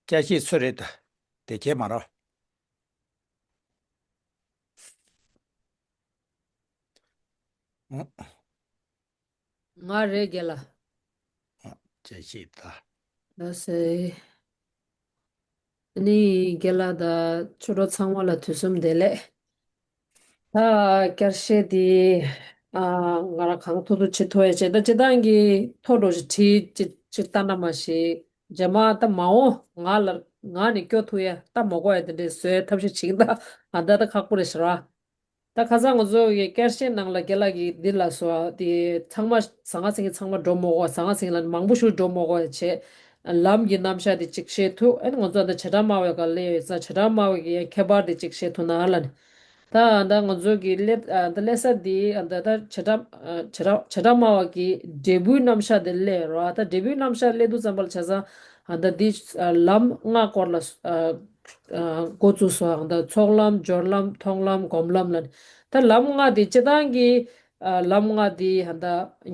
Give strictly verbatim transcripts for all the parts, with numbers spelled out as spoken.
བསྐྱར་བཤད་སུ་རེད་ད། དེ་ཁྱེད་མ་རོ། ཨང་། ང་རེད་རྒན་ལགས། ཨ། བསྐྱར་བཤད་ད། ལགས་སེ། ནི་རྒན་ལགས་དང་ཆོས་གྲོགས་ཚང་མ་ལ་དུས་གསུམ་བདེ་ལེགས། ད་བསྐྱར་བཤད་འདི། ཨ། ང་རང་གང་ཐུབ་ཐུབ་བྱེད་ཐུབ་ཡ་བྱེད། ད་སྤྱིར་བཏང་གི་ཐོ་འགྲོ་ཞིག་བྲིས་ཅིག་ཅིག་ལྟ་ན་མ་ཤེས། རྗེས་མ་ད་མ་འོངས་ང་ལ་ང་ནས་སྐྱོ་ཐུབ་ཡ་ད་མ་གོ་ཡ་དེ་འདྲའི་བཟོས་ཐབས་ཤེས་བྱེད་ཀྱི་ད། ཨ། ད་ད་ཁག་པོ་རེད་ཤག་ར། ད་ཁ་སང་ང་ཚོ་གི་བསྐྱར་བཤད་ནང་ལ་རྒན་ལགས་ཀྱིས་འདི་ལ་སོ་དེ་ཚང་མ་ཟང་ངེ་ཟིང་ངེ་ཚང་མ་འགྲོ་མ་དགོས། ཟང་ངེ་ཟིང་ངེ་ལ་མང་པོ་ཞིག་འགྲོ་མ་དགོས་བྱས། ལམ་གྱི་རྣམ་གཞག་དེ་གཅིག་བཤད་ཐུབ། ཨ་ནི་ང་ཚོ་ད་བྱེ་བྲག་སྨྲ་བའི་སྒང་སླེབས་ཡོད་ཙང་བྱེ་བྲག་སྨྲ་བའི་གི་ཁྱད་པར་དེ་གཅིག་བཤད་ཐུབ་ན་ཨ་ལ་ནི། ད་ད་ང་ཚོ་གི་སླེབས་ཨ་ད་སླེབས་ས་དེ་ཨ་ད་ད་བྱེ་བྲག་ཨ་བྱེ་བྲག་བྱེ་བྲག་སྨྲ་བ་གི་འབྲས་བུའི་རྣམ་གཞག་དེ་སླེབས་རོ། ཨ་ད་འབྲས་བུའི་རྣམ་གཞག་སླེབས་དུས་ཙམ་པ་ལ་བྱས་ཙང་ཨ་ད་འདི་ཨ་ལམ་ལྔ་སྐོར་ལ་ཨ་ཨ་འགོ་བཙུགས་སོ། ཨ་ད་ཚོགས་ལམ་སྦྱོར་ལམ་མཐོང་ལམ་སྒོམ་ལམ་ལ་ནི། ད་ལམ་ལྔ་དེ་སྤྱིར་བཏང་གི་ཨ་ལམ་ལྔ་དེ་ཨ་ད་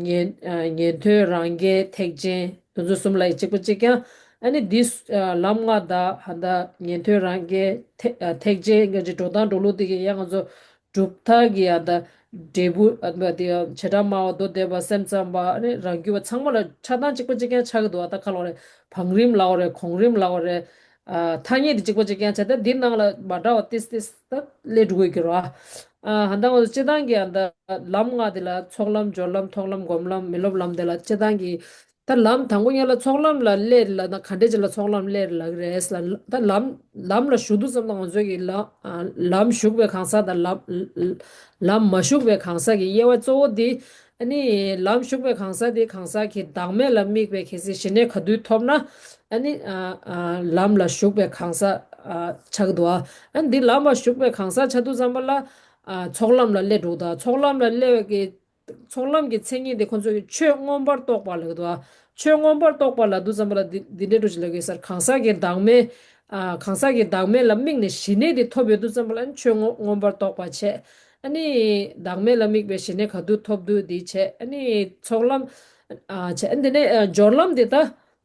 ཉན་ཨ་ཉན་ཐོས་རང་རྒྱལ་ཐེག་ཆེན་དེ་ཚོ་གསུམ་ལ་ཡི་གཅིག་པ་གཅིག་རྐྱང་། ཨ་ནི་འདི་ཨ་ལམ་ལྔ་དང་ཨ་ད་ཉན་ཐོས་རང་རྒྱལ་ཐེ་ཨ་ཐེག་ཆེན་གྱི་འགྲོ་སྟངས་འགྲོ་ལུགས་དེ་གི་ཡང་ང་ཚོ་གྲུབ་མཐའ་གི་ཨ་ད་འབྲས་བུ་ཨ་ད་དེ་བྱེ་བྲག་སྨྲ་བ་མདོ་སྡེ་པ་སེམས་ཙམ་པ་ཨ་ནི་རང་རྒྱུད་པ་ཚང་མ་ལ་ཆགས་སྡང་གཅིག་པ་གཅིག་རྐྱང་ཆགས་ཀྱི་འདུག་ཨ་ད་ཁ་ལོ་རེ་བང་རིམ་ལའོ་རེ་གོང་རིམ་ལའོ་རེ། ཨ་ཐ་སྙད་དེ་གཅིག་པ་གཅིག་རྐྱང་བྱས་ཏེ་འདི་ནང་ལ་མ་འདྲ་བ་ཏིས་ཏིས་ད་སླེབས་འགྲོ་གི་ཡོད་ཀྱི་རོ། ཨ་ཧ་ད་ང་ཚོ་སྤྱིར་བཏང་གི་ཨ་ད་ལམ་ལྔ་དེ་ལ་ཚོགས་ལམ་སྦྱོར་ལམ་མཐོང་ལམ་སྒོམ་ལམ་མི་སློབ་ལམ་དེ་ལ་སྤྱིར་བཏང་གི་ད་ལམ་དང་པོ་ཉིད་ལ་ཚོགས་ལམ་ལ་སླེབས་ལ་ན་ག་འདྲས་ཅིག་ལ་ཚོགས་ལམ་སླེབས་ལ་གི་རེད་ལ། ད་ལམ་ལམ་ལ་ཞུགས་དུས་ཙམ་ན་ང་ཚོ་གི་ལམ་ཨ་ལམ་ཞུགས་པའི་གང་ཟག་དང་ལམ་ལམ་མ་ཞུགས་པའི་གང་ཟག་གི་དབྱེ་བ་གཙོ་བོ་དེ། ཨ་ནི་ལམ་ཞུགས་པའི་གང་ཟག་དེ་གང་ཟག་གི་བདག་མེད་ལ་དམིགས་པའི་གལ་སྲིད་ཞི་གནས་ག་དུས་ཐོབ་ན། ཨ་ནི་ཨ་ཨ་ལམ་ལ་ཞུགས་པའི་གང་ཟག་ཨ་ཆགས་འདུག་ཨ་ནི་འདི་ལམ་ལ་ཞུགས་པའི་གང་ཟག་ཆགས་དུས་ཙམ་པ་ལ་ཨ་ཚོགས་ལམ་ལ་སླེབས་འགྲོ་གི་འདུག་ཚོགས་ལམ་ལ་སླེབས་པའི་གི་ཚོགས་ལམ་གྱི་མཚན་ཉིད་དེ་ཁོང་ཚོ་གི་ཆོས་མངོན་པར་རྟོགས་པ་ལབ་ཀྱི་འདུག་ཨ་ཆོས་མངོན་པར་རྟོགས་པ་ལབ་དུས་ཙམ་པ་ལ་འདི་འདི་འདྲའི་འགྲོ་ཞིག་ལབ་ཀྱི་ཡོད་ས་རེད། གང་ཟག་གི་བདག་མེད་ཨ་གང་ཟག་གི་བདག་མེད་ལ་དམིགས་ནས་ཞི་གནས་དེ་ཐོབ་ཡོད་དུས་ཙམ་པ་ལ་ཨ་ནི་ཆོས་མངོན་མངོན་པར་རྟོགས་པ་བྱས། ཨ་ནི་བདག་མེད་ལ་དམིགས་པའི་ཞི་གནས་ག་དུས་ཐོབ་དུས་འདི་བྱས། ཨ་ནི་ཚོགས་ལམ་ཨ་བྱས། ཨ་འདི་ནས་ཨ་སྦྱོར་ལམ་འདི་ད་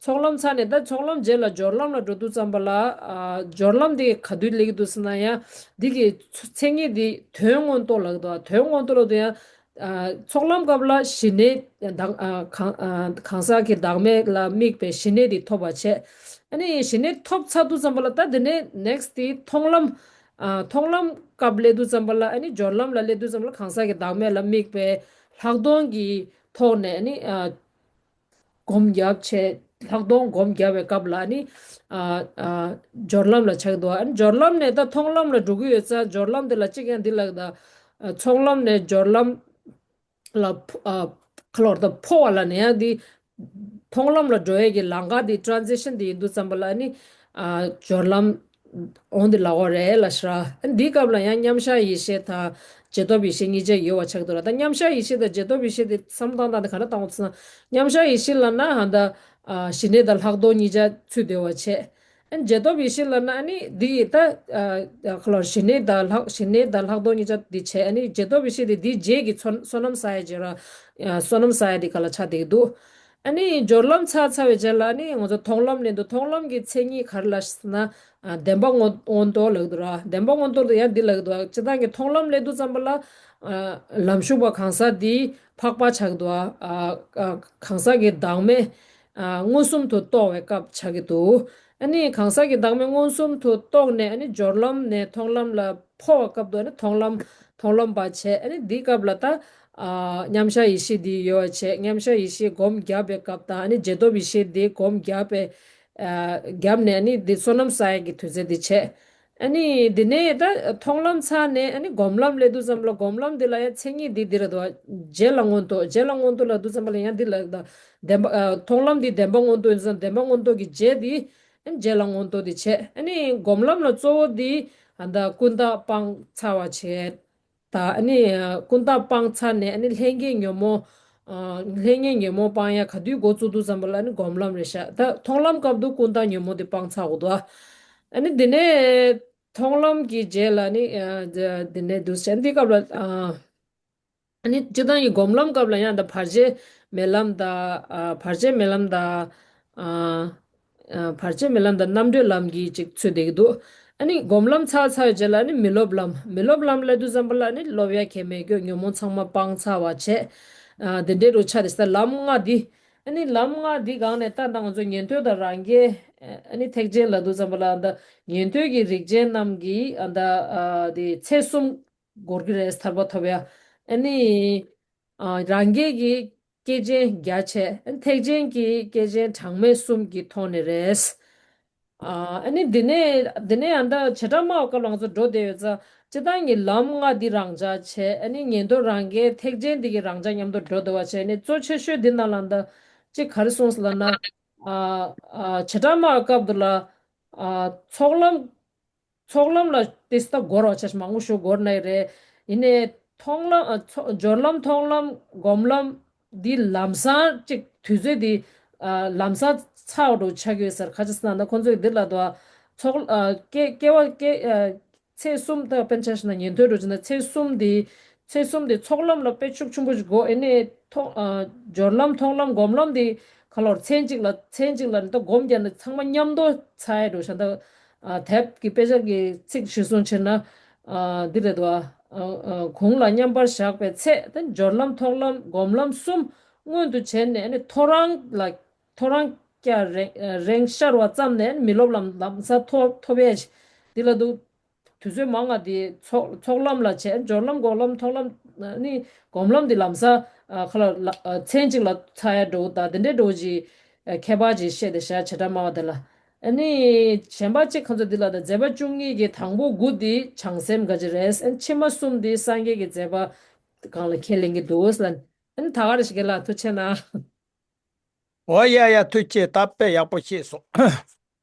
ཚོགས་ལམ་ཚར་ནས་ད་ཚོགས་ལམ་རྗེས་ལ་སྦྱོར་ལམ་ལ་འགྲོ་དུས་ཙམ་པ་ལ་ཨ་སྦྱོར་ལམ་འདི་ག་དུས་སླེབས་ཀྱི་འདུག་ཟེར་ན་ཡང་འདི་གི་མཚན་ཉིད་འདི་དོན་མངོན་རྟོགས་ལབ་ཀྱི་འདུག་དོན་མངོན་རྟོགས་ལབ་དུས་ཡང་ཨ་ཚོགས་ལམ་སྐབས་ལ་ཞི་གནས་བདག་ཨ་གང་ཨ་གང་ཟག་གི་བདག་མེད་ལ་དམིགས་པའི་ཞི་གནས་འདི་ཐོབ་པ་བྱས། ཨ་ནི་ཞི་གནས་ཐོབ་ཚར་དུས་ཙམ་པ་ལ་ད་འདི་ནས་ནེག་སི་ཊི་འདི་མཐོང་ལམ། ཨ་མཐོང་ལམ་སྐབས་སླེབས་དུས་ཙམ་པ་ལ་ཨ་ནི་སྦྱོར་ལམ་ལ་སླེབས་དུས་ཙམ་པ་ལ་གང་ཟག་གི་བདག་མེད་ལ་དམིགས་པའི་ལྷག་མཐོང་གི་ཐོག་ནས་ཨ་ནི་ཨ་སྒོམ་རྒྱབ་བྱས། ལྷག་མཐོང་སྒོམ་རྒྱབ་པའི་སྐབས་ལ་ཨ་ནི་ཨ་ཨ་སྦྱོར་ལམ་ལ་ཆགས་འདུག་ཨ་ནི་སྦྱོར་ལམ་ནས་ད་མཐོང་ལམ་ལ་འགྲོ་གི་ཡོད་ཙང་སྦྱོར་ལམ་དེ་ལ་གཅིག་ཡང་འདི་ལ་ད་ཨ་ཚོགས་ལམ་ནས་སྦྱོར་ལམ་ལ་ཕོ་ཨ་ཁ་ལོར་ད་འཕོ་བ་ལ་ནི་ཡང་འདི་མཐོང་ལམ་ལ་འགྲོ་ཡས་ཀྱི་ལམ་ཁ་འདི་ཊེ་རན་སི་ཤན་འདི་ཡིན་དུས་ཙམ་པ་ལ་ནི་ཨ་སྦྱོར་ལམ་འོང་འདི་ལ་འོ་རེད་ལ་ཤ། ཨ་འདིའི་སྐབས་ལ་ཡང་མཉམ་གཞག་ཡེ་ཤེས་དང་རྗེས་ཐོབ་ཡེ་ཤེས་གཉིས་ཆ་ཡོད་པ་ཆགས་འདུག་ལ། ད་མཉམ་གཞག་ཡེ་ཤེས་དང་རྗེས་ཐོབ་ཡེ་ཤེས་དེ་བསམ་སྟངས་སྟངས་དེ་ག་འདྲ་བཏང་བ་ཚེ་ན། མཉམ་གཞག་ཡེ་ཤེས་ལ་ན་ཧ་ད་ཨ་ཞི་གནས་དང་ལྷག་མཐོང་གཉིས་ཆ་ཚུད་བསྡད་པ་བྱས། ཨ་ནི་རྗེས་ཐོབ་ཡེ་ཤེས་ལབ་ན་ཨ་ནི་འདི་ཡི་ད་ཨ་ཁ་ལོ་ཞི་གནས་དང་ལྷག་ཞི་གནས་དང་ལྷག་མཐོང་གཉིས་ཆ་འདི་བྱས། ཨ་ནི་རྗེས་ཐོབ་ཡེ་ཤེས་དེ་འདིའི་རྗེས་ཀྱི་ཚོ་བསོད་ནམས་བསགས་ཡ་བྱས་ར། ཨ་བསོད་ནམས་བསགས་ཡ་འདི་ག་ལ་ཆགས་བསྡད་ཀྱི་འདུག་ཨ་ནི་སྦྱོར་ལམ་ཚར་ཚར་བའི་རྗེས་ལ་ཨ་ནི་ང་ཚོ་མཐོང་ལམ་སླེབས་འདུག་མཐོང་ལམ་གྱི་མཚན་ཉིད་ག་རེ་ལབ་ཟེར་ན་ཨ་བདེན་པ་མངོན་མངོན་རྟོགས་ལབ་ཀྱི་འདུག་ར། བདེན་པ་མངོན་རྟོགས་དེ་ཡང་འདི་ལབ་ཀྱི་འདུག་སྤྱིར་བཏང་གི་མཐོང་ལམ་སླེབས་དུས་ཙམ་པ་ལ་ཨ་ལམ་ཞུགས་པ་གང་ཟག་འདི་འཕགས་པ་ཆགས་ཀྱི་འདུག་ཨ་ཨ་གང་ཟག་གི་བདག་མེད་ཨ་མངོན་སུམ་དུ་རྟོགས་པའི་སྐབས་ཆགས་ཀྱི་འདུག་ཨ་ནི་གང་ཟག་གི་བདག་མེད་མངོན་སུམ་དུ་རྟོགས་ནས་ཨ་ནི་སྦྱོར་ལམ་ནས་མཐོང་ལམ་ལ་འཕོ་བའི་སྐབས་དུ་ཨ་ནི་མཐོང་ལམ་མཐོང་ལམ་པ་བྱས། ཨ་ནི་འདིའི་སྐབས་ལ་ད་ཨ་མཉམ་གཞག་ཡེ་ཤེས་འདི་ཡོད་པ་བྱས། མཉམ་གཞག་ཡེ་ཤེས་སྒོམ་རྒྱབ་པའི་སྐབས་དང་ཨ་ནི་རྗེས་ཐོབ་ཡེ་ཤེས་འདི་སྒོམ་རྒྱབ་པའི་ཨ་རྒྱབ་ནས་ཨ་ནི་འདི་བསོད་ནམས་བསགས་ཡས་ཀྱི་དུས་ཚོད་འདི་བྱས། ཨ་ནི་འདི་ནས་ད་མཐོང་ལམ་ཚར་ནས་ཨ་ནི་སྒོམ་ལམ་སླེབས་དུས་ཙམ་ལ་སྒོམ་ལམ་འདི་ལ་ཡང་མཚན་ཉིད་འདི་འདི་རེད་དོ། རྗེས་ལ་མངོན་རྟོགས། རྗེས་ལ་མངོན་རྟོགས་ལབ་དུས་ཙམ་པ་ལ་ཡང་འདི་ལ་ད་བདེན་པ་ཨ་མཐོང་ལམ་འདི་བདེན་པ་མངོན་རྟོགས་ཡིན་ཙང་བདེན་པ་མངོན་རྟོགས་ཀྱི་རྗེས་འདི། ཨ་ནི་རྗེས་ལ་མངོན་རྟོགས་འདི་བྱས། ཨ་ནི་སྒོམ་ལམ་ལ་གཙོ་བོ་འདི་ཨ་ད་ཀུན་བརྟགས་སྤངས་ཚར་བ་བྱས། ད་ཨ་ནི་ཀུན་བརྟགས་སྤངས་ཚར་ནས་ཨ་ནི་ལྷན་སྐྱེས་ཉོན་མོངས་ཨ་ལྷན་སྐྱེས་ཉོན་མོངས་སྤང་ཡ་ག་དུས་འགོ་བཙུགས་དུས་ཙམ་པ་ལ་ཨ་ནི་སྒོམ་ལམ་རེད་ཤག་ད་མཐོང་ལམ་སྐབས་དུ་ཀུན་བརྟགས་ཉོན་མོངས་དེ་སྤངས་ཚར་དགོས་འདུག་ཨ་ནི་འདི་ནས་མཐོང་ལམ་གྱི་རྗེས་ལ་ནི་ཨ་འདི་ནས་འདུག་ཟེར་འདི་སྐབས་ལ་ཨ་ཨ་ནི་སྤྱིར་བཏང་གི་སྒོམ་ལམ་སྐབས་ལ་ཡང་ད་བར་ཆད་མེད་ལམ་དང་ཨ་བར་ཆད་མེད་ལམ་དང་ཨ་ ཨ་བར་ཆད་མེད་ལམ་དང་རྣམ་གྲོལ་ལམ་གྱི་ཅིག་ཚུད་བསྡད་ཀྱི་འདུག་ཨ་ནི་སྒོམ་ལམ་ཚར་ཚར་བའི་རྗེས་ལ་ཨ་ནི་མི་སློབ་ལམ། མི་སློབ་ལམ་སླེབས་དུས་ཙམ་པ་ལ་ཨ་ནི་སློབ་ཡ་གལ་མེད་སྐྱོ། ཉོན་མོངས་ཚང་མ་སྤངས་ཚར་བ་བྱས། ཨ་དེ་འདྲའི་རུ་ཆ་དེ་ས་ལམ་ལྔ་འདི། ཨ་ནི་ལམ་ལྔ་འདི་སྒང་ནས་ད་ལྟ་ང་ཚོ་ཉན་ཐོས་དང་རང་རྒྱལ། ཨ་ནི་ཐེག་ཆེན་ལབ་དུས་ཙམ་པ་ལ་ད་ཉན་ཐོས་ཀྱི་རིགས་ཅན་རྣམས་ཀྱིས་ཨ་ད་ཨ་དེ་ཚེ་གསུམ་འགོར་གྱི་རེད། ཐར་པ་ཐོབ་ཡ། ཨ་ནི། ཨ་རང་རྒྱལ་གྱི་སྐྱེས་ཆེན་བརྒྱ་བྱས། ཨ་ཐེག་ཆེན་གྱི་སྐྱེས་ཆེན་གྲངས་མེད་གསུམ་གྱི་ཐོག་ནས་རེད། ཨ་ཨ་ནི་འདི་ནས་འདི་ནས་ཡང་ད་བྱེ་བྲག་སྨྲ་བ་སྐབས་ལ་ང་ཚོ་འགྲོ་བསྡད་ཡོད་ཙང་། སྤྱིར་བཏང་གི་ལམ་ལྔ་འདི་རང་འཇགས་བྱས། ཨ་ནི་ཉན་ཐོས་རང་རྒྱལ་ཐེག་ཆེན་འདི་གི་རང་འཇགས་མཉམ་དུ་འགྲོ་བསྡད་པ་བྱས། ཨ་ནི་གཙོ་ཆེ་ཤོས་འདི་ནང་ལ་ད་ཅིག་ག་རེ་གསུངས་ལབ་ན། ཨ་ཨ་བྱེ་བྲག་སྨྲ་བ་སྐབས་དུ་ལ། ཨ་ཚོགས་ལམ། ཚོགས་ལམ་ལ་ཏིས་ད་འགོར་བ་ཆ་ཞིག་མང་པོ་ཞིག་འགོར་ནའི་རེད། ཡིན་ནའི་མཐོང་ལམ། ཨ་ཚོ་སྦྱོར་ལམ། མཐོང་ལམ། སྒོམ་ལམ་འདི་ལམ་སང་ཅིག་དུས་ཚོད་འདི་ཨ་ལམ་སང་ཚར་བ་འདྲ་ཆགས་ཀྱི་ཡོད་ཟེར། ཁ་ཅིག་ཟེར་ན་ད་ཁོང་ཚོས་འདི་ལ་དུ་ཨ་ཚོགས་ཨ་སྐྱེ་སྐྱེ་བ་སྐྱེ་ཨ་ཚེ་གསུམ་ད་དཔེར་ན་ཆ་བཞག་ན་ཉན་ཐོས་འདྲ་བྱས་ན་ཚེ་གསུམ་འདི་ཚེ་གསུམ་འདི་ཚོགས་ལམ་ལ་དཔེ་ཤུགས་ཆེན་པོ་ཞིག་དགོས། ཨེ་ནས་མཐོང་ཨ་སྦྱོར་ལམ། མཐོང་ལམ། སྒོམ་ལམ་འདི་ག་ལོར་མཚན་གཅིག་ལ་མཚན་གཅིག་ལ་ད་སྒོམ་རྒྱག་ན་ཚང་མ་མཉམ་དུ་ཚར་ཡ་འདྲ་བྱས་ད། ཨ་དེབ་ཀྱི་དཔེ་ཆ་གི་ཚིག་གཞིར་བཟུང་བྱས་ན། ཨ་འདི་རེད་དོ། ཨ་ཨ་གུང་ལ་མཉམ་པར་བཞག་པའི་ཚེ། ད་སྦྱོར་ལམ། མཐོང་ལམ། སྒོམ་ལམ་གསུམ་སྔོན་དུ་བྱས་ནས་ཨ་ནི་ཐོ་རངས་ལ་ཐོ་རངས་སྐྱ་རེངས་རེངས་ཤར་བ་ཙམ་ནས་ཨ་ནི་མི་སློབ་ལམ་ལམ་སང་ཐོབ་ཐོབ་ཡས་འདི་ལ་འདུག་དུས་ཚོད་མང་ང་དེ་ཚོགས་ཚོགས་ལམ་ལ་བྱས། སྦྱོར་ལམ། སྒོམ་ལམ། མཐོང་ལམ། ཨ་ནི་སྒོམ་ལམ་འདི་ལམ་སང་ཨ་ཁ་ལ་ལ་ཨ་མཚན་གཅིག་ལ་ཚར་ཡ་འདྲ་བོ་དང་དེ་འདྲའི་འདྲ་བོ་ཅིག་ཨ་ཁྱད་པར་ཅིག་བཤད་དེ་བཞག་བྱེ་བྲག་སྨྲ་བ་དེ་ལ། ཨ་ནི་གཞན་པ་གཅིག་ཁོང་ཚོ་འདི་ལ་ད་མཛད་པ་བཅུ་གཉིས་ཀྱི་དང་པོ་དགུ་འདི་བྱང་སེམས་ག་ཅི་རེད། ཨ་ནི་ཕྱི་མ་གསུམ་འདི་སངས་རྒྱས་ཀྱི་མཛད་པ་སྒང་ལ་ཁས་ལེན་གྱི་འདུག་ལ། ཨ་ནི་ད་ག་རེ་ཞིག་གི་ལ་ཐུགས་ཆེ་ན། འོ་ཡ་ཡ། ཐུགས་ཆེ། ད་དཔེ་ཡག་པོ་ཤེས་སོང་།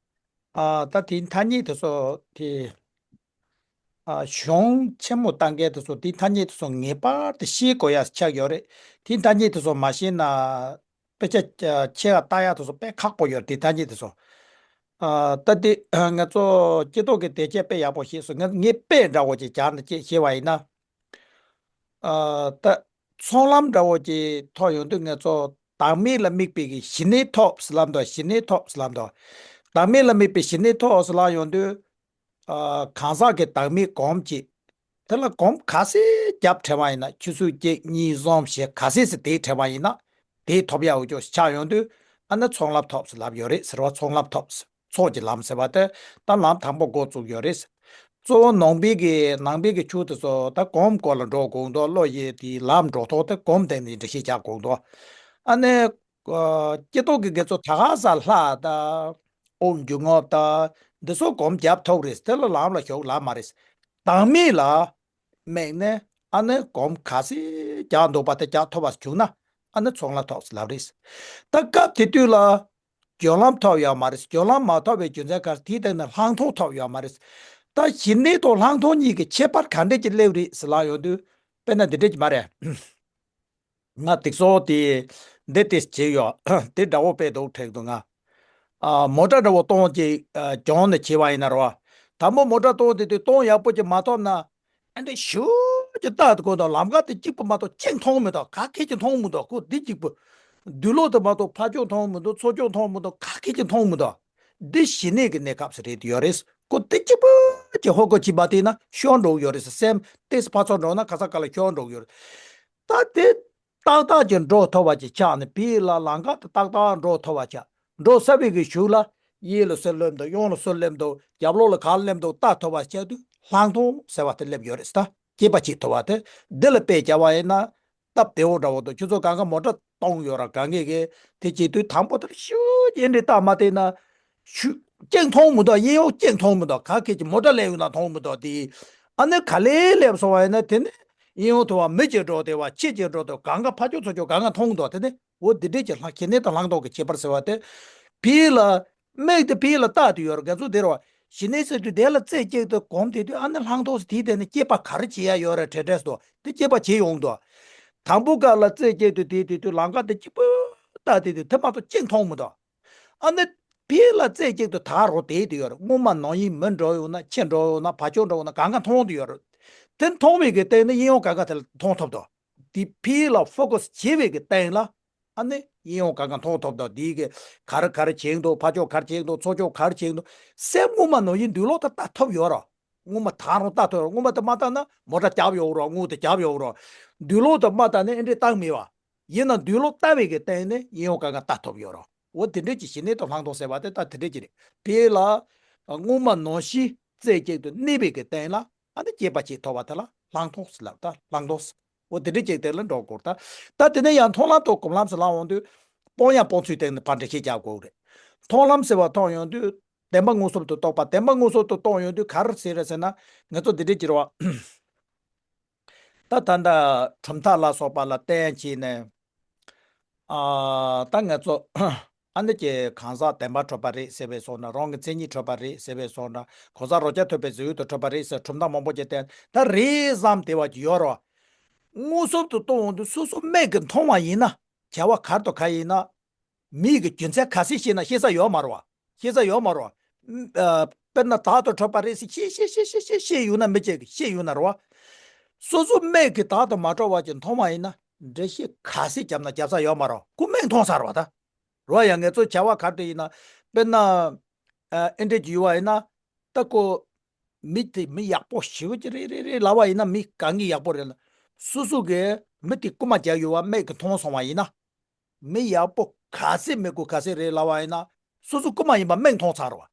ཨ་ད་དེའི་ཐ་སྙད་དེ་ཚོ་དེ། ཨ་གཞུང་ཆེན་མོ་ལྟ་མཁན་དེ་ཚོ་དེའི་ཐ་སྙད་དེ་ཚོ་ངེས་པར་དུ་ཤེས་དགོས་ཡ་ཆགས་ཡོད་རེད། དེའི་ཐ་སྙད་དེ་ཚོ་མ་ཤེས་ན་དཔེ་ཆ་ཆེ་བ་ལྟ་ཡ་དེ་ཚོ་དཔེ་ཁག་པོ་ཡོད་རེད། དེའི་ཐ་སྙད་དེ་ཚོ། ཨ་ད་དེ་ང་ཚོ་སྐྱེ་ཐོག་གི་དེ་ཆ་དཔེ་ཡག་པོ་ཤེས་སོང་། ངས་ངས་དཔེ་འདྲ་བོ་ཅིག་སྦྱར་ནས་ཅིག་བཤད་པ་ཡིན་ན། ཨ་ད་ཚོགས་ལམ་འདྲ་བོ་ཅིག་ཐོབ་ཡོང་དུས་ང་ཚོ་བདག་མེད་ལ་དམིགས་པའི་གི་ཞི་གནས་ཐོབ་ཟེར་ལབ་འདུག་ཞི་གནས་ཐོབ་ཟེར་ལབ་འདུག་བདག་མེད་ལ་དམིགས་པའི་ཞི་གནས་ཐོབ་ཟེར་ལབ་ཡོང་དུས། ཨ་གང་ཟག་གི་བདག་མེད་སྒོམ་ཅིག་དེ་ལ་སྒོམ་ག་ཚོད་བརྒྱབ་དྲན་པ་ཡིན་ན། ཆུ་ཚོད་གཅིག་གཉིས་གསུམ་བཞི་ག་ཚོད་ཟེར་དེ་དྲན་པ་ཡིན་ན། དེ་ཐོབ་ཡག་འོས་ཆོག་ཆགས་ཡོང་དུས། ཨ་ནི་ཚོགས་ལམ་ཐོབ་ཟེར་ལབ་ཡོད་རེད་ཟེར་བ། ཚོགས་ལམ་ཐོབ་ཟེར། ཚོགས་ཀྱི་ལམ་ཟེར་བ་དེ་ད་ལམ་དང་པོ་འགོ་བཙུགས་ཡོད་རེད། གཙོ་བོ་ནང་པའི་གི་ནང་པའི་གི་ཆོས་དེ་ཚོ་ད་སྒོམ་སྐོར་ལ་འགྲོ་དགོས་འདུག་བློ་ཡི་དེའི་ལམ་འགྲོ་ཐོག་དེ་སྒོམ་སྟེང་ནས་འགྲེལ་བཤད་རྒྱག་དགོས་འདུག་ཨ་ནི་ཨ་སྐྱེ་ཐོག་གི་དགེ་ཚོགས་ད་ག་ས་ལྷ་ད་ཨོ་འཇུག་ངོགས་ད་འདི་ཚོ་སྒོམ་རྒྱབ་ཐུབ་རེད། དེ་ལ་ལམ་ལ་ཞུགས་ལབ་མ་རེད། བདག་མེད་ལ་དམིགས་ནས་ཨ་ནི་སྒོམ་ག་ཚོད་རྒྱག་འདུག་པ་དེ་རྒྱག་ཐུབ་པ་བྱུང་ན། ཨ་ནི་ཚོགས་ལམ་ཐོབ་ཟེར་ལབ་རེད། ད་སྐབས་དེ་དུས་ལ་སྦྱོར་ལམ་ཐོབ་ཡོད་མ་རེད། སྦྱོར་ལམ་མ་ཐོབ་པའི་རྒྱུ་མཚན་ག་རེ། དེའི་སྟེང་ནས་ལྷག་མཐོང་ཐོབ་ཡོད་མ་རེད། ད་ཞི་གནས་དང་ལྷག་མཐོང་གཉིས་ཀྱི་ཁྱད་པར་ག་འདྲས་ཀྱི་སླེབས་རེད་ཟེར་ལབ་ཡོང་དུས། དཔེར་ན་འདི་འདྲས་ཀྱི་མ་རེད། ང་དེ་ཚོ་དེ་འདི་དེ་བྱས་ཡོད། དེ་འདྲ་བོ་དཔེ་འདུག་དྲན་འདུག་ང་། ཨ་མོ་ཊ་འདྲ་བོ་གཏོང་ཅིག་ཨ་གྱོང་ནས་བྱས་པ་ཡིན་ན་རོ། དང་པོ་མོ་ཊ་གཏོང་དེ་དུས་གཏོང་ཡག་པོ་ཅིག་མ་ཐོབ་ན། ཨ་འདྲ་ཞུ་ཅིག་ལྟ་དགོས་འདུག་ལམ་ཁ་དེ་གཅིག་པུ་མ་གཏོགས་གཅིག་མཐོང་མི་འདུག་ག་གེ་ཅིག་མཐོང་མི་འདུག་ཁོ་འདི་གཅིག་པུ། འདི་ལོགས་དེ་མ་གཏོགས་ཕར་ཕྱོགས་མཐོང་མི་འདུག་ཚུར་ཕྱོགས་མཐོང་མི་འདུག་ག་གེ་ཅིག་མཐོང་མི་འདུག་འདི་ཞི་གནས་ཀྱི་གནས་སྐབས་སུ་རེད་ཡོད་རེད། ཁོ་འདི་གཅིག་པུ་ཅིག་ཧོ་གོ་ཅིག་མ་བལྟས་ན་ཤོར་འགྲོ་གི་ཡོད་རེད། སེམས་ཏོག་ཙམ་ཕར་ཚུར་འགྲོ་ན་ག་ས་ག་ལ་ཤོར་འགྲོ་གི་ཡོད་རེད། ད་དེ་ཏག་ཏག་ཅིག་འགྲོ་ཐུབ་པ་ཅིག་ཆགས་ནས། ཕར་ལ་ལམ་ཁ་དེ་ཏག་ཏག་འགྲོ་ཐུབ་པ་ཆགས། འགྲོ་ཚར་བའི་གི་གཞུག་ལ་གཡས་ལ་སུ་སླེབས་འདུག་གཡོན་ལ་སུ་སླེབས་འདུག་རྒྱབ་ལོགས་ལ་ག་སླེབས་འདུག་ལྟ་ཐུབ་པ་ཆགས་དུས་ལྷག་མཐོང་ཟེར་བ་དེ་སླེབས་ཡོད་རེད། ད་སྐྱེས་པ་བྱེད་ཐུབ་པ་དེ། འདི་ལ་དཔེ་བྱ་བ་ཡིན་ན། སྟབས་བདེ་བོ་འདྲ་བོ་འདུག་ཁྱོད་ཚོ་གང་ག་མོ་ཊ་གཏོང་ཡོད་ར། གང་གས་གས་དེ་བྱེད་དུས་དང་པོ་དེར་ཤུགས་ཀྱིས་འདི་ལྟ་མ་བལྟས་ན། ཤུགས་གཅིག་མཐོང་མི་འདུག་གཡས་གཡོན་གཅིག་མཐོང་མི་འདུག་ག་གེ་ཅིག་མོ་ཊ་སླེབས་ཡོང་ན་མཐོང་མི་འདུག་དེ་ཨ་ནི་ག་ལེ་སླེབས་སོང་བ་ཡིན་ན། དེ་ནི་གཡས་གཡོན་དུ་བ་མི་གཅིག་འགྲོ་བདེ་བ། ཁྱི་གཅིག་འགྲོ་བདེ་བ། གང་ག་ཕར་ཕྱོགས་ཚུར་ཕྱོགས་གང་ག་མཐོང་འདུག་དེ་ནི་འོ་འདི་འདྲས་ཀྱི་ལྷག་ཞི་གནས་དང་ལྷག་མཐོང་གི་ཁྱད་པར་ཟེར་བ་དེ། ཕར་ལ་མིག་དེ་ཕར་ལ་ལྟ་དུས་ཡོད་ར། ག་ཚོད་དེ་ར་བ། ཞི་གནས་ཟེར་དུས་དེ་ལ་རྩེ་གཅིག་ཏུ་གོམས་བསྡད་དུས། ཨ་ནི་ལྷག་མཐོང་ཟེར་དེའི་སྟེང་ནས་དཔྱད་པ་ག་རེ་བྱེད་ཡ་ཡོད་རེད་དྲན་དྲན་སོང་། དེ་དཔྱད་པ་བྱེད་ཡོང་འདུག་དང་པོ་སྐབས་ལ་རྩེ་གཅིག་ཏུ་དེ་དེ་དུས་ལམ་ཁ་དེ་གཅིག་པུ་ལྟ་དེ་དུས་དེ་མ་གཏོགས་གཅིག་མཐོང་མི་འདུག་ཨ་ནི་ཕར་ལ་རྩེ་གཅིག་ཏུ་ད་རོ་དེ་དུ་ཡོད་རེད། སྔོན་མ་ནང་ཡིན་མི་འགྲོ་ཡོང་ན། ཁྱི་འགྲོ་ཡོང་ན། བ་ཅོ་འགྲོ་ཡོང་ན། གང་ག་མཐོང་དུ་ཡོད་རེད། དེ་མཐོང་བའི་གི་སྟེང་ནས་གཡས་གཡོན་གང་ག་དེ་ལ་མཐོང་ཐུབ་འདུག་དེ་ཕར་ལ་ཕོ་ཀ་སི་བྱེད་པའི་གི་སྟེང་ལ། ཨ་ནི་གཡས་གཡོན་གང་ག་མཐོང་ཐུབ་དང་། དེའི་གི་ག་རེ་ག་རེ་བྱེད་འདུག་ཕར་ཕྱོགས་ག་རེ་བྱེད་འདུག་ཚུར་ཕྱོགས་ག་རེ་བྱེད་འདུག་སེམས་ངོ་མ་ནང་བཞིན་མདུན་ལོགས་ད་ལྟ་ཐུབ་ཡོད་ར། སྔོན་མ་ད་རུང་ལྟ་ཐུབ་ར། སྔོན་མ་ད་མ་ལྟ་ན་མོ་ཊ་རྒྱབ་ཡོང་ར། དངུལ་དེ་རྒྱབ་ཡོང་ར། མདུན་ལོགས་ད་མ་ལྟ་ན་ཨེ་འདྲས་བཏང་མེད་བ། ཡིན་ན་མདུན་ལོགས་ལྟ་བའི་གི་སྟེང་ནས་གཡས་གཡོན་གང་ག་ལྟ་ཐུབ་ཡོད་ར། འོ་དེ་འདྲས་ཀྱི་ཞི་གནས་དང་ལྷག་མཐོང་ཟེར་བ་དེ་ད་དེ་འདྲས་ཀྱི་རེད། དེ་ལ་སྔོན་མ་ནང་བཞིན་རྩེ་གཅིག་ཏུ་གནས་པའི་གི་སྟེང་ལ་ཨ་ནི་སྐྱེས་པ་གཅིག་ཐོབ་པ་དེ་ལ་ལྷག་མཐོང་ཟེར་ལབ། ད་ལྷག་མཐོང་ཟེར། འོ་དེ་འདྲས་ཀྱི་དེ་ལ་འགྲོ་དགོས། ད་ད་དེ་ནས་ཡང་མཐོང་ལམ་དང་སྒོམ་ལམ་ཟེར་ལབ་ཡོང་དུས་སྤང་ཡང་སྤང་ཚུལ་སྟེང་ནས་ཕར་འགྲེལ་བཤད་རྒྱག་དགོས་རེད། མཐོང་ལམ་ཟེར་བ་མཐོང་ཡོང་དུས་བདེན་པ་མངོན་སུམ་དུ་རྟོགས་པ། བདེན་པ་མངོན་སུམ་དུ་རྟོགས་ཡོང་དུས་ག་རེ་ཟེར་རེད་ཟེར་ན། ང་ཚོ་འདི་འདྲས་ཀྱི་རེད་བ། ད་ད་ལྟ་གྲུབ་མཐའ་ལ་སོགས་པ་ལ་བརྟེན་བྱས་ནས། ཨ། ད་ང་ཚོ་ཨ་ནི་ཀྱི་གང་ཟག་བདེན་པར་གྲུབ་པ་རེད་ཟེར་བའི་བཟོ་འདྲ། རང་གི་མཚན་ཉིད་གྲུབ་པ་རེད་ཟེར་བའི་བཟོ་འདྲ། གང་ཟག་རང་རྐྱ་ཐུབ་པའི་གཟུགས་ཡུལ་དུ་གྲུབ་པ་རེད་ཟེར་གྲུབ་མཐའ་མང་པོ་ཅིག་བསྟན། ད་རེད་བསམ་བསྡད་པ་ཅིག་ཡོད་རེད་བ། མངོན་སུམ་དུ་རྟོགས་འོང་དུས་སོ་སོ་མིག་གིས་མཐོང་བ་ཡིན་ན། བྱ་བ་ག་རེ་དང་ག་རེ་ཡིན་ན། མིག་གིས་རྒྱུ་མཚན་ག་ཚད་ཤེས་ན་ཤེས་ས་ཡོད་མ་རེད་བ། ཤེས་ས་ཡོད་མ་རེད་བ། ཨ། དཔེར་ན་བདག་ཏུ་གྲུབ་པ་རེད་ཟེར་ཤེས་ཤེས་ཤེས་ཤེས་ཤེས་ཤེས་ཡོད་ན། མི་གཅིག་གིས་ཤེས་ཡོད་ན་རེད་བ། སོ་སོ་མིག་གིས་བདག་ཏུ་མ་གྲུབ་པ་ཅིག་མཐོང་བ་ཡིན་ན། འགྲེལ་བཤད་ག་ཚད་བརྒྱབ་ན་བརྒྱབ་ས་ཡོད་མ་རེད། ཁོ་མིག་མཐོང་ཚར་བ་ད། རེད་བ། ཡང་ངེད་ཚོ་བྱ་བ་ག་རེ་ཡིན་ན། དཔེར་ན། ཨ། ཨེ་འདྲས་ཀྱི་ཡོད་བ་ཡིན་ན། ད་ཁོ་མི་དེ་མི་ཡག་པོ་ཞེ་པོ་ཅིག་རེད་རེད་རེད་ལབ་པ་ཡིན་ན། མི་གང་གི་ཡག་པོ་རེད་ལ། སོ་སོ་གིས་མི་དེ་རྐུ་མ་རྒྱག་ཡོད་བ་མིག་གིས་མཐོང་སོང་བ་ཡིན་ན། མི་ཡག་པོ་ག་ཚད་མི་དགོས་ག་ཚད་རེད་ལབ་པ་ཡིན་ན། སོ་སོ་རྐུ་མ་ཡིན་པ་མིག་མཐོང་ཚར་བ།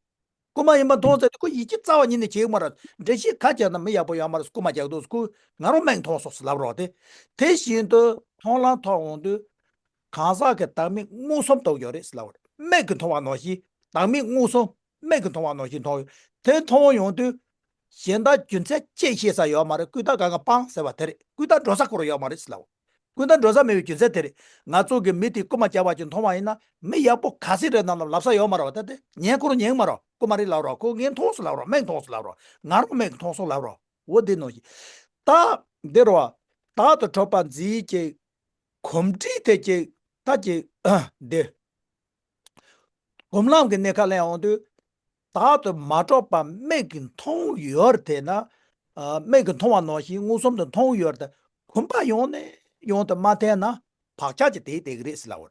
རྐུ་མ་ཡིན་པ་མཐོང་ཚར་དུས་ཁོ་ཡིད་ཆེས་རྩ་བ་ཉིད་ནས་བྱེད་ཀྱི་མ་རེད། འགྲེལ་བཤད་ག་རྒྱག་ན་མི་ཡག་པོ་ཡོད་མ་རེད། རྐུ་མ་རྒྱག་འདུག་ཟེར་ཁོ་ང་རང་མིག་མཐོང་སོང་ཟེར་ལབ་རོགས་དེ། དེ་བཞིན་དུ་མཐོང་ལམ་ཐོབ་འོང་དུས། གང་ཟག་གི་བདག་མེད་མངོན་སུམ་རྟོགས་ཡོད་རེད་ཟེར་ལབ་རེད། མིག་གིས་མཐོང་བ་ནང་བཞིན་བདག་མེད་མངོན་སུམ། མིག་གིས་མཐོང་བ་ནང་བཞིན་མཐོང་ཡོད། དེ་མཐོང་ཡོང་དུས། གཞན་དག་རྒྱུ་མཚན་ཅི་ཤེས་ས་ཡོད་མ་རེད། ཀུན་བརྟགས་གང་ག་སྤངས་ཟེར་བ་དེ་རེད། ཀུན་བརྟགས་འགྲོ་ས་ཁོ་རང་ཡོད་མ་རེད་ཟེར་ལབ། ཀུན་བརྟགས་འགྲོ་ས་མེད་པའི་རྒྱུ་མཚན་དེ་རེད། ང་ཚོ་གི་མི་དེ་རྐུ་མ་རྒྱག་པ་ཅིག་མཐོང་བ་ཡིན་ན། མི་ཡག་པོ་ག་ཚད་རེད་ན་ལབ་ལབ་ས་ཡོད་མ་རེད་བ། ད་དེ་ཉན་ཁོ་རང་ཉན་མ་རེད། རྐུ་མ་རེད་ལབ་རོགས། ཁོ་ངས་མཐོང་སོང་ལབ་རོགས། མིག་མཐོང་སོང་ལབ་རོགས། ང་རང་མིག་གིས་མཐོང་སོང་ལབ་རོགས། འོ་དེ་ནང་བཞིན། ད་འདི་རེད་བ། བདག་ཏུ་གྲུབ་པ་འཛིན་གྱི་གོམས་འདྲིས་དེ་ཅིག་ད་ཅིག་འདི། སྒོམ་ལམ་གྱི་གནས་སྐབས་ལ་ཡོང་དུས། བདག་ཏུ་མ་གྲུབ་པ་མིག་གིས་མཐོང་ཡོད་དེ་ན། ཨ། མིག་གིས་མཐོང་བ་ནང་བཞིན་མངོན་སུམ་དུ་མཐོང་ཡོད་དེ། གོམས་པ་ཡང་ནས་ཡང་དུ་མ་བསྟེན་ན་བག་ཆགས་ཀྱིས་དེད་དེད་ཀྱི་རེད་ཟེར་ལབ་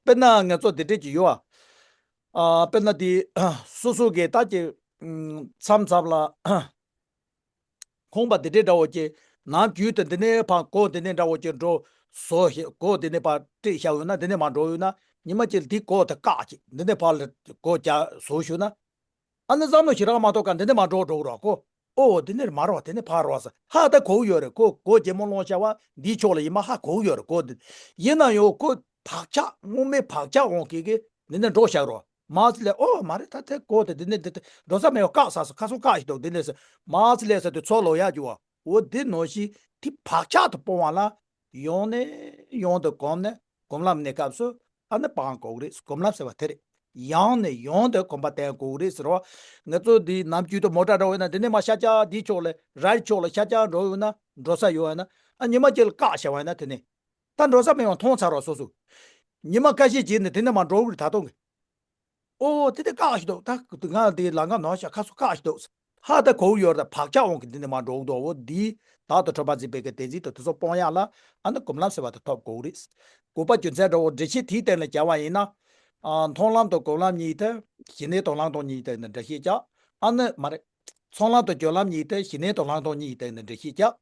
པ་རེད། དཔེར་ན་ང་ཚོ་འདི་འདྲས་ཀྱི་ཡོད་ཨ། ཨ། དཔེར་ན་དེ་སོ་སོ་གི་ད་ཀྱི་མཚམས་མཚམས་ལ། ཁོམ་པ་དེ་འདྲའི་འདྲ་བོ་ཅིག་ནམ་རྒྱུན་དུ་འདི་ནས་ཕར་སྒོ་འདི་ནས་འདྲ་བོ་ཅིག་འགྲོ་བཟོ་ཞིག་སྒོ་འདི་ནས་ཕར་དཀྲིས་བཞག་ཡོད་ན། འདི་ནས་མར་འགྲོ་ཡོད་ན། ཉི་མ་གཅིག་འདི་སྒོ་དེ་བཀག་ཅིག་འདི་ནས་ཕར་ལ་སྒོ་རྒྱག་བཟོ་ཞུ་ན། ཨ་ནི་བསམ་བློ་ཞིག་རག་མ་ཐུབ་ག་འདི་ནས་མར་འགྲོ་འགྲོ་གི་རོགས་ཁོ། ཨོ་འདི་ནས་མར་རོ་འདི་ནས་ཕར་རོ་ཟེར་ཧ་ད་གོ་གི་ཡོད་རེད། ཁོ་སྒོ་རྗེས་མ་སློང་བྱ་བ་འདིའི་ཕྱོགས་ལ་ཡིན་མ་ཧ་གོ་གི་ཡོད་རེད་ཁོ། འདི་ཡིན་ན་ཡང་ཁོ་བག་ཆགས་སྔོན་མའི་བག་ཆགས་འོང་གི་གི་འདི་ནས་འགྲོ་བཞག་རོགས། མ་ཚི་ལས་ཨོ་མ་རེད། ད་དེ་གོ་དེ་འདི་ནས་འདི་འགྲོ་ས་མེད་པ་བཀག་ས་སོ་ཁ་སོ་བཀག་ཞིག་འདུག་འདི་ནས་སོ་མ་ཚི་ལས་ས་དེ་ཚོ་ལོ་ཡག་རྒྱུ་བ་འོ་འདི་ནོ་ཞིག་དེ་བག་ཆགས་དུ་སྤོང་བ་ལ་ཡང་ནས་ཡང་དུ་གོམས་ནས་སྒོམ་ལམ་གནས་སྐབས་སུ་ཨ་ནི་སྤང་དགོས་རེད། སྒོམ་ལམ་ཟེར་བ་དེ་རེད། ཡང་ནས་ཡང་དུ་གོམས་པ་བསྟེན་དགོས་རེད་ཟེར་བ། ང་ཚོ་འདི་ནམ་རྒྱུན་དུ་མོ་ཊ་འགྲོ་ཡོད་ན་འདི་ནས་མ་ཤར་རྒྱག་འདི་ཕྱོགས་ལ་རའི་ཕྱོགས་ལ་ཤར་རྒྱག་འགྲོ་ཡོད་ན་འགྲོ་ས་ཡོད་ན་ཨ་ཉི་མ་གཅིག་ལ་བཀག་བྱ་བ་ཡིན་ན་དེ་ནས། ད་འགྲོ་ས་མེད་པ་མཐོང་ཚར་བ་སོ་སོ། ཉི་མ་ཁ་ཤས་རྗེས་ནས་དེ་ནས་མར་འགྲོ་གི་རེད་ད་དུང་གི། ཨོ་དེ་དེ་བཀག་ཞིག་འདུག་ད་ང་དེ་ལམ་ཁ་ནང་ཤ་ཁ་སོ་བཀག་ཞིག་འདུག་ཧ་ད་གོ་གི་ཡོད་རེད། བག་ཆགས་འོང་གི་འདི་ནས་མར་འགྲོ་གི་འདུག་འོ་འདི་བདག་ཏུ་གྲུབ་པ་འཛིན་པའི་གི་བདེན་འཛིན་དང་དེ་ཚོ་སྤོང་ཡག་ལ་ཨ་ནི་སྒོམ་ལམ་ཟེར་བ་དེ་ཐོབ་དགོས་གི་རེད། དགོས་པ་རྒྱུ་མཚན་འདྲ་བོ་འགྲེལ་བཤད་དེའི་སྟེང་ལ་བརྒྱབ་པ་ཡིན་ན། ཨ་མཐོང་ལམ་དང་སྒོམ་ལམ་གཉིས་དེ་ཞི་གནས་དང་ལྷག་མཐོང་གཉིས་སྟེང་ནས་འགྲེལ་བཤད་བརྒྱབ། ཨ་ནི་མ་རེད། ཚོགས་ལམ་དང་སྦྱོར་ལམ་གཉིས་དེ་ཞི་གནས་དང་ལྷག་མཐོང་གཉིས་སྟེང་ནས་འགྲེལ་བཤད་བརྒྱབ།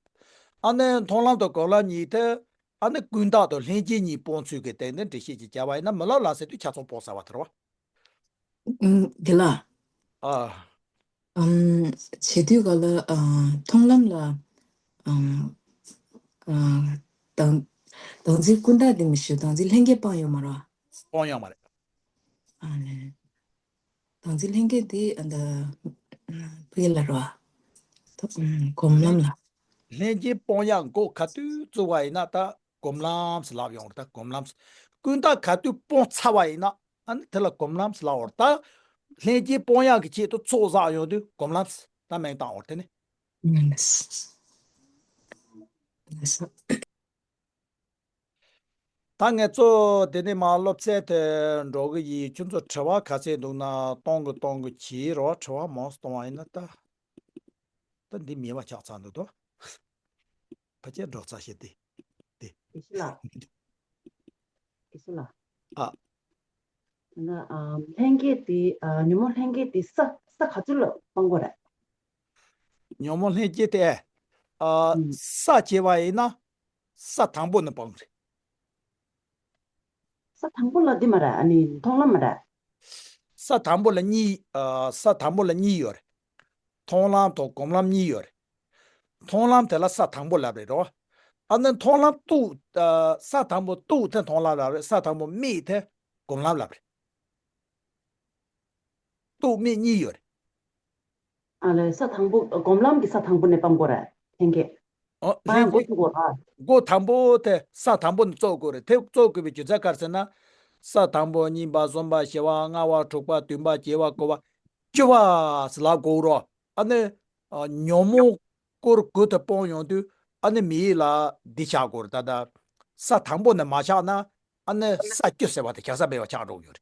ཨ་ནི་མཐོང་ལམ་དང་སྒོམ་ལམ་གཉིས་དེ། ཨ་ནི་ཀུན་བརྟགས་དང་ལྷན་སྐྱེས་གཉིས་སྤོང་ཚུལ་གྱི་སྟེང་ནས་འགྲེལ་བཤད་ཅིག་བརྒྱབ་པ་ཡིན་ན་མི་ལབ་ལ་ཟེར་དུས་ཆ་ཚང་སྤོང་ཚར་བ་དེ་རེད་བ། ཨུམ། དེ་ལ། ཨ། ཨམ། བྱེད་དུས་ག་ལ། ཨ། མཐོང་ལམ་ལ། ཨ། ཨ། བདག་བདག་འཛིན་ཀུན་བརྟགས་དེ་མི་ཤེས། བདག་འཛིན་ལྷན་སྐྱེས་སྤང་ཡོད་མ་རེད། སྤང་ཡོད་མ་རེད། ཨ་ནི། བདག་འཛིན་ལྷན་སྐྱེས་དེ་ཨ་ད་ཕ་གི་ལ་རོ། ཨ། སྒོམ་ལམ་ལ། ལྷན་སྐྱེས་སྤོང་ཡག་མགོ་ག་དུས་བཙུགས་པ་ཡིན་ན་ད་སྒོམ་ལམ་ཟེར་ལབ་ཡོང་རེད། ད་སྒོམ་ལམ་ཟེར། ཀུན་བརྟགས་ག་དུས་སྤོང་ཚར་བ་ཡིན་ན་ཨ་ནི་དེ་ལ་སྒོམ་ལམ་ཟེར་ལབ་ཡོང་རེད། ད་ལྷན་སྐྱེས་སྤོང་ཡག་གི་ཆེད་དུ་ཚོགས་བསགས་ཡོང་དུས་སྒོམ་ལམ་ཟེར་ད་མིང་བཏགས་ཡོང་རེད་དེ་ནི། ད་ངས་གཙོ་བོ་དེ་ནས་མར་སློབ་ཚན་དེ་འགྲོ་གི་ཡིན། ཁྱོད་ཚོ་དྲི་བ་ག་ཚད་འདུག་ན་གཏོང་གི་གཏོང་གི་བྱེད་རོགས། དྲི་བ་མང་སུ་གཏོང་བ་ཡིན་ན་ད། ད་འདི་མེད་པ་ཆགས་ཚར་འདུག་དོ། ཕལ་ཆེར་འགྲོ་ཚར་ཤེས་ཏེ། དེ། ལ། ཨེ་སི་ལ། ཨ། ད་ཨ་ལྷན་སྐྱེས་དེ་ཨ་ཉོན་མོངས་ལྷན་སྐྱེས་དེ་ས་ས་ག་ཚོད་ལ་སྤང་དགོས་རེད། ཉོན་མོངས་ལྷན་སྐྱེས་དེ་ཨ་ཨུམ། ས་བྱས་པ་ཡིན་ན་ས་དང་པོ་ནས་སྤང་རེད། ས་དང་པོ་ལ་འདི་མ་རེད། ཨ་ནི་མཐོང་ལམ་མ་རེད། ས་དང་པོ་ལ་གཉིས། ཨ་ས་དང་པོ་ལ་གཉིས་ཡོད་རེད། མཐོང་ལམ་དང་སྒོམ་ལམ་གཉིས་ཡོད་རེད། མཐོང་ལམ་དེ་ལ་ས་དང་པོ་ལབ་རེད་རོ། ཨ་ནི་མཐོང་ལམ་རྟོགས། ཨ་ས་དང་པོ་རྟོགས་དེ་མཐོང་ལམ་ལབ་རེད། ས་དང་པོ་དམིགས་དེ་སྒོམ་ལམ་ལབ་རེད། རྟོགས་དམིགས་གཉིས་ཡོད་རེད། ཨ་ལས་ས་དང་པོ་སྒོམ་ལམ་གྱི་ས་དང་པོ་ནས་སྤང་དགོས་རེད། ལྷན་སྐྱེས། ཨོ་ཨ་ལྷན་འགོ་སྐྱེས། ཚུགས་དགོས་རེད། འགོ་དང་པོ་དེ་ས་དང་པོ་ནས་རྩོད་དགོས་རེད། དེ་རྩོད་དགོས་པའི་རྒྱུ་མཚན་ག་རེ་ཟེར་ན། ས་དང་པོ་གཉིས་པ་གསུམ་པ་བཞི་པ་ལྔ་པ་དྲུག་པ་བདུན་པ་བརྒྱད་པ་དགུ་པ་བཅུ་པ་ཟེར་ལབ་དགོས་རོ། ཨ་ནི་ཨ་ཉོན་མོངས་སྐོར་དགུ་དེ་སྤོང་ཡོང་དུས་ཨ་ནི་མི་ཡུལ་ལ་འདི་ཆགས་དགོས་རེད། ད་ལྟ་ས་དང་པོ་ནས་མ་ཆགས་ན་ཨ་ནི་ས་བཅུ་ཟེར་བ་དེ་རྒྱག་ས་མེད་པ་ཆགས་འགྲོ་གི་ཡོད་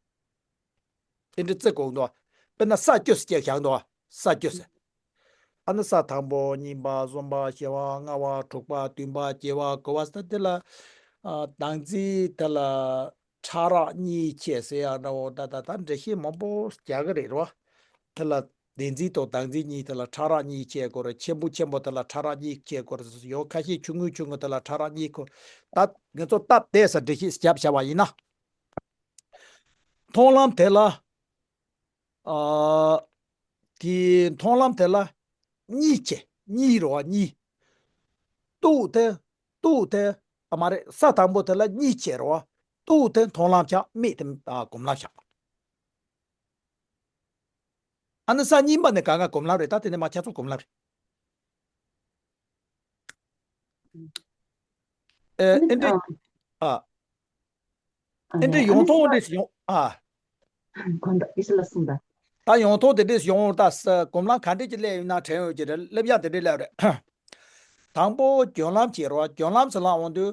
རེད། དེ་འདྲ་བརྩི་དགོས་འདུག་དཔེར་ན་ས་བཅུ་ཟེར་བྱས་བཞག་འདུག་ས་བཅུ་ཟེར། ཨ་ནི་ས་དང་པོ་གཉིས་པ་གསུམ་པ་བཞི་པ་ལྔ་པ་དྲུག་པ་བདུན་པ་བརྒྱད་པ་དགུ་པ་ཟེར་དེ་ལ། ཨ་བདག་འཛིན་དེ་ལ་ཕྲ་རགས་གཉིས་ཆེ་ཟེར་ཡ་འདྲ་བོ་ད་ད་ད་འགྲེལ་བཤད་མང་པོ་རྒྱག་གི་རེད་རོ། དེ་ལ་བདེན་འཛིན་དང་བདག་འཛིན་གཉིས་དེ་ལ་ཕྲ་རགས་གཉིས་ཆེ་དགོས་རེད། ཆེན་པོ་ཆེན་པོ་དེ་ལ་ཕྲ་རགས་གཉིས་ཆེ་དགོས་རེད། ཡང་ཁ་ཤས་ཆུང་ངུ་ཆུང་ངུ་དེ་ལ་ཕྲ་རགས་གཉིས་དགོས། ད་ང་ཚོ་སྟབས་བདེ་ས་འགྲེལ་བཤད་རྒྱབ་བྱ་བ་ཡིན་ན། མཐོང་ལམ་དེ་ལ། ཨ། དེའི་མཐོང་ལམ་དེ་ལ་གཉིས་བྱས། གཉིས་རེད་བ། གཉིས། རྟོགས་དེ། རྟོགས་དེ། ཨ་མ་རེད། ས་དང་པོ་དེ་ལ་གཉིས་བྱས་རེད་བ། རྟོགས་དེ་མཐོང་ལམ་ཆགས། དམིགས་དེ་ཨ་སྒོམ་ལམ་ཆགས། ཨ་ནི་ས་གཉིས་པ་ནས་ག་ང་སྒོམ་ལམ་རེད། ད་དེ་ནས་མ་ཁྱེད་ཚོ་སྒོམ་ལམ་རེད། ཨེ་ཨེ་འདྲ། ཨ། ཨེ་འདྲ་ཡོང་ཐོག་འདྲ་ཞིག་ཡོང་ཨ། གོ་འདུག་ཨི་ཤི་ལ་གསུངས་པ། ད་ཡོང་ཐོག་དེ་འདྲ་ཞིག་ཡོང་ད་ས་སྒོམ་ལམ་ག་འདྲ་ཅིག་སླེབས་ཡོད་ན་དྲན་ཡོད་ཀྱི་རེད། སླེབས་ཡག་དེ་འདྲ་སླེབས་རེད། དང་པོ་སྦྱོར་ལམ་བྱེད་རོགས། སྦྱོར་ལམ་ཟེར་ལ་འོང་དུས།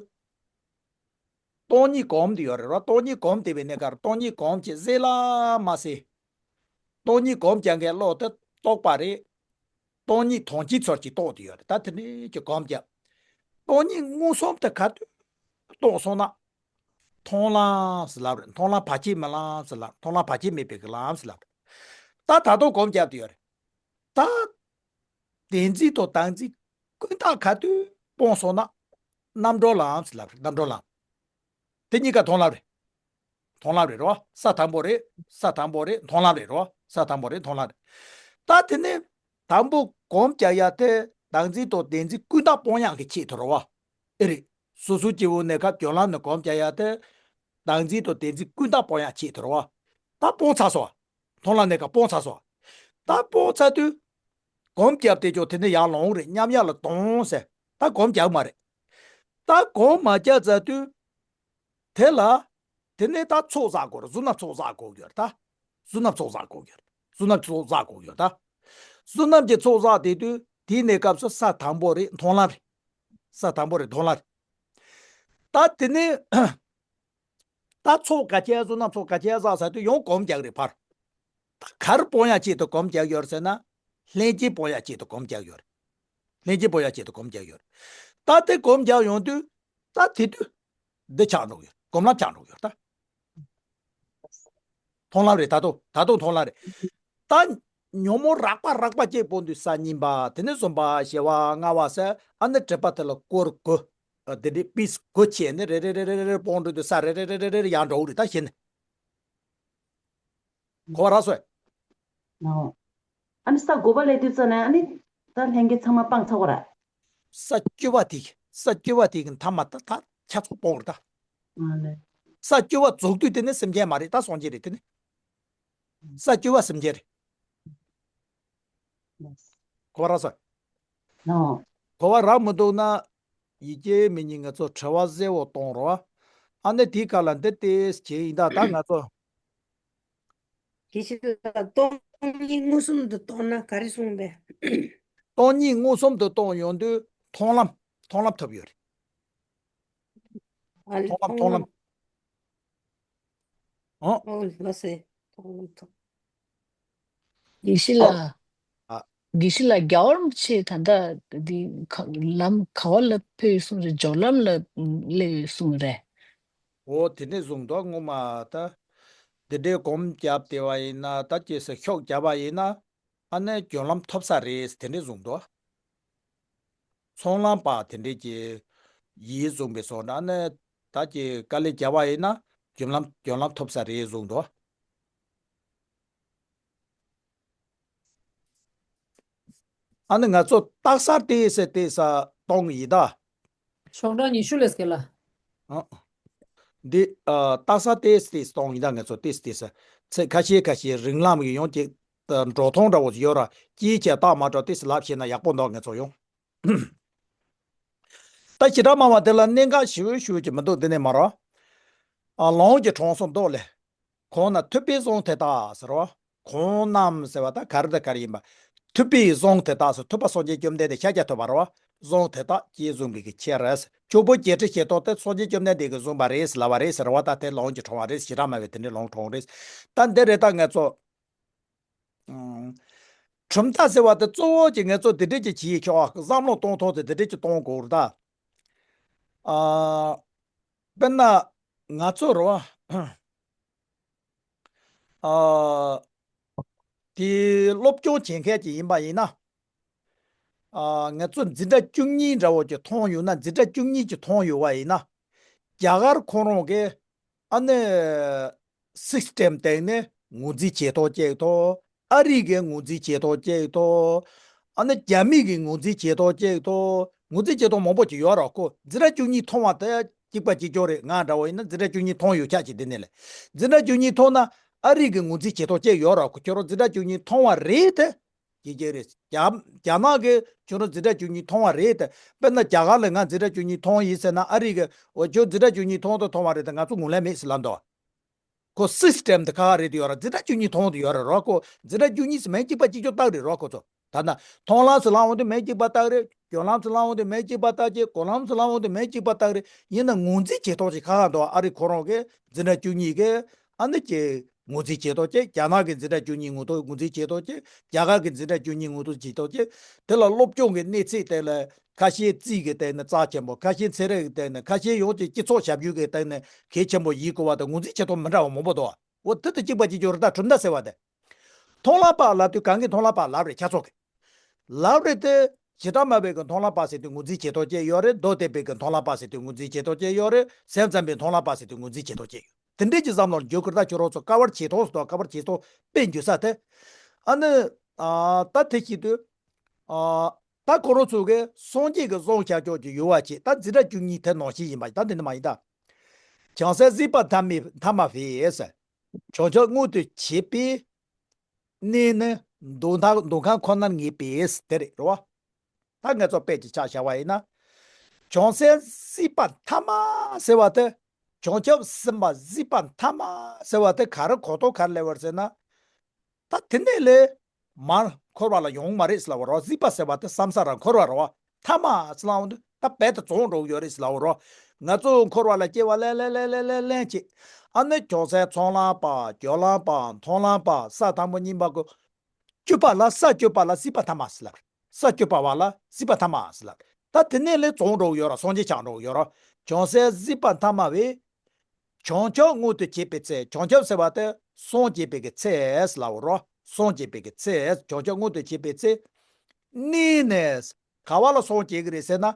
སྟོང་ཉིད་སྒོམ་དེ་ཡོད་རེད་རོགས། སྟོང་ཉིད་སྒོམ་དེ་བས་ནས་གར་སྟོང་ཉིད་སྒོམ་བྱེད་ཟེར་ལ་མ་ཟེར། སྟོང་ཉིད་སྒོམ་རྒྱག་མཁན་བློ་དེ་རྟོག་པ་རེད། སྟོང་ཉིད་དོན་སྤྱིའི་ཚུལ་གྱིས་རྟོགས་དེ་ཡོད་རེད། ད་དེ་འདྲའི་གི་སྒོམ་རྒྱག་སྟོང་ཉིད་མངོན་སུམ་དུ་ག་དུས་རྟོགས་སོང་ན། མཐོང་ལམ་ཟེར་ལབ་རེད། མཐོང་ལམ་བར་ཆད་མེད་ལམ་ཟེར་ལབ། མཐོང་ལམ་བར་ཆད་མེད་པའི་གི་ལམ་ཟེར་ལབ་རེད། ད་ད་དུང་སྒོམ་རྒྱབ་དུ་ཡོད་རེད། ད་བདེན་འཛིན་དང་བདག་འཛིན་ཀུན་བཏགས་ག་དུས་སྤོང་སོང་ན། རྣམ་གྲོལ་ལམ་ཟེར་ལབ་རེད། རྣམ་གྲོལ་ལམ། དེ་གཉིས་ཀ་མཐོང་ལམ་རེད། མཐོང་ལམ་རེད་རོ། ས་དང་པོ་རེད། ས་དང་པོ་རེད། མཐོང་ལམ་རེད་རོ། ས་དང་པོ་རེད། མཐོང་ལམ་རེད། ད་དེ་ནས་དང་པོ་སྒོམ་རྒྱག་ཡ་དེ་བདག་འཛིན་དང་བདེན་འཛིན་ཀུན་བཏགས་སྤོང་ཡག་གི་ཆེད་དུ་རེད་བ། ཨེ་རེད། སོ་སོ་སྐྱེ་བོ་གནས་སྐབས་སྦྱོར་ལམ་ནས་སྒོམ་རྒྱག་ཡ་དེ། བདག་འཛིན་དང་བདེན་འཛིན་ཀུན་བཏགས་སྤོང་ཡག་ཆེད་དུ་རེད་བ། ད་སྤོང་ཚར་སོང་། མཐོང་ལམ་གནས་སྐབས་སྤོང་ཚར་སོང་། ད་སྤོང་ཚར་དུས། སྒོམ་རྒྱབ་དེ་ཅོ་དེ་ནས་ཡར་ལོངས་རེད། མཉམ་ཡག་ལ་དོང་ཟེར། ད་སྒོམ་རྒྱག་མ་རེད། ད་སྒོམ་མ་རྒྱག་ཚར་དུས། དེ་ལ། དེ་ནས་ད་ཚོགས་བསགས་དགོས་རེད། བསོད་ནམས་ཚོགས་བསགས་དགོས་ཀྱི་ཡོད་རེད་ད། བསོད་ནམས་ཚོགས་བསགས་དགོས་ཀྱི་ཡོད་རེད། བསོད་ནམས་ཚོགས་བསགས་དགོས་ཀྱི་ཡོད་རེད་ད། བསོད་ནམས་ཀྱི་ཚོགས་བསགས་དེ་དུས་དེའི་གནས་སྐབས་སུ་ས་དང་པོ་རེད། མཐོང་ལམ་རེད། ས་དང་པོ་རེད། མཐོང་ལམ་རེད། ད་དེ་ནས། ད་ཚོགས་ག་ཆེ་བསོད་ནམས་ཚོགས་ག་ཆེ་བསགས་ཚར་དུས་ཡང་སྒོམ་རྒྱག་རེད་ཕར། ད་ག་རེ་སྤོང་ཡག་ཆེད་དུ་སྒོམ་རྒྱག་ཡོད་རེད་ཟེར་ན། ལྷན་སྐྱེས་སྤོང་ཡག་ཆེད་དུ་སྒོམ་རྒྱག་ཡོད་རེད། ལྷན་སྐྱེས་སྤོང་ཡག་ཆེད་དུ་སྒོམ་རྒྱག་ཡོད་རེད། ད་དེ་སྒོམ་རྒྱག་ཡོང་དུས། ད་དེ་དུས། འདི་ཆགས་འགྲོ་གི་ཡོད། སྒོམ་ལམ་ཆགས་འགྲོ་གི་ཡོད་ད། མཐོང་ལམ་རེད། ད་དུང་ད་དུང་མཐོང་ལམ་རེད། ད་ཉོན་མོངས་རགས་པ་རགས་པ་གཅིག་སྤོང་དུས་ས་གཉིས་པ། དེ་ནས་གསུམ་པ། བཞི་པ། ལྔ་པ་ཟེར། ཨ་ནི་དྲེགས་པ་དེ་ལ་སྐོར་དགུ། ཨ་དེ་འདྲའི་པིས་དགུ་བྱས་ནས་རེ་རེ་རེ་རེ་རེ་རེ་སྤོང་འགྲོ་དུས་ས་རེ་རེ་རེ་རེ་རེ་རེ་ཡར་འགྲོ་གི་རེད། ད་གཞི་ནས་གོ་བ་རག་སོང་། ཨོ། ཨ་ནི་ས་དགུ་པ་སླེབས་དུས་ཙ་ནས་ཨ་ནི་ད་ལྷན་སྐྱེས་ཚང་མ་སྤངས་ཚར་བ་རེད། ས་བཅུ་པ་དེ་གི་ས་བཅུ་པ་དེ་གི་མཐའ་མ་ད་ད་ཆ་ཚང་སྤོང་རེད་ད། ཨ་ལེ། ས་བཅུ་པ་རྫོགས་དུས་དེ་ནི་སེམས་ཅན་མ་རེད། ད་སངས་རྒྱས་རེད། དེ་ནི། ས་བཅུ་པ་སེམས་ཅན་རེད། གོ་བ་རག་སོང་། ཨོ། གོ་བ་རག་མི་འདུག་ན། ཡིད་ཀྱི་མི་ཉིད་ང་ཚོ་དྲི་བ་གསལ་བོ་གཏོང་རོགས། ཨ་ནི་དེའི་སྐབས་ལ་འདི་ལྟས་བྱས་ཡིན་ད། ད་ང་ཚོ། དེ་ཕྱིར་ལ་སྟོང་ཉིད་མངོན་སུམ་དུ་རྟོགས་ན་ག་རེ་གསུངས་པས། སྟོང་ཉིད་མངོན་སུམ་དུ་རྟོགས་ཡོང་དུས་མཐོང་ལམ། མཐོང་ལམ་ཐོབ་ཡོད་རེད། ཨ་ལེ། མཐོང་ལམ། མཐོང་ལམ། ཨོ། ཨོ་ལགས་སེ། མཐོང་ལམ་ཐོབ། དགེ་བཤེས་ལགས། ཨ། དགེ་བཤེས་ལགས། རྒྱལ་བ་རིན་པོ་ཆེ་ད་ལྟ་འདི་ཁ་ལམ་ག་བ་ལ་ཕེབས་ཡོད་གསུངས་རེད། སྦྱོར་ལམ་ལ་སླེབས་ཡོད་གསུངས་རེད། འོ་དེ་འདྲས་བཟུང་འདུག་སྔོན་མ་ད། དེ་འདྲས་སྒོམ་བརྒྱབ་བསྡད་པ་ཡིན་ན། ད་ཅེས་སེ་ཤོག་བརྒྱབ་པ་ཡིན་ན། ཨ་ནི་རྒྱུན་ལམ་ཐོབ་ས་རེད་དེ་འདྲས་བཟུང་འདུག་ཚོང་ལམ་པ་དེ་འདྲས་ཀྱི་ཡིད་བཟུང་བའི་སོང་ན་ནི། ད་ཀྱི་དཀའ་ལས་བརྒྱབ་པ་ཡིན་ན་རྒྱུན་ལམ་རྒྱུན་ལམ་ཐོབ་ས་རེད་བཟུང་འདུག་ཨ་ནི་ང་ཚོ་རྟགས་གསལ་ཏེ་སེ་ཏེ་ས་གཏོང་ཡིན་ད། ཤོག་གྲངས་ཉི་ཤུ་ལས་སྐད་ལ། ཨ། འདི་ཨ་རྟགས་གསལ་ཏེ་སེ་ཏེ་སེ་གཏོང་ཡིན་ད། ང་ཚོ་ཏེ་སེ་ཏེ་སེ་ཚེ་ཁ་ཤས་ཁ་ཤས་རིང་ལམ་གྱི་ཡོང་གི་འགྲོ་མཐོང་འདྲ་བོ་ཡོད་ར། ཅིའི་ཕྱིར་རྟགས་མ་འགྲོ་ཏེ་སེ་ལབ་ཤེས་ན་ཡག་པོ་འདུག་ང་ཚོ་ཡོང་། ད་བྱེ་བྲག་སྨྲ་བ་དེ་ལ་གནད་འགག་ཞེ་པོ་ཞེ་པོ་ཅིག་མི་འདུག་འདི་ནས་མ་རོ། ཨ་ལོངས་ཀྱི་གྲོང་སོགས་མདོ་ལས། གོང་ན་ཐུབ་པས་གཟུངས་དེ་དག་ཟེར་རོ། གོང་རྣམས་ཟེར་བ་ད་ག་རེ་དང་ག་རེ་ཡིན་པ། ཐུབ་པས་གཟུངས་དེ་དག་ཟེར། ཐུབ་པ་སངས་རྒྱས་བཅོམ་ལྡན་འདས་ཤཱཀྱ་ཐུབ་པ་རོ། གཟུངས་དེ་དག་ཅེས་གསུངས་པའི་གི་ཕྱིར། ཕྱུག་པོ་བརྒྱད་ཁྲི་བཞི་སྟོང་དེ་སངས་རྒྱས་བཅོམ་ལྡན་འདས་ཀྱིས་བཟུང་བ་རེད་ལབ་པ་རེད་ཟེར་བ། ད་དེ་ལོངས་ཀྱི་གྲོང་བ་རེད། བྱེ་བྲག་སྨྲ་བས་དེ་འདྲའི་ལོངས་གྲོང་རེད། ད་འདི་རེད། ད་ང་ཚོ། ཨང་། གྲུབ་མཐའ་ཟེར་བ་དེ་གཙོ་བོ་གཅིག་ང་ཚོ་དེ་འདྲས་ཀྱི་བྱེད་ཆོག་བསམ་བློ་གཏོང་ཐོག་དེ་དེ་འདྲས་ཀྱི་གཏོང་དགོས་རེད་ད། ཨ། དཔེར་ན་ང་ཚོ་རེད་བ། ཨ། དེ་སློབ་སྦྱོང་བྱེད་མཁན་ཅིག་ཡིན་པ་ཡིན་ན། ཨ། ང་ཚོ་འཛིན་གྲྭ་བཅུ་གཉིས་འདྲ་བོ་ཅིག་མཐོང་ཡོད་ན། འཛིན་གྲྭ་བཅུ་གཉིས་ཅིག་མཐོང་ཡོད་པ་ཡིན་ན། རྒྱ་གར་ཁོ་རང་གིས་ཨ་ནི་སིས་ཊེམ་སྟེང་ནས་ངོས་འཛིན་བྱེད་ཐོག་བཅུག་ཐོག་ཨ་རི་གི་ངོས་འཛིན་བྱེད་ཐོག་བཅུག་ཐོག་ཨ་ནི་རྒྱ་མི་གི་ངོས་འཛིན་བྱེད་ཐོག་བཅུག་ཐོག་ངོས་འཛིན་བྱེད་ཐོག་མང་པོ་ཅིག་ཡོད་ར། ཁོ་འཛིན་གྲྭ་བཅུ་གཉིས་མཐོང་བ་དེ་གཅིག་པ་གཅིག་རྐྱང་རེད། ང་འདྲ་བོ་ཡིན་ན་འཛིན་གྲྭ་བཅུ་གཉིས་མཐོང་ཡོད་ཆགས་ཀྱི། དེ་ནས་ལས་འཛིན་གྲྭ་བཅུ་གཉིས་མཐོང་ན་ཨ་རི་གི་ངོས་འཛིན་བྱེད་ཐོག་བཅུག་ཡོད་ར། ཁོ་ཁྱོད་རང་འཛིན་གྲྭ་བཅུ་གཉིས་མཐོང་བ་རེད་དེ། ཀྱི་ཀྱི་རེད། རྒྱ་རྒྱ་ནག་གིས་ཁྱོད་རང་འཛིན་གྲྭ་བཅུ་གཉིས་མཐོང་བ་རེད་དེ། དཔེར་ན་རྒྱ་གར་ལ་ང་འཛིན་གྲྭ་བཅུ་གཉིས་མཐོང་ཡིན་ཟེར་ན། ཨ་རི་གིས་འོ་ཁྱོད་འཛིན་གྲྭ་བཅུ་གཉིས་མཐོང་དང་མཐོང་བ་རེད་དེ། ང་ཚོ་ངོས་ལེན་མེད་ཟེར་ལབ་འདུག་ཁོ་སིས་ཊེམ་དེ་ཁ་ཁ་རེད་དེ་ཡོད་ར། འཛིན་གྲྭ་བཅུ་གཉིས་མཐོང་དེ་ཡོད་ར་རོ། ཁོ་འཛིན་གྲྭ་བཅུ་གཉིས་སུ་མིང་གཅིག་པ་གཅིག་རྐྱང་བཏགས་རེད་རོ། ཁོ་ཚོ་ད་ན་མཐོང་ལམ་ཟེར་ལབ་འོང་དུས་མིང་གཅིག་པ་བཏགས་རེད། སྐྱོད་ལམ་ཟེར་ལབ་འོང་དུས་མིང་གཅིག་པ་བཏགས་ཀྱི། གོ་ལམ་ཟེར་ལབ་འོང་དུས་མིང་གཅིག་པ་བཏགས་རེད། ཡིན་ན་ངོས་འཛིན་བྱེད་ཐོག་ཅིག་ཁ་ཁ་འདུག་ཨ་རི་ཁོ་རང་གིས་འཛིན་གྲྭ་བཅུ་གཉིས་ཀྱི་ཨ་ནི་ཀྱི་ངོས་འཛིན་བྱེད་ཐོག་ཅིག་རྒྱ་ནག་གི་འཛིན་གྲྭ་བཅུ་གཉིས་ངོས་ཐོག་ངོས་འཛིན་བྱེད་ཐོག་ཅིག་རྒྱ་གར་གི་འཛིན་གྲྭ་བཅུ་གཉིས་ངོས་འཛིན་བྱེད་ཐོག་ཅིག་དེ་ལ་སློབ་སྦྱོང་གི་གནས་ཚད་དེ་ལ་ཁ་ཤས་རྩིས་ཀྱི་སྟེང་ནས་རྩ་ཆེན་པོ། ཁ་ཤས་ཚན་རིག་གི་སྟེང་ནས། ཁ་ཤས་ཡོངས་ཀྱི་སྤྱི་ཚོགས་ཞབས་ཞུ་གི་སྟེང་ནས་གལ་ཆེན་པོ་ཡིན་དགོས་པ་དང་། ངོས་འཛིན་བྱེད་ཐོག་མི་འདྲ་བ་མང་པོ་འདུག་འོ་དེ་དང་གཅིག་པ་གཅིག་རྐྱང་རེད། ད་གྲུབ་མཐའ་ཟེར་བ་དེ། མཐོང་ལམ་པ་ལབ་དུས་གང་གི་མཐོང་ལམ་པ་ལབ་རེད། ཁྱེད་ཚོ་གི་ལབ་རེད་དེ། བྱེ་བྲག་སྨྲ་བའི་གི་མཐོང་ལམ་པ་ཟེར་དུས་ངོས་འཛིན་བྱེད་ཐོག་ཅིག་ཡོད་རེད། མདོ་སྡེ་པའི་གི་མཐོང་ལམ་པ་ཟེར་དུས་ངོས་འཛིན་བྱེད་ཐོག་ཅིག་ཡོད་རེད། སེམས་ཙམ་པའི་མཐོང་ལམ་པ་ཟེར་དུས་ངོས་འཛིན་བྱེད་ཐོག་ཅིག་ཡོད། དེ་འདྲས་ཀྱི་བསམ་བློ་འཇོག་དགོས་རེད། ད་ཁྱོད་རང་ཚོ་སྐ་བར་བྱེད་ཐོག་སོ། སྐ་བར་བྱེད་ཐོག་དཔེ་འཇོག་ས་དེ། ཨ་ནི་ཨ་ད་དེ་བྱེད་དུས་ཨ་ད་ཁོ་རང་ཚོ་གི་སངས་རྒྱས་ཀྱི་གསུང་ཆ་ཆོག་ཅིག་ཡོད་པ་ཅིག་ད་འཛིན་གྲྭ་བཅུ་གཉིས་དེ་ནང་བཞིན་ཡིན་པ། ད་འདི་འདྲ་མ་ཡིན་ད། བྱང་སེམས་གཟིགས་པ་ཐ་མ་ཐ་མ་བས། བྱང་ཆུབ་མངོན་དུ་བྱེད་པའི་གནས་ནི་འདོད་ཁམས་འདོད་ཁམས་ཁོ་ནར་ངེས་པས་དེ་རེད་རོ། ད་ང་ཚོ་དཔེ་ཅིག་ཆ་བཞག་པ་ཡིན་ན། བྱང་སེམས་གཟིགས་པ་ཐ་མ་ཟེར་བ་དེ། བྱང་ཆུབ་སེམས་དཔའ་གཟིགས་པ་ཐ་མ་ཟེར་བ་དེ་ག་རེ་གོ་རྟོགས་ག་རེ་སླེབས་པ་རེད་ཟེར་ན། ད་དེ་ནས་ལས་མར་འཁོར་བ་ལ་ཡོང་མ་རེད་ཟེར་ལབ་པ་རོ། གཟིགས་པ་ཟེར་བ་དེ་བསམ་ས་རང་འཁོར་བ་རོ། ཐ་མ་ཟེར་ལབ་འོང་དུས་ད་རྦད་དེ་རྫོགས་འགྲོ་གི་ཡོད་རེད་ཟེར་ལབ་པ་རོ། ང་ཚོ་འཁོར་བ་ལ་སྐྱེ་བ་ལེན་ལེན་ལེན་ལེན་ལེན་ལེན་བྱེད། ཨ་ནི་བྱང་སེམས་ཚོང་ལམ་པ། སྦྱོར་ལམ་པ། མཐོང་ལམ་པ། ས་དང་པོ་གཉིས་པ་གོ། སྤྱོད་པ་ལ། ས་སྤྱོད་པ་ལ་གཟིགས་པ་ཐ་མ་ཟེར་ལབ་རེད། ས་སྤྱོད་པ་བ་ལ་གཟིགས་པ་ཐ་མ་ཟེར་ལབ་རེད། ད་དེ་ནས་ལས་རྫོགས་འགྲོ་གི་ཡོད་ར། སངས་རྒྱས་ཆགས་འགྲོ་གི་ཡོད་ར། བྱང་སེམས་གཟིགས་པ་ཐ་མ་བས། བྱང་ཆུབ་མངོན་དུ་བྱེད་པའི་ཚེ། བྱང་ཆུབ་ཟེར་བ་དེ་སངས་རྒྱས་པའི་གི་ཚེ་ཟེར་ལབ་པ་རོ། སངས་རྒྱས་པའི་གི་ཚེ། བྱང་ཆུབ་མངོན་དུ་བྱེད་པའི་ཚེ། གནས་ནི་ག་བ་ལ་སངས་རྒྱས་ཀྱི་རེད་ཟེར་ན།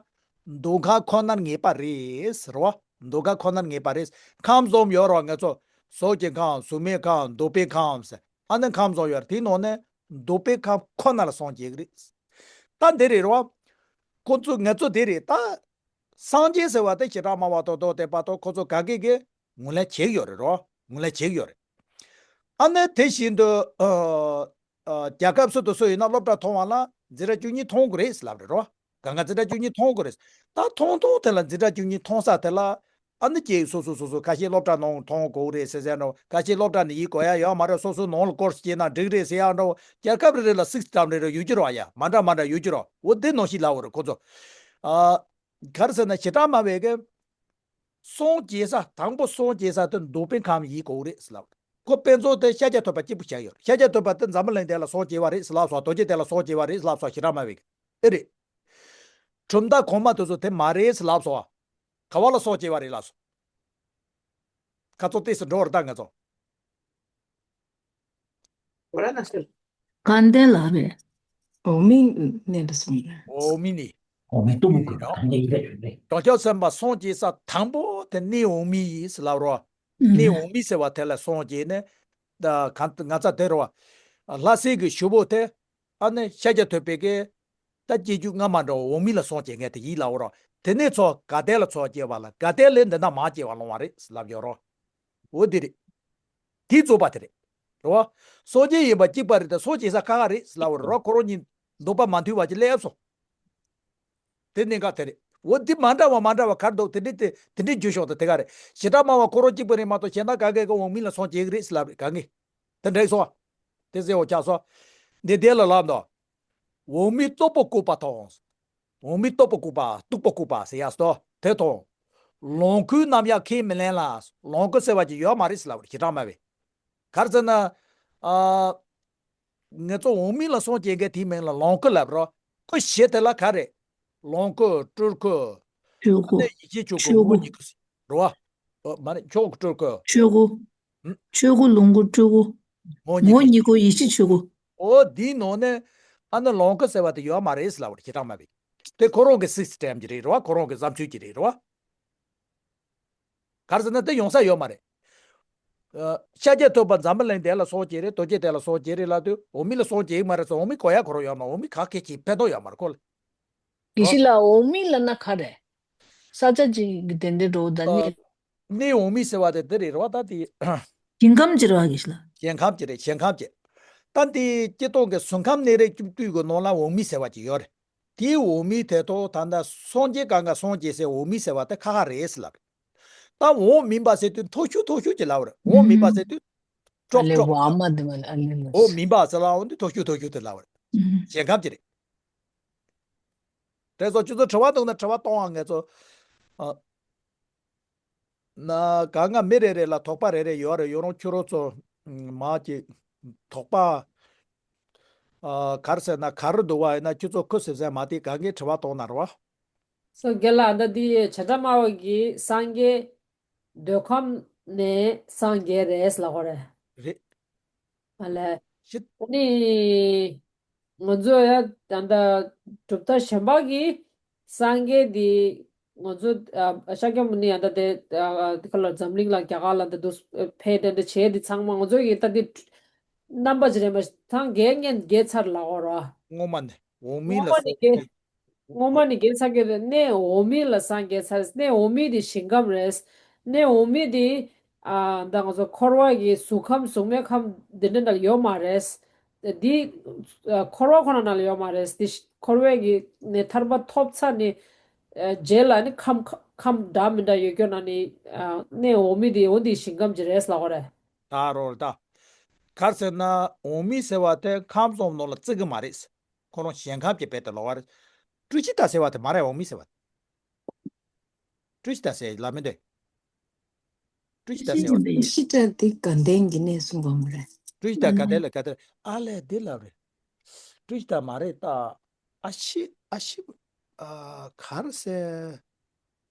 འདོད་ཁམས་ཁོ་ནར་ངེས་པ་རེད་ཟེར་བ། འདོད་ཁམས་ཁོ་ནར་ངེས་པ་རེད། ཁམས་གསུམ་ཡོད་ར། ང་ཚོ་གཟུགས་ཀྱི་ཁམས། གཟུགས་མེད་ཁམས། འདོད་པའི་ཁམས་ཟེར། ཨ་ནི་ཁམས་གསུམ་ཡོད་ར། དེའི་ནང་ནས་འདོད་པའི་ཁམས་ཁོ་ནར་སངས་རྒྱས་ཀྱི་རེད། ད་འདི་རེད་ར། ཁོ་ཚོ་ང་ཚོ་འདི་རེད་ད། སངས་རྒྱས་ཟེར་བ་དེ་བྱེ་བྲག་སྨྲ་བ་དང་མདོ་སྡེ་པ་དང་ཁོ་ཚོ་ག་གེ་གེ་ངོས་ལེན་བྱེད་ཀྱི་ཡོད་རེད་རོ། ངོས་ལེན་བྱེད་ཀྱི་ཡོད་རེད། ཨ་ནི་དེ་བཞིན་དུ་ཨ་ཨ་རྒྱལ་ཁབ་སུ་དང་སུ་ཡིན་ན་སློབ་གྲྭ་མཐོང་བ་ལ་འཛིན་གྲྭ་བཅུ་གཉིས་མཐོང་དགོས་རེད་ལབ་རེད་རོ། གང་ག་འཛིན་གྲྭ་བཅུ་གཉིས་མཐོང་དགོས་རེད། ད་མཐོང་མཐོང་དེ་ལ་འཛིན་གྲྭ་བཅུ་གཉིས་མཐོང་ས་དེ་ལ་ཨ་ནི་ཀྱེ་སོ་སོ་སོ་སོ་ཁ་ཤས་སློབ་གྲྭ་ནང་མཐོང་དགོས་རེད་ཟེར་ཟེར་འགྲོ། ཁ་ཤས་སློབ་གྲྭ་ནས་ཡིན་དགོས་ཡ་ཡོད་མ་རེད། སོ་སོ་ནང་ལ་ཀོར་སི་བྱས་ན་འགྲིག་རེད་ཟེར་ཡ་འགྲོ། རྒྱལ་ཁབ་རེ་རེ་ལ་སིས་ཊེམ་རེ་རེ་ཡོད་ཀྱི་རོ། ཡ་མ་འདྲ་མ་འདྲ་ཡོད་ཀྱི་རོ། འོ་དེ་ནང་བཞིན་ལབ་པ་རེད་ཁོ་ཚོ། ཨ། ག་རེ་ཟེར་ན་བྱེ་བྲག་སྨྲ་བའི་གི་སངས་རྒྱས་ས། དང་པོ་སངས་རྒྱས་ས་དེ་འདོད་པའི་ཁམས་ཡིན་དགོས་རེད་ཟེར་ལབ། ཁོ་དཔེ་མཚོན་དེ་ཤཱཀྱ་ཐུབ་པ་གཅིག་པུ་བྱས་ཡོད། ཤཱཀྱ་ཐུབ་པ་དེ་འཛམ་བུ་གླིང་དེ་ལ་སངས་རྒྱས་པ་རེད་ཟེར་ལབ་སོང་། རྡོ་རྗེ་གདན་ལ་སངས་རྒྱས་པ་རེད་ཟེར་ལབ་སོང་། བྱེ་བྲག་སྨྲ་བའི་གི་ཨེ་རེད། གྲུབ་མཐའ་གོང་མ་དེ་ཚོ་དེ་མ་རེད་ཟེར་ལབ་སོང་། ག་བ་ལ་སངས་རྒྱས་པ་རེད་ལབ་སོང་། ཁ་ཚོ་ཏོག་ཙམ་འགྲོ་བར་ད་ང་ཚོ། ག་འདྲ་ལ་རེད། འོག་མིན་ནས་འདྲ་སོང་རེད། འོག་མིན་ནི། འོག་མིན་ཏུ་མི་ཀུ་ག་ནས་ཡིན་རེད་རེད། བྱང་ཆུབ་སེམས་དཔའ་སངས་རྒྱས་ས་དང་པོ་དེ་གནས་འོག་མིན་ཡིན་ཟེར་ལབ་རོ། གནས་འོག་མིན་ཟེར་བ་དེ་ལ་སངས་རྒྱས་ནས། ད་གང་ང་ཚ་དེ་རོ། ལྷ་སྲས་ཀྱི་ཞུ་བོ་དེ། ཨ་ནི་ཤཱཀྱ་ཐུབ་པའི་གི། ད་སྐྱེ་རྒྱུད་སྔ་མ་འདྲ་བ་འོག་མིན་ལ་སངས་རྒྱས་མཁན་དེ་ཡིན་ལབ་རོ། དེ་ནས་ཚོ་ག་དེ་ལ་ཚོ་སྐྱེ་བ་ལ་ག་དེ་ལས་འདི་ན་མ་སྐྱེ་བ་ལོང་བ་རེད་ལབ་ཡོད་རོ། འོ་དེ་རེད། དེའི་རྩོད་པ་དེ་རེད། རེད་བ། སངས་རྒྱས་ཡིན་པ་གཅིག་པ་རེད་དེ་སངས་རྒྱས་ས་ཁ་ཁ་རེད་ལབ་རེད་རོ། ཁོ་རང་གཉིས་འདོད་པ་མ་མཐུན་པ་ཅིག་སླེབས་སོང་། དེ་གནད་འགག་དེ་རེད། འོ་འདི་མ་འདྲ་བ་མ་འདྲ་བ་གར་འདུག་དེ་འདྲའི་དེ་དེ་འདྲའི་རྒྱུ་ཤོག་དེ་དེ་ག་རེད། བྱེ་བྲག་སྨྲ་བ་ཁོ་རང་གཅིག་པ་རེད་མ་གཏོགས་གཞན་དག་ག་གེ་གི་འོག་མིན་ལ་སངས་རྒྱས་ཀྱི་རེད་ལབ་རེད་ག་གེ། དེ་འགྲིག་སོང་། དེ་ཟེར་འོ་ཆགས་སོང་། འདི་དེ་ལ་ལབ་འདུག་འོག་མིན་སྟུག་པོ་བཀོད་པ་དང་། འོག་མིན་སྟུག་པོ་བཀོད་པ་སྟུག་པོ་བཀོད་པ་ཟེར་ཡ་སོ་དེ་དང་། ལོངས་སྐུ་རྣམས་ཡང་ཁས་མི་ལེན་ལ། ལོངས་སྐུ་ཟེར་བ་ཅིག་ཡོད་མ་རེད་ཟེར་ལབ་རེད་བྱེ་བྲག་སྨྲ་བས། ག་རེ་ཟེར་ན། ཨ། ང་ཚོ་འོག་མིན་ལ་སངས་རྒྱས་མཁན་དེའི་མིང་ལ་ལོངས་སྐུ་ལབ་རོ། སྐུ་བཞི་དེ་ལ་ག་རེ། ལོངས་སྐུ་སྤྲུལ་སྐུ། སྤྲུལ་སྐུ། ཨ་ནི་ཡེ་ཤེས་ཆོས་སྐུ། ཆོས་སྐུ། ངོ་བོ་ཉིད་སྐུ་ཟེར་རོ། ཨ་མ་རེད་ཆོས་སྐུ་སྤྲུལ་སྐུ། ཆོས་སྐུ། ཧུམ། ཆོས་སྐུ་ལོངས་སྐུ་སྤྲུལ་སྐུ། ངོ་བོ་ཉིད་སྐུ། ངོ་བོ་ཉིད་སྐུ་ཡེ་ཤེས་ཆོས་སྐུ། འོ་དེའི་ནང་ནས་ཨ་ནི་ལོངས་སྐུ་ཟེར་བ་དེ་ཡོད་མ་རེད་ཟེར་ལབ་པ་རེད་བྱེ་བྲག་སྨྲ་བས། དེ་ཁོ་རང་གི་སིས་ཊེམ་གྱི་རེད་རོ། ཁོ་རང་གི་བསམ་ཚུལ་གྱི་རེད་རོ། ག་རེ་ཟེར་ན་དེ་ཡོང་ས་ཡོད་མ་རེད། ཨ། ཤཱཀྱ་ཐུབ་པ་འཛམ་བུ་གླིང་དེ་ལ་སངས་རྒྱས་རེད། རྡོ་རྗེ་གདན་ལ་སངས་རྒྱས་རེད་ལབ་དུས་འོག་མིན་ལ་སངས་རྒྱས་ཡོད་མ་རེད་ཟེར། འོག་མིན་གོ་ཡ་ཁོ་རང་ཡོད་མ། འོག་མིན་ག་གེ་ཅིག་ཕན་ཐོགས་ཡོད་མ་རེད་ཁོ་ལ། དགེ་བཤེས་ལགས། འོག་མིན་ལབ་ན་ག་རེ། ས་ཆ་གཅིག་གི་དེ་འདྲའི་འགྲོ་ད་ནི། གནས་འོག་མིན་ཟེར་བ་དེ་འདི་རེད་རེད་བ་ད་དེ། ཞིང་ཁམས་ཅིག་རེད་བ་དགེ་བཤེས་ལགས། ཞིང་ཁམས་ཅིག་རེད་ཞིང་ཁམས་ཅིག་ད་འདི་སྤྱིར་བཏང་གི་གཟུགས་ཁམས་གནས་རིགས་བཅུ་བཅུ་གི་ནང་ལ་འོག་མིན་ཟེར་བ་ཅིག་ཡོད་རེད། དེའི་འོག་མིན་དེ་ཐོག་ད་ལྟ་སངས་རྒྱས་གང་ག་སངས་རྒྱས་སའི་འོག་མིན་ཟེར་བ་དེ་ཁ་ཁ་རེད་ཟེར་ལབ་རེད། ད་འོག་མིན་པ་ཟེར་དུས་མཐོ་ཤོས་མཐོ་ཤོས་ཅིག་ལབ་རེད། འོག་མིན་པ་ཟེར་དུས་ཀྲོག་ཀྲོག་ཨ་ལེ་བ་མ་དེ་མ་ལ་ཨ་ལེ་ལ། འོག་མིན་པ་ཟེར་ལབ་འོང་དུས་མཐོ་ཤོས་མཐོ་ཤོས་དེ་ལབ་རེད། ཞིང་ཁམས་ཅིག་རེད། དེ་ཚོ་ཁྱོད་ཚོ་དྲི་བ་འདུག་ན་དྲི་བ་གཏོང་བ། ངས་ཚོ། ཨ། ན་གང་ང་མི་རེ་རེ་ལ་དོགས་པ་རེ་རེ་ཡོད་རེད། ཡོད་རུང་ཁྱོད་རང་ཚོ་མ་ཅིག་དོགས་པ། ཨ། ག་རེ་ཟེར་ན་ག་རེ་འདུག་བ་ཡིན་ན་ཁྱོད་ཚོ་ཁུ་སིམ་སིམ་མ་དེ་གང་གའི་དྲི་བ་གཏོང་ན་རེད་བ། སོ་རྒན་ལགས། ད་འདི་བྱེ་བྲག་སྨྲ་བ་གིས་སངས་རྒྱས་འདོད་ཁམས་ནས་སངས་རྒྱས་རེད་ལབ་ཀྱི་ཡོད་རེད། རེད། ཨ་ལས། ཤི། ཨ་ནི། ང་ཚོ་ཡ་ད་ལྟ་གྲུབ་མཐའ་གཞན་པ་གི་སངས་རྒྱས་འདི་ང་ཚོ་ཨ་ཤཱཀྱ་མུ་ནི་ཡ་ད་དེ་ཨ་དེ་ག་ལ་འཛམ་གླིང་ལ་རྒྱ་གར་ལ་ད་དུ་ཕེབས་དེ་འདྲ་བྱས་འདི་ཚང་མ་ང་ཚོ་ཡི་ད་འདི་རྣམ་པ་ཅིག་རེད་མ་ཚང་རྒྱས་ངན་རྒྱས་ཚར་ལབ་ཀྱི་ཡོད་རེད། སྔོན་མ་ནས་འོག་མིན་ལ་སངས་རྒྱས། སྔོན་མ་ནས་རྒྱས་ཚར་གྱི་རེད། གནས་འོག་མིན་ལ་སངས་རྒྱས་ཚར། གནས་འོག་མིན་དེ་ཞིང་ཁམས་རེད། གནས་འོག་མིན་དེ་ཨ་ད་ང་ཚོ་འཁོར་བ་གི་གཟུགས་ཁམས་གཟུགས་མེད་ཁམས་འདི་འདྲ་ནང་ལ་ཡོད་མ་རེད། འདི་ཨ་འཁོར་བ་ཁོ་ན་ནང་ལ་ཡོད་མ་རེད། འདི་འཁོར་བའི་གི་ནས་ཐར་པ་ཐོབ་ཚར་ནས་ཨ་རྗེས་ལ་ནི་ཁམས་ཁམས་འདྲ་མི་འདྲ་ཡོད་རྒྱུ་ན་ནི་ཨ་གནས་འོག་མིན་དེ་འོ་འདི་ཞིང་ཁམས་ཅིག་རེད་ལབ་ཀྱི་ཡོད་རེད། ད་རོལ་ད། ག་རེ་ཟེར་ན་འོག་མིན་ཟེར་བ་དེ་ཁམས་གསུམ་ནང་ལ་བརྩི་གི་མ་རེད། ཁོ་རང་ཞིང་ཁམས་ཀྱི་བེད་དུ་ལོག་པ་རེད། ཀྲུ་ཤི་ཏ་ཟེར་བ་དེ་མ་རེད། འོག་མིན་ཟེར་བ་དེ། ཀྲུ་ཤི་ཏ་ཟེར་ལབ་མི་འདུག་ཀྲུ་ཤི་ཏ་ཟེར་བ་དེ། ཀྲུ་ཤི་ཏ་དེ་དགའ་ལྡན་གྱི་གནས་གསུངས་པ་མ་རེད། ཀྲུ་ཤི་ཏ་དགའ་ལྡན་ལ་དགའ་ལྡན་ཨ་ལས་འདི་ལབ་རེད། ཀྲུ་ཤི་ཏ་མ་རེད་ད། ཨ་ཤི་ཨ་ཤི། ཨ་ག་རེ་ཟེར།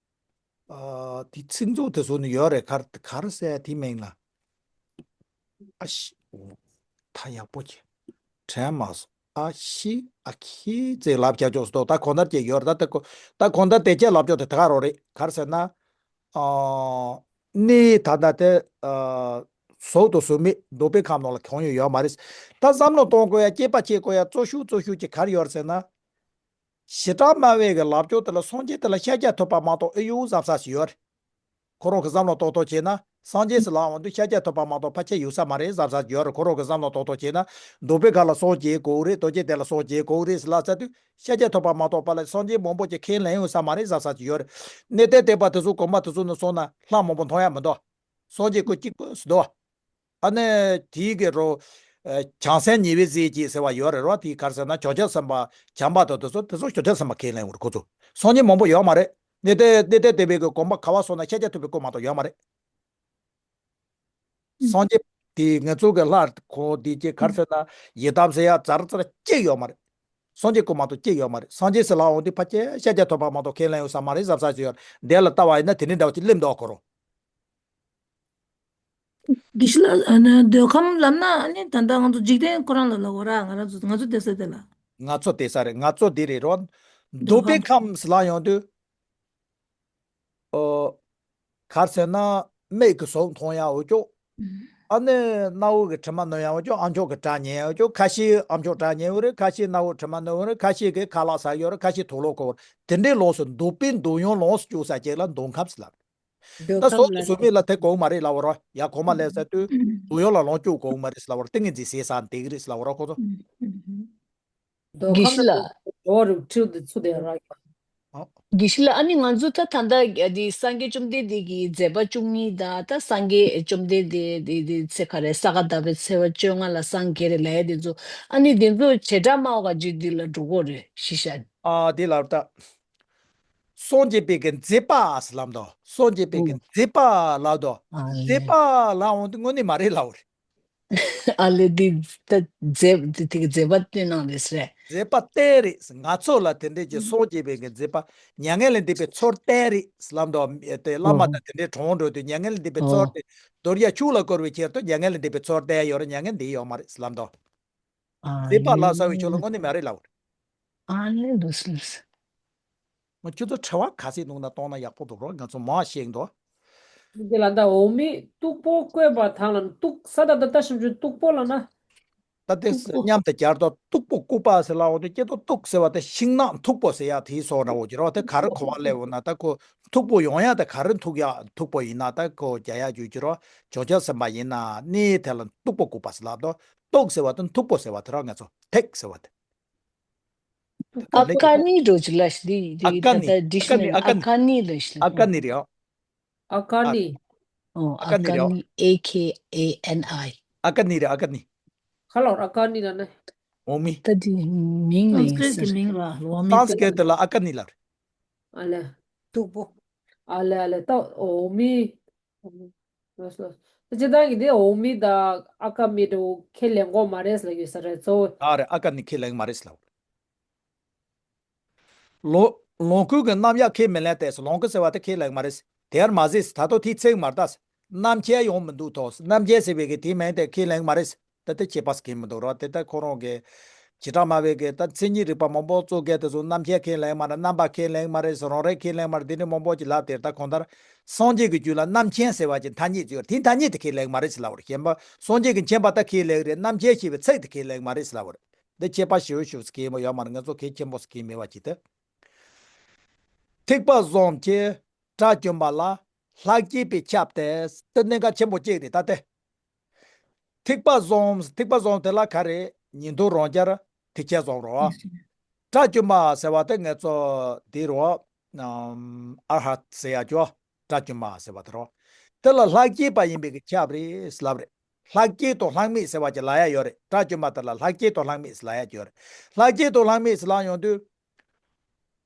ཨ་དེ་ཚིག་མཛོད་དེ་ཚོ་ནི་ཡོད་རེད། ག་རེ་ག་རེ་ཟེར་དེ་མིང་ལ། ཨ་ཤི། ད་ཡག་པོ་ཅིག་དྲན་མ་སོང་། ཨ་ཤི་ཨ་ཁི་ཙེ་ལབ་རྒྱག་ཅོག་སོ། ད་གོང་ལྟར་ཅིག་ཡོད་རེད། ད་ད་གོ་ད་གོང་ལྟར་དེ་ཅེས་ལབ་ཅོག་དེ་ད་ག་རོ་རེད། ག་རེ་ཟེར་ན། ཨ་ནི་ད་ལྟ་དེ་ཨ་གཟུགས་དང་གཟུགས་མེད་འདོད་པའི་ཁམས་ནང་ལ་གང་ཡང་ཡོད་མ་རེད། ད་བསམ་བློ་གཏོང་དགོས་ཡ་སྐྱེས་པ་སྐྱེ་དགོས་ཡ་གཙོ་ཤོས་གཙོ་ཤོས་ཅིག་ག་རེ་ཡོད་རེད་ཟེར་ན། བྱེ་བྲག་སྨྲ་བའི་གི་ལབ་ཕྱོགས་དེ་ལ་སངས་རྒྱས་དེ་ལ་ཤཱཀྱ་ཐུབ་པ་མ་གཏོགས་ཨེ་ཡོད་བསམ་ས་ཞིག་ཡོད་རེད། ཁོ་རང་གི་བསམ་བློ་ཏོག་ཏོག་བྱས་ན་སངས་རྒྱས་སུ་ལབ་འོང་དུས་ཤཱཀྱ་ཐུབ་པ་མ་གཏོགས་ཕལ་ཆེར་ཡོད་ས་མ་རེད་བསམ་ས་ཞིག་ཡོད་རེད། ཁོ་རང་གི་བསམ་བློ་ཏོག་ཏོག་བྱས་ན་འདོད་པའི་ཁམས་ལ་སངས་རྒྱས་དགོས་རེད། རྡོ་རྗེ་གདན་ལ་སངས་རྒྱས་དགོས་རེད་ཟེར་ལབ་ཚར་དུས་ཤཱཀྱ་ཐུབ་པ་མ་གཏོགས་པ་ལ་སངས་རྒྱས་མང་པོ་ཅིག་ཁས་ལེན་ཡོད་ས་མ་རེད་བསམ་ས་ཞིག་ཡོད་རེད། གནས་བརྟན་བསྟན་པ་དེ་ཚོ་དགོན་པ་དེ་ཚོ་ནས་སོང་ན་ལྷ་མང་པོ་མཐོང་ཡ་མི་འདུག་སངས་རྒྱས་སྐུ་གཅིག་པུ་ཟེར་འདུག་ཨ་ནི་དེའི་གི་རོ། ཨ་བྱང་སེམས་ཉེ་བའི་རྫས་ཀྱིས་ཟེར་བ་ཡོད་རེད་རོ། དེའི་ག་རེ་ཟེར་ན་བྱང་ཆུབ་སེམས་དཔའ་བྱམས་པ་དང་དེ་ཚོ་དེ་ཚོ་བྱང་ཆུབ་སེམས་དཔའ་ཁས་ལེན་འོར་ཁོ་ཚོ་སངས་རྒྱས་མང་པོ་ཡོད་མ་རེད། གནས་བརྟན་གནས་བརྟན་བསྟན་པའི་གི་དགོན་པ་ག་བ་སོང་ན་ཤཱཀྱ་ཐུབ་པའི་སྐུ་མ་གཏོགས་ཡོད་མ་རེད། སངས་རྒྱས་དེ་ང་ཚོ་གི་ལྷ་ཁོ་དེ་ཀྱི་ག་རེ་ཟེར་ན་ཡི་དམ་ཟེར་ཡ་ཙར་ཙར་གཅིག་ཡོད་མ་རེད། སངས་རྒྱས་སྐུ་མ་གཏོགས་གཅིག་ཡོད་མ་རེད། སངས་རྒྱས་ཟེར་ལབ་འོང་དུས་ཕལ་ཆེར་ཤཱཀྱ་ཐུབ་པ་མ་གཏོགས་ཁས་ལེན་ཡོད་ས་མ་རེད་བསམ་ས་ཞིག་ཡོད་རེད། དེ་ལ་ལྟ་བ་ཡིན་ན་དེ་འདྲའི་འདྲ་བ་ཅིག་སླེབས་འདུག་ཁོ་རང་། དགེ་བཤེས་ལགས། ཨ་ནི་འདོད་ཁམས་ལབ་ན། ཨ་ནི་ད་ལྟ་ང་ཚོ་འཇིག་རྟེན་ཁོ་རང་ལ་ལབ་དགོས་ར། ང་རང་ཚོ་ང་ཚོ་བསྡད་ས་དེ་ལ། ང་ཚོ་བསྡད་ས་རེད། ང་ཚོ་འདི་རེད་རོ། འདོད་པའི་ཁམས་ལ་ཡོང་དུས། ཨོ། ག་རེ་ཟེར་ན། མིག་གིས་གཟུགས་མཐོང་ཡག་འོ་ཅོག་ཨ་ནི་རྣ་བ་གིས་དྲི་མ་མནོ་ཡག་འོ་ཅོག་ཨ་མཆོག་གིས་སྒྲ་ཉན་ཡག་འོ་ཅོག་ཁ་ཤས་ཨ་མཆོག་སྒྲ་ཉན་ཡོད་རེད། ཁ་ཤས་རྣ་བ་དྲི་མ་མནོ་ཡོད་རེད། ཁ་ཤས་ཀྱིས་ཁ་ལག་ཟ་ཡོད་རེད། ཁ་ཤས་དུག་ལོག་གོ་རེད། དེ་འདྲའི་ལོངས་སུ། འདོད་པའི་འདོད་ཡོན་ལོངས་སུ་སྤྱོད་ས་ཅིག་ལ་འདོད་ཁམས་ཟེར་ལབ་རེད། ད་སོ་སོ་མི་ལ་དེ་དགོས་མ་རེད་ལབ་པ་རོ། ཡ་གོང་མ་ལབ་ས་དུས་འདོད་ཡོན་ལ་ལོངས་སྤྱོད་དགོས་མ་རེད་ལབ་པ་རོ། ཏིང་ངེ་འཛིན་ཟེར་ས་འདི་གི་རེད་ལབ་པ་རོ་ཁོ་ཚོ། དགེ་བཤེས་ལགས། འོ་རུ་ཁྲིད་དེ་ཚུ་དེ་ར། དགེ་བཤེས་ལགས། ཨ་ནི་ང་ཚོ་ད་ད་ལྟ་འདི་སངས་རྒྱས་བཅོམ་ལྡན་འདས་ཀྱི་མཛད་པ་བཅུ་གཉིས་དང་། ད་སངས་རྒྱས་བཅོམ་ལྡན་འདས་འདི་འདི་ཚེ་ག་རེ། ས་ག་ཟླ་བའི་ཚེས་པ་བཅོ་ལྔ་ལ་སངས་རྒྱས་རེད་ལབ་ཡ་དེ་ཚོ། ཨ་ནི་དེ་ཚོ་བྱེ་བྲག་སྨྲ་བ་ག་ཅིག་འདི་ལ་འགྲོ་གི་རེད་ཤི་ཤ། ཨ་དེ་ལ་ད། སངས་རྒྱས་པའི་གི་མཛད་པ་ཟེར་ལབ་འདུག་སངས་རྒྱས་པའི་གི་ཨོ། མཛད་པ་ལབ་འདུག་ཨ་མཛད་ལེ། པ་ལབ་འོང་དུས་དངོས་གནས་མ་རེད་ལབ་པ་རེད། ཨ་ལེ། འདི་ད་མཛད་འདི་དེ་གི་མཛད་པ་སྟོན་གནང་རེད་ཟེར། མཛད་པ་སྟན་རེད། ང་ཚོ་ལ་དེ་འདྲས་ཀྱི་སངས་རྒྱས་པའི་གི་མཛད་པ། མྱ་ངན་ལས་འདས་པའི་མཚོ་སྟན་རེད་ལབ་འདུག་དེ་བླ་མ་ཨོ། དང་དེ་འདྲས་གྲོངས་འགྲོ་དུས་མྱ་ངན་ལས་འདས་པའི་མཚོ་ཨོ། སྟན། རྡོ་རྗེ་ཆོས་ལ་བསྐོར་བའི་ཕྱིར་དུ་མྱ་ངན་ལས་འདས་པའི་མཚོ་སྟན་ཡོད་རེད། མྱ་ངན་འདས་ཡོད་མ་རེད་ལབ་འདུག་ཨ་མཛད་པ་ལེ། ལ་སོགས་པའི་ཆོས་ལ་དངོས་གནས་མ་རེད་ལབ་པ་རེད། ཨ་ལེ། ལུས་ལུས། ང་ཁྱོད་ཚོ་དྲི་བ་ག་ཚོད་འདུག་ན་གཏོང་ན་ཡག་པོ་འདུག་རོགས། ང་ཚོ་མ་ཤེས་འདུག་དེ་ལ་ད་འོག་མིན་སྟུག་པོ་བཀོད་པ་དང་ལ་སྟུག་ས་ད་ད་ལྟ་ཞིབ་འཇུག་སྟུག་པོ་ལ་ན། ད་དེ་སྟུག་པོ། མཉམ་དུ་སྦྱར་ཏོ། སྟུག་པོ་བཀོད་པ་ཟེར་ལབ་འོང་དུས་སྐྱེ་ཏོ་སྟུག་ཟེར་བ་དེ་ཤིང་ནགས་མཐུག་པོ་ཟེར་ཡག་དེའི་སོགས་འདྲ་བོ་ཅིག་རོགས། དེ་ག་རེ་གོ་བ་སླེབས་འོང་ན། ད་ཁོ་མཐུག་པོ་ཡོང་ཡག་དེ་ག་རེ་མཐུག་ཡག་མཐུག་པོ་ཡིན་ན། ད་ཁོ་རྒྱག་ཡག་རྒྱུ་ཅིག་རོགས། བྱང་ཆུབ་སེམས་དཔའ་ཡིན་ན་ནི་དེ་ལ་སྟུག་པོ་བཀོད་པ་ཟེར་ལབ་ཏོ། སྟུག་ཟེར་བ་དེ་མཐུག་པོ་ཟེར་བ་དེ་རོགས། ང་ཚོ་ཐིག་ཟེར་བ་དེ། ཨ་ཀ་ནི་འགྲོ་ཅི་ལ་ཤི་འདི་འདི་ཨ་ཀ་ནི། ད་ད་ཨ་ཀ་ནི། dictionary་ཨ་ཀ་ནི། ཨ་ཀ་ནི་ལ་ཤི་ལ། ཨ་ཀ་ནི་རེད་ཨ། ཨ་ཀ་ཨ་ནི། ཨོ། ཨ་ཀ་ནི་རེད་ཨ། ཨ་ཀ་ནི། A K A N I། ཨ་ཀ་ནི་རེད། ཨ་ཀ་ནི། ཁ་ལོར་ཨ་ཀ་ནི་ལ་ནི། འོག་མིན། ད་འདི་མིང་ལ་ཡིན་སན་སྐྲིཏ་གི་ས་མིང་ར། འོག་མིན། སན་སྐྲིཏ་ལ་ཨ་ཀ་ནི་ལ་རེད། ཨ་ལེ། སྟུག་པོ། ཨ་ལེ་ཨ་ལེ། ད་འོག་མིན། ལོས་ལོས། ད་ཅི་ད་གི་དེ་འོག་མིན་དང་ཨ་ཀ་མི་འདྲ་བོ་ཁས་ལེན་གོ་མ་རེད་ལ་ཡོད་ས་རེད་གཙོ་བོ། ཨ་རེད། ཨ་ཀ་ནི་ཁས་ལེན་མ་རེད་ལ། ལོ། ལོངས་སྐུ་གི་རྣམ་གཞག་ཁས་མི་ལེན་ཏེ། ལོངས་སྐུ་ཟེར་བ་དེ་ཁས་ལེན་མ་རེད། དེར་མ་ཟད་ད་དོ་དེའི་ཚིག་མ་ལྟ། རྣམ་མཁྱེན་ཡོང་མི་འདུག་ཐོག་རྣམ་མཁྱེན་ཟེར་བའི་གི་དེའི་མིང་དེ་ཁས་ལེན་མ་རེད། ད་དེ་ཁྱད་པར་གང་མི་འདུག་རོགས། དེ་ད་ཁོ་རང་གི་བྱེ་བྲག་སྨྲ་བའི་གི་ད་མཚན་ཉིད་རིག་པ་མང་པོ་གཙོ་གལ་དེ་ཚོ་རྣམ་མཁྱེན་ཁས་ལེན་མ་རེད། རྣམ་པ་ཁས་ལེན་མ་རེད། རང་རིག་ཁས་ལེན་མ་རེད། དེ་འདྲ་མང་པོ་ཅིག་ལབ་དེར། ད་གང་ལྟར་སངས་རྒྱས་ཀྱི་རྒྱུད་ལ་རྣམ་མཁྱེན་ཟེར་བ་ཅིག་ཐ་སྙད་ཅིག་ཡོད་རེད། དེ་ཐ་སྙད་དེ་ཁས་ལེན་མ་རེད་ཟེར་ལབ་པ་རེད། གཞན་པ་སངས་རྒྱས་ཀྱི་མཁྱེན་པ་ད་ཁས་ལེན་རེད། རྣམ་མཁྱེན་ཞེས་པའི་ཚིག་དེ་ཁས་ལེན་མ་རེད་ཟེར་ལབ་པ་རེད། འདི་ཁྱད་པར་ཞེ་པོ་ཞེ་པོ་ཟེར་མཁན་ཡོད་མ་རེད། ང་ཚོ་གལ་ཆེན་པོ་ཟེར་མཁན་མེད་པ་ཅིག་སྟེ། ཐེག་པ་བཟང་གི་དགྲ་བཅོམ་པ་ལ་ལྷག་བཅས་པས་ཁྱབ་སྟེ། དེ་གནད་འགག་ཆེན་པོ་གཅིག་རེད་ད་དེ། ཐེག་པ་བཟང་། ཐེག་པ་བཟང་དེ་ལ་ག་རེ། ཉན་ཐོས་རང་རྒྱལ་ཐེག་ཆེན་བཟང་རོ། དགྲ་བཅོམ་པ་ཟེར་བ་དེ་ང་ཚོ་འདི་རོ། ཨམ། ཨར་ཧ་ཟེར་ཡ་ཅོ། དགྲ་བཅོམ་པ་ཟེར་བ་དེ་རོ། དེ་ལ་ལྷག་བཅས་པ་ཡིན་པའི་གི་ཁྱབ་རེད་ལབ་རེད། ལྷག་བཅས་དང་ལྷག་མེད་ཟེར་བ་ཅིག་ལབ་ཡ་ཡོད་རེད། དགྲ་བཅོམ་པ་དེ་ལ་ལྷག་བཅས་དང་ལྷག་མེད་ལབ་ཡ་ཅིག་ཡོད་རེད། ལྷག་བཅས་དང་ལྷག་མེད་ཟེར་ལབ་ཡོང་དུས།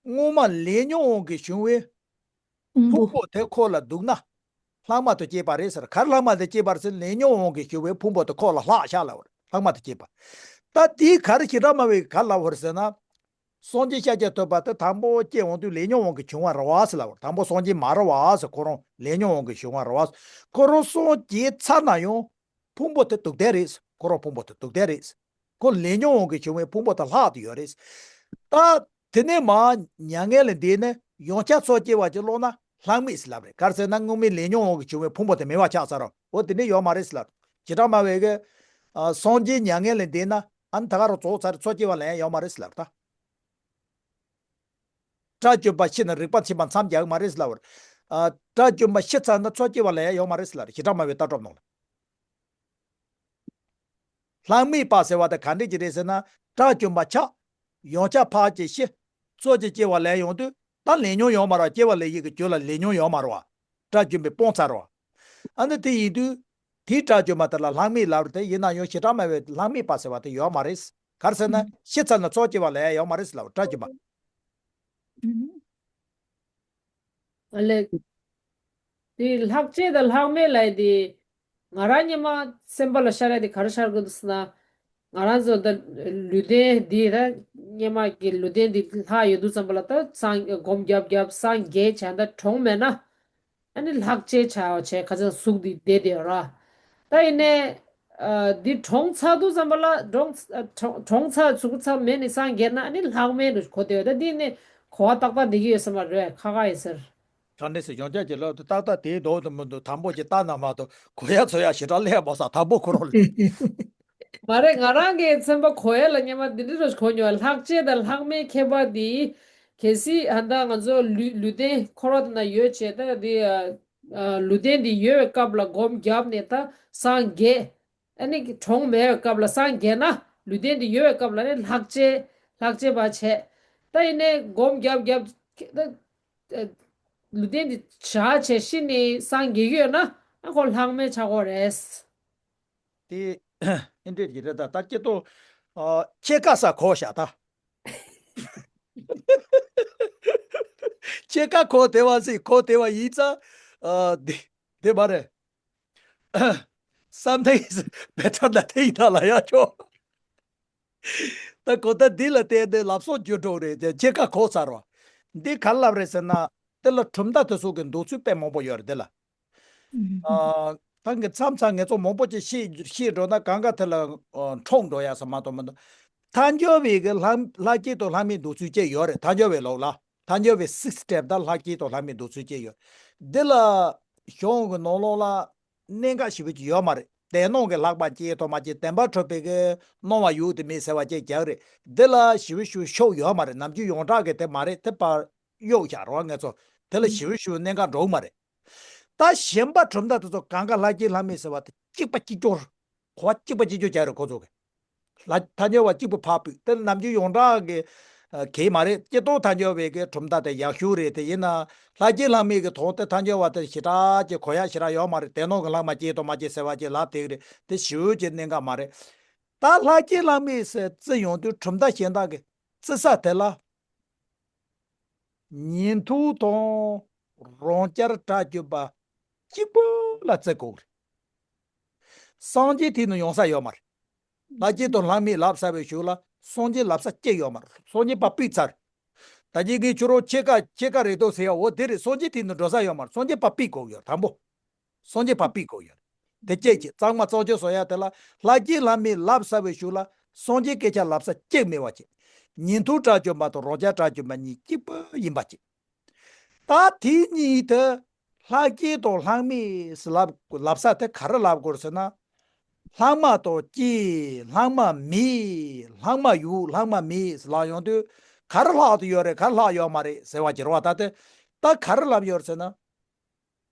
སྔོན་མ་ལས་ཉོན་དབང་གིས་བྱུང་བའི་ཕུང་པོ་དེ་ཁོ་ལ་འདུག་ན། ལྷག་མ་དང་བཅས་པ་རེད་ཟེར། ག་རེ་ལྷག་མ་དང་བཅས་པ་རེད་ཟེར། ལས་ཉོན་དབང་གིས་བྱུང་བའི་ཕུང་པོ་དེ་ཁོ་ལ་ལྷག་བཞག་ལབ་པ་རེད། ལྷག་མ་དང་བཅས་པ། ད་དེའི་ག་རེ་བྱེ་བྲག་སྨྲ་བས་ག་རེ་ལབ་པ་རེད་ཟེར་ན། སངས་རྒྱས་ཤཱཀྱ་ཐུབ་པ་དེ་དང་པོ་སྐྱེ་འོང་དུས་ལས་ཉོན་དབང་གིས་བྱུང་བ་རེད་པ་ཟེར་ལབ་པ་རེད། དང་པོ་སངས་རྒྱས་མ་རེད་པ་ཟེར། ཁོ་རང་ལས་ཉོན་དབང་གིས་བྱུང་བ་རེད་པ་ཟེར། ཁོ་རང་སངས་རྒྱས་ཚར་ན་ཡང་ཕུང་པོ་དེ་སྡུག་བསྡད་རེད་ཟེར། ཁོ་རང་ཕུང་པོ་དེ་སྡུག་བསྡད་རེད་ཟེར། ཁོ་ལས་ཉོན་དབང་གིས་བྱུང་བའི་ཕུང་པོ་དེ་ལྷག་ཏུ་ཡོད་རེད། ད་དེ་ནས་མར་མྱ་ངན་ལས་འདས་ནས་ཡང་བསྐྱར་མཚོ་སྐྱེ་བ་ཅིག་ཀློག་ན་ལྷག་མེད་ཟེར་ལབ་རེད། ག་རེ་ཟེར་ན་སྔོན་མའི་ལས་ཉོན་དབང་གིས་བྱུང་བའི་ཕུང་པོ་དེ་མེད་པ་ཆགས་ཚར་རོ། འོ་དེ་འདྲ་ཡོད་མ་རེད་ཟེར་ལབ། བྱེ་བྲག་སྨྲ་བས་གི། ཨ། སངས་རྒྱས་མྱ་ངན་ལས་འདས་ན་ཨ་ནི་ད་ག་རང་རྫོགས་ཚར་རེད། མཚོ་སྐྱེ་བ་ལེན་ཡ་ཡོད་མ་རེད་ཟེར་ལབ་ད། དགྲ་བཅོམ་པ་ཤི་ན་རིག་པ་ཕྱིན་པ་མཚམས་རྒྱག་གི་མ་རེད་ཟེར་ལབ་པ་རེད། ཨ། དགྲ་བཅོམ་པ་ཤི་ཚར་ན་མཚོ་སྐྱེ་བ་ལེན་ཡ་ཡོད་མ་རེད་ཟེར་ལབ་རེད། བྱེ་བྲག་སྨྲ་བའི་ལྟ་གྲུབ་ནང་ལ། ལྷག་མེད་པ་ཟེར་བ་དེ་ག་འདྲ་ཅིག་རེད་ཟེར་ན། དགྲ་བཅོམ་པ་ཆགས། ཡང་བསྐྱར་ཕར་ཅིག་ཤི། མཚོ་ཅིག་སྐྱེ་བ་ལེན་ཡོང་དུས་ད་ལས་ཉོན་ཡོད་མ་རེད་པ། སྐྱེ་བ་ལེན་ཡས་ཀྱི་རྒྱུ་ལ་ལས་ཉོན་ཡོད་མ་རེད་པ། དགྲ་བཅོམ་པས་སྤངས་ཚར་རེད་པ། ཨ་ནི་དེ་ཡིན་དུས་དེའི་དགྲ་བཅོམ་པ་དེ་ལ་ལྷག་མེད་ལབ་རེད་དེ། ཡིན་ན་ཡང་བྱེ་བྲག་སྨྲ་བས་ལྷག་མེད་པ་ཟེར་བ་དེ་ཡོད་མ་རེད། ག་རེ་ཟེར་ན་ཤི་ཚར་ན་མཚོ་སྐྱེ་བ་ལེན་ཡ་ཡོད་མ་རེད་ཟེར་ལབ་པ་དགྲ་བཅོམ་པ། ཨ་ལེ། དེ་ལྷག་བཅས་དང་ལྷག་མེད་ལབ་ཡ་དེ། ང་རང་སྔོན་མ་སེམས་པ་ལ་ཤར་ཡ་དེ་ག་རེ་ཤར་གི་འདུག་ཟེར་ན། ང་རང་ཚོ་ད་ལུས་རྟེན་འདི་ད་སྔོན་མ་གི་ལུས་རྟེན་འདི་ལྷག་ཡོད་དུས་ཙམ་པ་ལ་ད་སངས་སྒོམ་རྒྱབ་རྒྱབ་སངས་རྒྱས་བྱས་ད་གྲོངས་མེད་ན། ཨ་ནི་ལྷག་བཅས་བྱ་བ་བྱས་ཁ་སང་གཟུགས་འདི་བསྡད་དེ་ཡོད་ར། ད་ཡིན་ནའི་ཨ་འདི་གྲོངས་ཚར་དུས་ཙམ་པ་ལ་གྲོངས་ཨ་གྲོངས་གྲོངས་ཚར་ཚུགས་ཚར་མེད་ནས་སངས་རྒྱས་ན་ཨ་ནི་ལྷག་མེད་དུ་གོ་བདེ་བ། ད་འདི་ནི་གོ་བ་ཏག་ཏག་འདི་གི་ཡོད་ས་མ་རེད། ཁག་ཁག་ཡིན་ཟེར། ད་འདྲ་ཟེར་ཡོང་ཆ་ཅིག་ལ་ཏག་ཏག་དེའི་འདོག་ཏུ་མི་འདུག་དང་པོ་ཅིག་ལྟ་ན་མ་གཏོགས་གོ་ཡ་ཚོ་ཡ་ཞེ་དྲག་ལས་མ་ས་དང་པོ་ཁོ་རང་ལས། མ་རེད། ང་རང་གི་ཚན་པ་གོ་ཡ་ལ་སྙན་མ་འདི་འདྲ་རོ་གོ་མྱོང་། ལྷག་བཅས་དང་ལྷག་མེད་ཁྱད་པར་འདི་གལ་སྲིད་ཧ་ད་ང་ཚོ་ལུས་ལུས་རྟེན་འཁོར་བ་དེ་ན་ཡོད་བྱས་ད་འདི་ཨ་ལུས་རྟེན་འདི་ཡོད་པའི་སྐབས་ལ་སྒོམ་བརྒྱབ་ནས་ད་སངས་རྒྱས། ཨ་ནི་གྲོངས་མེད་པའི་སྐབས་ལ་སངས་རྒྱས་ན་ལུས་རྟེན་འདི་ཡོད་པའི་སྐབས་ལ་ནི་ལྷག་བཅས་ལྷག་བཅས་པ་བྱས། ད་ཡིན་ནའི་སྒོམ་བརྒྱབ་བརྒྱབ་ད་ཨ་ལུས་རྟེན་འདི་བཞག་བྱས་ཤི་ནས་སངས་རྒྱས་ཡོད་ན་ཨ་ཁོ་ལྷག་མེད་ཆགས་ཀྱི་རེད། དེ་ཨེ་འདྲས་ཀྱི་རེད། ད་ད་སྐྱེ་ཏོ་ཨ་ཕྱེད་ཀ་ས་གོ་བཞག་ད། ཕྱེད་ཀ་གོ་བདེ་བ་ཟིག་གོ་བདེ་བ་ཡིན་ཙང་ཨ་དེ་དེ་མ་རེད། Something is better than nothing ད་ལ་ཡ་ཆོག་ད་གོ་ད་འདི་ལ་བལྟས་ཏེ་ལབ་སོགས་བརྗོད་འགྲོ་རེད་དེ་ཕྱེད་ཀ་གོ་ཚར་བ། འདི་ག་ལབ་རེད་ཟེར་ན་དེ་ལ་གྲུབ་མཐའ་དེ་ཚོ་གི་འདོགས་ཚུལ་དཔེ་མང་པོ་ཡོད་རེད་དེ་ལ། ཨ་ཐང་གི་མཚམས་མཚམས་ངེད་ཚོ་མང་པོ་ཅིག་ཤེས་ཤེས་འགྲོ་ན་གང་ག་དེ་ལ་ཨ་འཕྲོག་འགྲོ་ཡ་ས་མ་གཏོགས་མི་འདུག་ཐལ་འགྱུར་བའི་གི་ལྷ་ལྷ་སྐྱེས་དང་ལྷ་མིན་འདོགས་ཚུལ་བཅས་ཡོད་རེད། ཐལ་འགྱུར་བའི་ལུགས་ལ་ཐལ་འགྱུར་བའི་six step ད་ལྷ་སྐྱེས་དང་ལྷ་མིན་འདོགས་ཚུལ་བཅས་ཡོད། འདི་ལ་གཞུང་གི་ནང་ལོགས་ལ་གནད་འགག་ཞེ་པོ་ཅིག་ཡོད་མ་རེད། དེ་ནང་གི་ལྷག་པ་སྐྱེས་དང་མ་སྐྱེས་བདེན་པར་གྲུབ་པའི་གི་སྣང་བ་ཡོད་དེ་མེད་ཟེར་བ་བཅས་ཀྱང་རེད། འདི་ལ་ཞེ་པོ་ཞེ་པོ་ཤུགས་ཡོད་མ་རེད། ནམ་རྒྱུན་ཡོངས་གྲགས་ཀྱི་དེ་མ་རེད། དེ་ཕར་གཡུག་བཞག་རོགས་ངེད་ཚོ་དེ་ལ་ཞེ་པོ་ཞེ་པོ་གནད་འགག་འགྲོ་གི་མ་རེད། ད་གཞན་པ་གྲུབ་མཐའ་དེ་ཚོ་གང་ག་ལྷ་སྐྱེས་ལྷ་མིན་ཟེར་བ་དེ་གཅིག་པ་གཅིག་གྱུར། གོ་བ་གཅིག་པ་གཅིག་གྱུར་རྒྱག་རེད་ཁོ་ཚོ་གི། ལྷ་ཐལ་འགྱུར་བ་གཅིག་པུ་ཕར་ཕུད་དེ་ནམ་རྒྱུན་ཡོངས་གྲགས་ཀྱི་ཨ་གལ་མ་རེད། སྐྱེ་སྟོབས་ཐལ་འགྱུར་བའི་གི་གྲུབ་མཐའ་དེ་ཡག་ཤོས་རེད། དེ་ཡིན་ན་ལྷ་སྐྱེས་ལྷ་མིན་གྱི་ཐོག་དེ་ཐལ་འགྱུར་བ་དེ་ཞེ་དྲག་ཅིག་གོ་ཡ་ཞེ་དྲག་ཡོད་མ་རེད། དེ་ནང་གི་ལྷག་མ་སྐྱེས་དང་མ་སྐྱེས་ཟེར་བ་ཅིག་ལབ་བསྡད་ཀྱི་རེད། དེ་ཞེ་པོ་ཅིག་གནད་འགག་མ་རེད། ད་ལྷ་སྐྱེས་ལྷ་མིན་ཟེར་བརྩི་ཡོང་དུས་གྲུབ་མཐའ་གཞན་དག་གི་བརྩི་ས་དེ་ལ། ཉིན་ཐོ་དང་རང་རྐྱ་སྒྲ་གཅོད་པ་གཅིག་པུ་ལ་བརྩི་དགོས་རེད། སངས་རྒྱས་དེ་ནི་ཡོང་ས་ཡོད་མ་རེད། ལྷ་སྐྱེས་དང་ལྷ་མིན་ལབ་ཚར་བའི་གཞུག་ལ་སངས་རྒྱས་ལབ་ས་གཅིག་ཡོད་མ་རེད། སངས་རྒྱས་ཕར་ཕུད་ཚར། ད་གིན་ངས་ཁྱོད་རང་ཕྱེད་ཀ་ཕྱེད་ཀ་རེད་འདུག་ཟེར་ཡ་འོ་དེ་རེད། སངས་རྒྱས་དེ་ནི་འགྲོ་ས་ཡོད་མ་རེད། སངས་རྒྱས་ཕར་ཕུད་དགོས་ཡོད་དང་པོ། སངས་རྒྱས་ཕར་ཕུད་དགོས་ཡོད། དེ་སྐད་ཅིག་གཙང་མ་གཙང་ཆུ་བཟོ་ཡ་དེ་ལ་ལྷ་སྐྱེས་ལྷ་མིན་ལབ་ཚར་བའི་གཞུག་ལ་སངས་རྒྱས་སྐད་ཆ་ལབ་ས་གཅིག་མེད་པ་ཅིག་ཉིན་ཐོ་སྒྲ་གཅོད་པ་དང་རང་རྐྱ་སྒྲ་གཅོད་པ་གཉིས་གཅིག་པུ་ཡིན་པ་ཅིག་ད་དེ་གཉིས་དེ་ལྷ་སྐྱེས་དང་ལྷག་མེད་ལབ་ལབ་ས་དེ་ག་རེ་ལབ་དགོས་ཟེར་ན། ལྷག་མ་དང་སྐྱེས། ལྷག་མ་མེད། ལྷག་མ་ཡོད། ལྷག་མ་མེད་ལབ་ཡོང་དུས་ག་རེ་ལྷག་ཏུ་ཡོད་རེད། ག་རེ་ལྷག་ཡོད་མ་རེད་ཟེར་བ་ཅིག་རེད་བ། ད་དེ་ད་ག་རེ་ལབ་ཡོད་རེད་ཟེར་ན།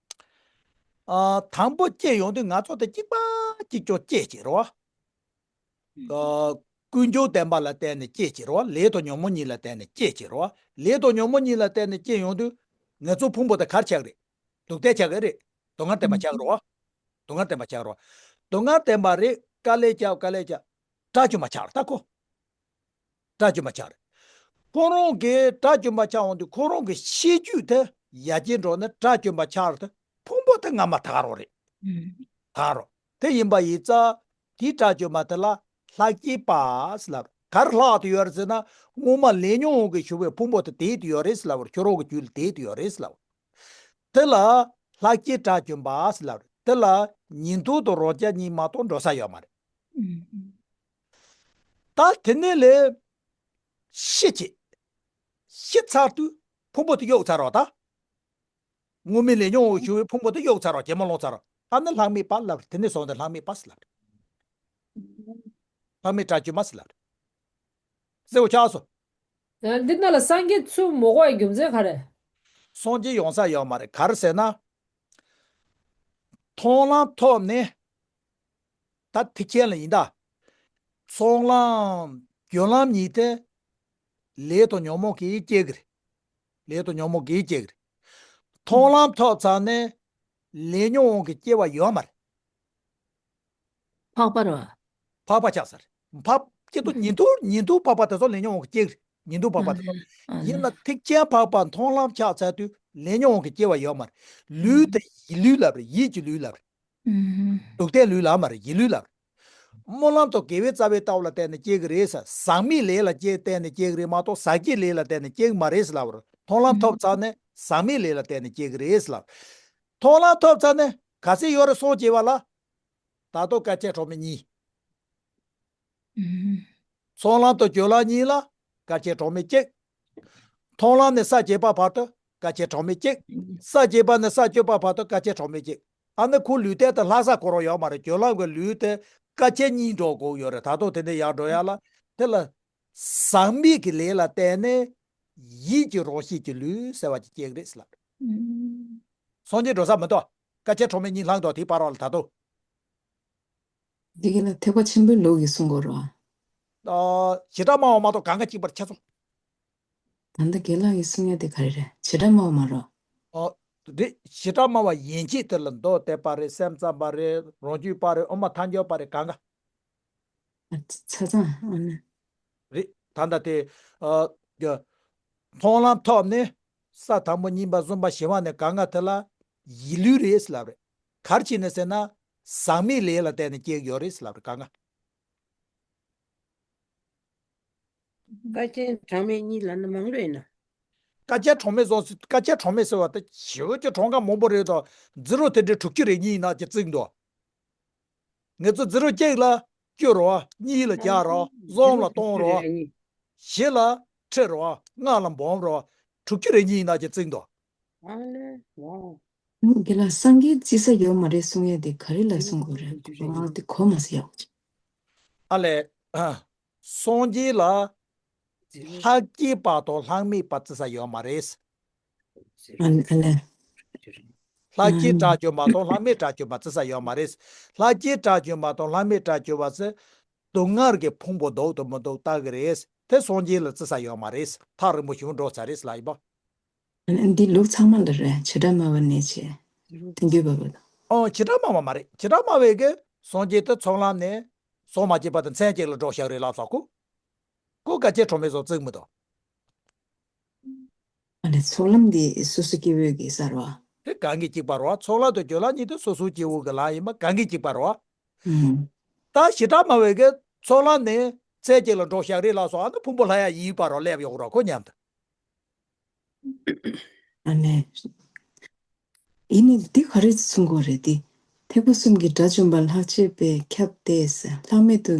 ཨ་དང་པོ་སྐྱེས་ཡོང་དུས་ང་ཚོ་དེ་གཅིག་པ་གཅིག་ཀྱང་སྐྱེས་ཀྱི་རེད་བ། ཨ་ཀུན་འབྱུང་བདེན་པ་ལ་བརྟེན་ནས་སྐྱེས་ཀྱི་རེད་བ། ལས་དང་ཉོན་མོངས་གཉིས་ལ་བརྟེན་ནས་སྐྱེས་ཀྱི་རེད་བ། ལས་དང་ཉོན་མོངས་གཉིས་ལ་བརྟེན་ནས་སྐྱེས་ཡོང་དུས་ང་ཚོ་ཕུང་པོ་དེ་ག་རེ་ཆགས་རེད། སྡུག་བདེན་ཆགས་ཀྱི་རེད། སྡུག་བསྔལ་བདེན་པ་ཆགས་རེད་བ། སྡུག་བསྔལ་བདེན་པ་ཆགས་རེད་བ། སྡུག་བསྔལ་བདེན་པ་རེད། དཀའ་ལས་བརྒྱབ་དཀའ་ལས་བརྒྱབ། དགྲ་བཅོམ་པ་ཆགས་རེད་ད་ཁོ། དགྲ་བཅོམ་པ་ཆགས་རེད། ཁོ་རང་གིས་དགྲ་བཅོམ་པ་ཆགས་འོང་དུས་ཁོ་རང་གི་ཤེས་རྒྱུད་དེ་ཡར་རྒྱས་འགྲོ་ནས་དགྲ་བཅོམ་པ་ཆགས་རེད་དེ་ཕུང་པོ་དེ་སྔ་མ་དག་རོགས་རེད། ཨུམ། དག་རོགས་དེ་ཡིན་པ་ཡིན་ཙང་དེའི་དགྲ་བཅོམ་པ་དེ་ལ་ལྷག་སྐྱེས་པ་ཟེར་ལབ། ག་རེ་ལྷག་ཏུ་ཡོད་རེད་ཟེར་ན་སྔོན་མ་ལས་ཉོན་གྱིས་ཞུགས་པའི་ཕུང་པོ་དེ་དེད་དུ་ཡོད་རེད་ཟེར་ལབ། ཁྱོད་རང་གི་རྒྱུད་ལ་དེད་དུ་ཡོད་རེད་ཟེར་ལབ། དེ་ལ་ལྷག་སྐྱེས་དགྲ་བཅོམ་པ་ཟེར་ལབ་རེད། དེ་ལ་ཉིན་ཐོ་དང་རང་རྐྱ་གཉིས་མ་གཏོགས་འགྲོ་ས་ཡོད་མ་རེད། ཨུམ། ད་དེ་ནས་ལས་ཤི་བྱེད། ཤི་ཚར་དུས་ཕུང་པོ་དེ་གཡུག་ཚར་རོགས་ད། སྔོན་མའི་ལས་ཉོན་འོག་ཞུགས་པའི་ཕུང་པོ་དེ་གཡུག་ཚར་རོགས། གྱེན་མ་ལོག་ཚར་རོགས། ད་ནི་ལྷག་མེད་པ་ལབ་རེད། དེ་ནས་བཟུང་སྟེ་ལྷག་མེད་པ་ཟེར་ལབ་རེད། ལྷག་མེད་དགྲ་བཅོམ་པ་ཟེར་ལབ་རེད། གསལ་བོ་ཆགས་སོང་། ཡང་འདི་ནང་ལ་སངས་རྒྱས་ཚུར་མི་དགོས་པའི་རྒྱུ་མཚན་ག་རེ། སངས་རྒྱས་ཡོང་ས་ཡོད་མ་རེད། ག་རེ་ཟེར་ན། མཐོང་ལམ་ཐོབ་ནས། ད་ཐེག་ཆེན་ལ་ཡིན་ད། ཚོགས་ལམ་རྒྱུན་ལམ་གཉིས་དེ། ལས་དང་ཉོན་མོངས་ཀྱིས་སྐྱེ་གི་རེད། ལས་དང་ཉོན་མོངས་ཀྱིས་སྐྱེ་གི་རེད། མཐོང་ལམ་ཐོབ་ཚར་ནས་ལས་ཉོན་དབང་གིས་སྐྱེ་བ་ཡོད་མ་རེད། འཕགས་པ་རེད་བ། འཕགས་པ་ཆགས་ས་རེད། འཕགས་སྐྱེ་དུས་ཉིན་ཐོ་ཉིན་ཐོ་འཕགས་པ་དེ་ཚོ་ལས་ཉོན་དབང་གིས་སྐྱེ་གི་རེད། ཉིན་ཐོ་འཕགས་པ་དེ་ཚོ། ཨ་ལས། ཡིན་ན་ཐེག་ཆེན་འཕགས་པ་མཐོང་ལམ་ཆགས་ཚར་དུས་ལས་ཉོན་དབང་གིས་སྐྱེ་བ་ཡོད་མ་རེད། ལུས་དེ་ཡིད་ལུས་ལབ་རེད། ཡིད་ཀྱི་ལུས་ལབ་རེད། ཨུམ། སྡུག་བདེན་ལུས་ལ་མ་རེད། ཡིད་ལུས་ལ་རེད། སྨོན་ལམ་དང་དགེ་བའི་རྩ་བའི་ལྟ་བ་ལ་བརྟེན་ནས་སྐྱེ་གི་རེད་ཟེར། ཟག་མེད་ལས་ལ་སྐྱེ་བརྟེན་ནས་སྐྱེ་གི་རེད་མ་གཏོགས་ཟག་བཅས་ལས་ལ་བརྟེན་ནས་སྐྱེ་གི་མ་རེད་ཟེར་ལབ་པ་རེད། མཐོང་ལམ་ཐོབ་ཚར་ནས་ཟག་མེད་ལས་ལ་བརྟེན་ནས་སྐྱེ་གི་རེད་ཟེར་ལབ། མཐོང་ལམ་ཐོབ་ཚར་ནས་ག་ཚད་ཡོད་རེད་སོང་སྐྱེ་བ་ལ། ད་དུང་དཀའ་སྤྱད་གྲངས་མེད་གཉིས། ཚོགས་ལམ་དང་སྦྱོར་ལམ་གཉིས་ལ་དཀའ་སྤྱད་གྲངས་མེད་གཅིག་མཐོང་ལམ་ནས་ས་བརྒྱད་པ་བར་དུ་དཀའ་སྤྱད་གྲངས་མེད་གཅིག་ས་བརྒྱད་པ་ནས་ས་བཅུ་པ་བར་དུ་དཀའ་སྤྱད་གྲངས་མེད་གཅིག་ཨ་ནི་ཁོ་ལུས་རྟེན་དུ་ལྷག་ས་ཁོ་རང་ཡོད་མ་རེད། སྦྱོར་ལམ་གྱི་ལུས་དེ་དཀའ་སྤྱད་གཉིས་འགྲོ་དགོས་ཡོད་རེད། ད་དུང་དེ་ནས་ཡར་འགྲོ་ཡ་ལ་དེ་ལ་ཟག་མེད་ཀྱི་ལས་ལ་བརྟེན་ནས་ཡིད་ཀྱི་རང་བཞིན་གྱི་ལུས་ཟེར་བ་ཅིག་སྐྱེ་གི་རེད་ཟེར་ལབ། སངས་རྒྱས་འགྲོ་ས་མི་འདུག་དཀའ་སྤྱད་གྲངས་མེད་གཉིས་ལྷག་འདུག་དེའི་བར་བ་ལ་ད་དུང་། འདི་ག་ལ་ཐེག་པ་ཆེན་པོའི་ལུགས་ཀྱིས་གསུང་དགོས་རེད་བ། ཨ། བྱེ་བྲག་སྨྲ་བ་མ་གཏོགས་གང་ག་གཅིག་པར་ཁྱབ་སོང་། ད་ལྟ་རྒན་ལགས་ཀྱིས་གསུང་ཡ་དེ་ག་རེ་རེད། བྱེ་བྲག་སྨྲ་བ་མ་རེད། ཨོ། རེད། བྱེ་བྲག་སྨྲ་བ་ཡན་ཆད་དེ་ལ་མདོ་སྡེ་པ་རེད། སེམས་ཙམ་པ་རེད། རང་རྒྱུད་པ་རེད། དབུ་མ་ཐལ་འགྱུར་བ་རེད། གང་ག་ཨ། ཆ་ཚང་ཨ་ནི། རེད། ད་ལྟ་དེ། ཨ། རྒྱ། མཐོང་ལམ་ཐོབ་ནས་ས་དང་པོ་གཉིས་པ་གསུམ་པ་བཞི་པ་ནས་གང་ག་དེ་ལ་ཡིད་ལུས་རེད་ཟེར་ལབ་རེད། ག་རེ་བྱས་ནས་ཟེར་ན་ཟག་མེད་ལས་ལ་བརྟེན་ནས་སྐྱེ་གི་ཡོད་རེད་ཟེར་ལབ་རེད། གང་ག་དཀའ་སྤྱད་གྲངས་མེད་གཉིས་ལབ་ན་མང་རུ་ཡིན་ན། དཀའ་སྤྱད་གྲངས་མེད་སོང་། དཀའ་སྤྱད་གྲངས་མེད་ཟེར་བ་དེ་ཞེ་པོ་ཅིག་གྲངས་ཀ་མང་པོ་རེད་དོ། ཛི་རོ་དེ་འདྲའི་དྲུག་ཅུ་རེ་གཉིས་ཡིན་ན་ཅིག་བརྩིགས་འདུག་ངེད་ཚོ་ཛི་རོ་གཅིག་ལ་བཅུ་རེད་བ། གཉིས་ལ་བརྒྱ་རེད་བ། གསུམ་ལ་སྟོང་རེད་བ། བཞི་ལ་ཁྲི་རེད་བ། ལྔ་ལ་འབུམ་རེད་བ། དྲུག་ཅུ་རེ་གཉིས་ཡིན་ན་ཅིག་བརྩིགས་འདུག་ཨ་ལེ། ཝའོ། དེ་ལ་སངས་རྒྱས་བརྩི་ས་ཡོད་མ་རེད་གསུང་ཡས་དེ་ག་རེ་ལ་གསུང་དགོས་རེད། ང་དེ་གོ་མ་སོང་ཡག་པོ། ཨ་ལས། ཨ། སངས་རྒྱས་ལ་ལྷག་སྐྱེས་པ་དང་ལྷག་མེད་པ་བརྩི་ས་ཡོད་མ་རེད། ཨ་ལས། ལྷག་སྐྱེས་དགྲ་བཅོམ་པ་དང་ལྷག་མེད་དགྲ་བཅོམ་པ་བརྩི་ས་ཡོད་མ་རེད། ལྷག་སྐྱེས་དགྲ་བཅོམ་པ་དང་ལྷག་མེད་དགྲ་བཅོམ་པ་ཟེར། སྡུག་བསྔལ་གྱི་ཕུང་པོ་འདུག་དང་མི་འདུག་བལྟ་གི་རེད། དེ་སངས་རྒྱས་ལ་བརྩི་ས་ཡོད་མ་རེད། ཐག་རིང་པོ་ཞིག་འགྲོ་ས་རེད་ལབ་ཡིན་པ། འདི་ལུགས་ཚང་མ་ལ་རེད། བྱེ་བྲག་སྨྲ་བ་ནས་བྱས། ཐལ་འགྱུར་བ་བར་དུ། ཨོ། བྱེ་བྲག་སྨྲ་བ་མ་རེད། བྱེ་བྲག་སྨྲ་བས་ཀྱི་སངས་རྒྱས་དེ་ཚོགས་ལམ་ནས་ཟག་མ་སྐྱེས་པ་དང་མཚན་གཅིག་ལ་འགྲོ་བཞག་རེད་ལབ་ས་ཁོ། ཁོ་དཀའ་སྤྱད་གྲངས་མེད་སོགས་བརྩིགས་མི་འདུག་ཨ་ནི་ཚོགས་ལམ་འདི་སོ་སོ་སྐྱེ་བོ་གི་ས་རེད་བ། དེ་གང་གི་གཅིག་པ་རེད་བ། ཚོགས་ལམ་དང་སྦྱོར་ལམ་གཉིས་དེ་སོ་སོ་སྐྱེ་བོ་གི་ལམ་ཡིན་པ་གང་གི་གཅིག་པ་རེད་བ། ཨུམ། ད་བྱེ་བྲག་སྨྲ་བས་ཀྱི་ཚོགས་ལམ་ནས་མཚན་གཅིག་ལ་འགྲོ་བཞག་རེད་ལབ་སོང་། ཨ་ནི་ཕུང་པོ་ལྷག་ཡ་ཡིན་པ་རེད་བ། སླེབས་ཡོང་རེད་ཁོ་མཉམ་དུ། ཨ་ནི། ཡིན་ནའི་འདི་ག་རེ་གསུང་དགོས་རེད་དེ། ཐེག་པ་གསུམ་གྱི་དགྲ་བཅོམ་པ་ལྷག་བཅས་པས་ཁྱབ་སྟེ། ལྷག་མེད་དུ་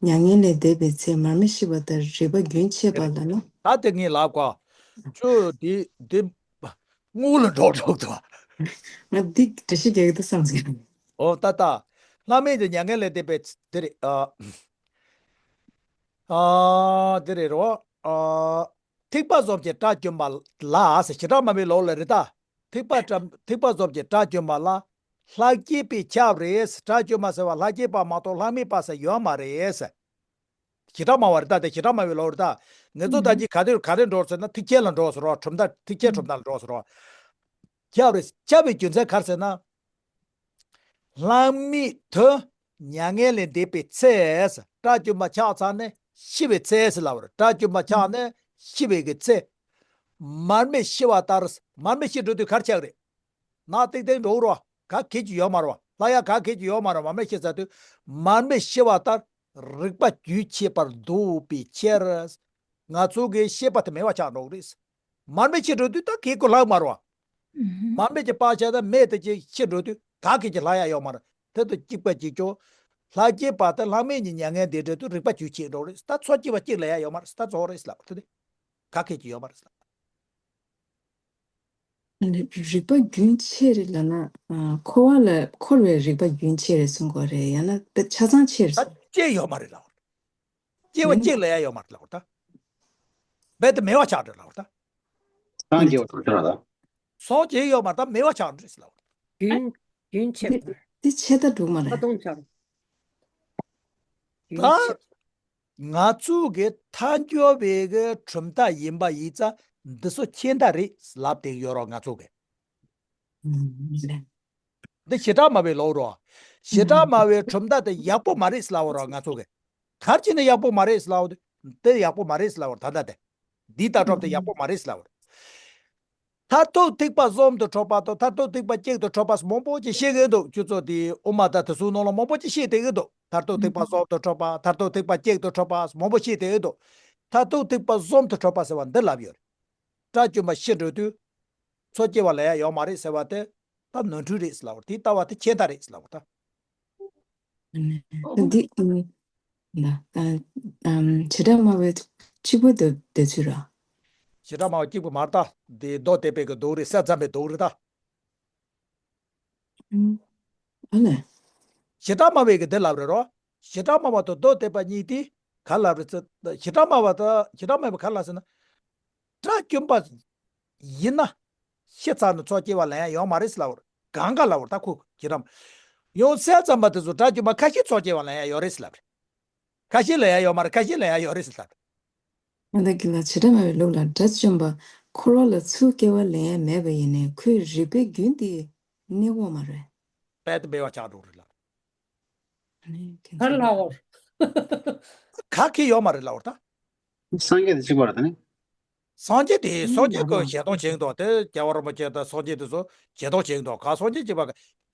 མྱ་ངན་ལས་འདས་པའི་ཚེ་མར་མེ་ཤི་བ་ལྟར་རིག་པ་རྒྱུན་ཆད་པ་ལ་ནི། ད་དེ་ངས་ལབ་གོ། ཁྱོད་འདི་འདི་དངུལ་ལ་འགྲོ་འགྲོ་འདུག་ང་འདི་འགྲེལ་བཤད་རྒྱག་གི་འདུག་བསམ་ཟིན། ཨོ་ད་ད། ལྷག་མེད་དུ་མྱ་ངན་ལས་འདས་པའི་ཚེ་དེ་རེད། ཨ། ཨ། དེ་རེད་རོ། ཨ། ཐེག་པ་གསུམ་གྱི་དགྲ་བཅོམ་པ་ལ་ཟེར། བྱེ་བྲག་སྨྲ་བའི་ལུགས་ལ་རེད་ད། ཐེག་པ་དགྲ་ཐེག་པ་གསུམ་གྱི་དགྲ་བཅོམ་པ་ལ་ལྷག་སྐྱེས་པས་ཁྱབ་རེད། དགྲ་བཅོམ་པ་ཟེར་བ་ལྷག་སྐྱེས་པ་མ་གཏོགས་ལྷག་མེད་པ་ཟེར་ཡོད་མ་རེད། བྱེ་བྲག་སྨྲ་བ་རེད་ད། དེ་བྱེ་བྲག་སྨྲ་བའི་ལུགས་རེད་ད། ངེད་ཚོ་ད་ཅི་ག་དེ་ག་རེ་འགྲོ་ཟེར་ན་ཐེག་ཆེན་ལ་འགྲོ་ཟེར་རོ། གྲུབ་མཐའ་ཐེག་ཆེན་གྲུབ་མཐའ་ལ་འགྲོ་ཟེར་རོ། ཁྱབ་རེད། ཁྱབ་པའི་རྒྱུ་མཚན་ག་རེ་ཟེར་ན། ལྷག་མེད་དུ་མྱ་ངན་ལས་འདས་པའི་ཚེ། དགྲ་བཅོམ་པ་ཆགས་ཚར་ནས་ཤི་བའི་ཚེ་ཟེར་ལབ་པ་རེད། དགྲ་བཅོམ་པ་ཆགས་ནས་ཤི་བའི་གི་ཚེ། མར་མེ་ཤི་བ་ལྟར། མར་མེ་ཤི་འགྲོ་དུས་ག་རེ་ཆགས་རེད། ནག་ཏིག་ཏིག་འགྲོ་རོ། ག་གེ་ཅིག་ཡོད་མ་རེད་བ། ལྷག་ཡ་ག་གེ་ཅིག་ཡོད་མ་རེད་བ། མར་མེ་ཤི་ཚར་དུས་མར་མེ་ཤི་བ་ལྟར་རིག་པ་རྒྱུན་ཆད་པར་འདུག་པའི་ཕྱིར། ང་ཚོ་གི་ཤེས་པ་དེ་མེད་པ་ཆགས་འགྲོ་གི་རེད། མར་མེ་ཤི་འགྲོ་དུས་ད་གེ་ཀོ་ལྷག་མ་རེད་བ། མར་མེ་ཅིག་སྤར་བྱས་ད་མེ་དེ་ཅིག་ཤི་འགྲོ་དུས་ག་གེ་ཅིག་ལྷག་ཡ་ཡོད་མ་རེད། དེ་དང་གཅིག་པ་གཅིག་རྐྱང་། ལྷག་སྐྱེས་པ་དེ་ལྷག་མེད་ཀྱི་མྱ་ངན་འདས་འགྲོ་དུས་རིག་པ་རྒྱུན་ཆད་འགྲོ་གི་རེད། ད་ཚོགས་སྐྱེ་བ་གཅིག་ལ་ཡ་ཡོད་མ་རེད། ད་ཚོགས་རེད་ལབ་དེ་དེ། ག་གེ་ཅིག་ཡོད་མ་རེད་ལབ། རིག་པ་རྒྱུན་ཆད་རེད་ལབ་ན། ཨ། འཁོར་བ་ལ་འཁོར་བའི་རིག་པ་རྒྱུན་ཆད་རེད་གསུང་གི་རེད། ཡང་ན་དཔེ་ཆ་ཚང་ཆད་རེད་ད་གསུང་། སྐྱེ་ཡོད་མ་རེད་ལབ། སྐྱེ་བ་མིན། གཅིག་ལ་ཡ་ཡོད་མ་རེད་ལབ་ད། རྦད་དེ་མེད་པ་ཆགས་རེད་ལབ་ད། སངས་རྒྱས་པ་དང་ཆགས་ལ། སངས་རྒྱས་ཡོད་མ་རེད་ད། མེད་པ་ཆགས་རེད་ལབ། རྒྱུན་རྒྱུན་ཆད་པ། འདི་ཆད་ལྟ་འགྲོ་མ་ད་རེད། ད་ང་ཚོ་གི་ཐལ་འགྱུར་བའི་གི་གྲུབ་མཐའ་ཡིན་པ་ཡིན་ཙང་འདི་ཚོ་ཁྱད་མཐའ་རེད་ལབ་བསྡད་ཡོད་རོགས་ང་ཚོ་གི། ཨུམ། འདི་བྱེ་བྲག་སྨྲ་བའི་ལུགས་རོ། བྱེ་བྲག་སྨྲ་བའི་གྲུབ་མཐའ་དེ་ཡག་པོ་མ་རེད་ལབ་རོགས་ང་ཚོ་གི། ག་རེ་བྱས་ནས་ཡག་པོ་མ་རེད་ལབ་དེ་ཡག་པོ་མ་རེད་ལབ་ད་ལྟ་དེ། འདི་ལྟ་གྲུབ་དེ་ཡག་པོ་མ་རེད་ལབ། མཐར་ཐུག་ཐེག་པ་གསུམ་དུ་འཕྲོད་པ་དང་མཐར་ཐུག་ཐེག་པ་གཅིག་ཏུ་འཕྲོད་པ་མང་པོ་ཅིག་བཤད་ཀྱི་འདུག་ཁྱོད་ཚོ་དེ་དབུ་མ་དང་དེ་ཚོའི་ནང་ལ་མང་པོ་ཅིག་བཤད་བསྡད་ཀྱི་འདུག་མཐར་ཐུག་ཐེག་པ་གསུམ་དུ་འཕྲོད་པ། མཐར་ཐུག་ཐེག་པ་གཅིག་ཏུ་འཕྲོད་པ་མང་པོ་བཤད་བསྡད་ཀྱི་འདུག་མཐར་ཐུག་ཐེག་པ་གསུམ་དུ་འཕྲོད་པ་ཟེར་བ་འདི་ལབ་ཡོད་རེད། དགྲ་བཅོམ་པ་ཤི་འགྲོ་དུས་ཚོགས་སྐྱེ་བ་ལ་ཡ་ཡོད་མ་རེད་ཟེར་བ་དེ་ད་ནོར་འཁྲུལ་རེད་ལབ་པ་རེད། དེ་ལྟ་བ་དེ་ཁྱད་མཐའ་རེད་ལབ་པ་རེད། ཨ་ནི་འདི་ཨ་ནི་ན་ཨ་ཨམ་བྱེ་བྲག་སྨྲ་བའི་གཅིག་པུ་འདོད་འདོད་ཚུལ་ར། བྱེ་བྲག་སྨྲ་བ་གཅིག་པུ་མ་རེད་ད། འདི་མདོ་སྡེ་པའི་གི་མདོ་རེད། གསལ་ཙམ་པའི་མདོ་རེད་ད། ཨ་ལས། བྱེ་བྲག་སྨྲ་བའི་གི་འདི་ལབ་རེད་རོ། བྱེ་བྲག་སྨྲ་བ་དང་མདོ་སྡེ་པ་གཉིས་དེ་ག་ལབ་རེད་ཚེ། བྱེ་བྲག་སྨྲ་བ་དང་བྱེ་བྲག་སྨྲ་བ་ག་ལ་ཟེར་ན། སྒྲ་བསྐྱོན་པ་ཡིན་ན། ཤི་ཚར་ནས་ཚོགས་སྐྱེ་བ་ལེན་ཡ་ཡོད་མ་རེད་ཟེར་ལབ་རེད། གང་ག་ལབ་རེད་ད་ཁོ་བྱེ་བྲག་སྨྲ། ཡང་གསལ་ཙམ་པ་དེ་ཚོ་སྒྲ་བསྐྱོན་པ་ཁ་ཤས་ཚོགས་སྐྱེ་བ་ལེན་ཡ་ཡོད་རེད་ཟེར་ལབ་རེད། ཁ་ཤས་ལེན་ཡ་ཡོད་མ་རེད། ཁ་ཤས་ལེན་ཡ་ཡོད་རེད་ཟེར་ལབ་རེད། མ་ད་གི་ལ་བྱེ་བྲག་སྨྲ་བའི་ལུགས་ལ་སྒྲ་བཅོམ་པ་འཁོར་བ་ལ་ཚུར་སྐྱེ་བ་ལེན་ཡ་མེད་པ་ཡིན་ནའི་ཁོའི་རིགས་པའི་རྒྱུན་དེ་གནས་དགོས་མ་རེད། དཔལ་དུ་འབེལ་བ་ཆགས་འགྲོ་རེད་ལ། ཨ་ནི་ཁྱེད་གར་ཚོ་ལ་འོར། ག་གེ་ཡོད་མ་རེད་ལ་འོར་ད། སངས་རྒྱས་དེ་གཅིག་པ་རེད་ད་ནི། སངས་རྒྱས་དེ་ཨ་ནི་སངས་རྒྱས་ལ་ཀོ་ལ་ཞལ་མཐོང་བྱེད་འདུག་དེ་རྒྱལ་བ་རིན་པོ་ཆེ་དང་སངས་རྒྱས་དེ་ཚོ་ཞལ་མཐོང་བྱེད་འདུག་ག་སངས་རྒྱས་གཅིག་པ་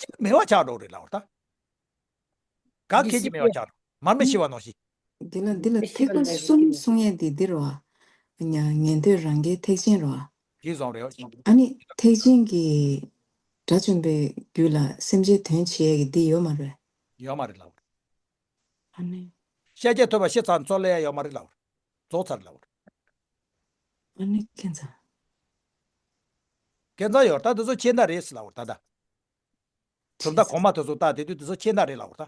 གཅིག་མེད་པ་ཆགས་འགྲོ་རེད་ལ་འོར་ད། ག་གེ་གཅིག་མེད་པ་ཆགས་འགྲོ། མར་མེ་ཤི་བ་ནང་བཞིན། འདི་ལ་འདི་ལ་ཐེག་པ་གསུམ་གསུང་ཡས་འདི་འདི་རེད་བ། ཉ་ཉན་ཐོས་རང་རྒྱལ་ཐེག་ཆེན་རེད་བ། ཞེས་གསུངས་རེད། ཨ་ནི་ཐེག་ཆེན་གྱི་དགྲ་བཅོམ་པའི་རྒྱུད་ལ་སེམས་ཅན་དོན་བྱེད་ཡས་ཀྱི་འདི་ཡོད་མ་རེད། ཡོད་མ་རེད་ལབ། ཨ་ནི། ཤཱཀྱ་ཐུབ་པ་ཤི་ཚར་ཚོགས་ལེན་ཡ་ཡོད་མ་རེད་ལབ། རྫོགས་ཚར་ལབ། ཨ་ནི་ཁྱེད་ཚ། ཁྱེད་ཚ་ཡོད་ད་དེ་ཚོ་ཁྱེད་ན་རེད་ལབ་ད་ད། གྲུབ་མཐའ་གོང་མ་དེ་ཚོ་ལྟ་དེ་དུས་དེ་ཚོ་ཁྱེད་ན་རེད་ལབ་ད།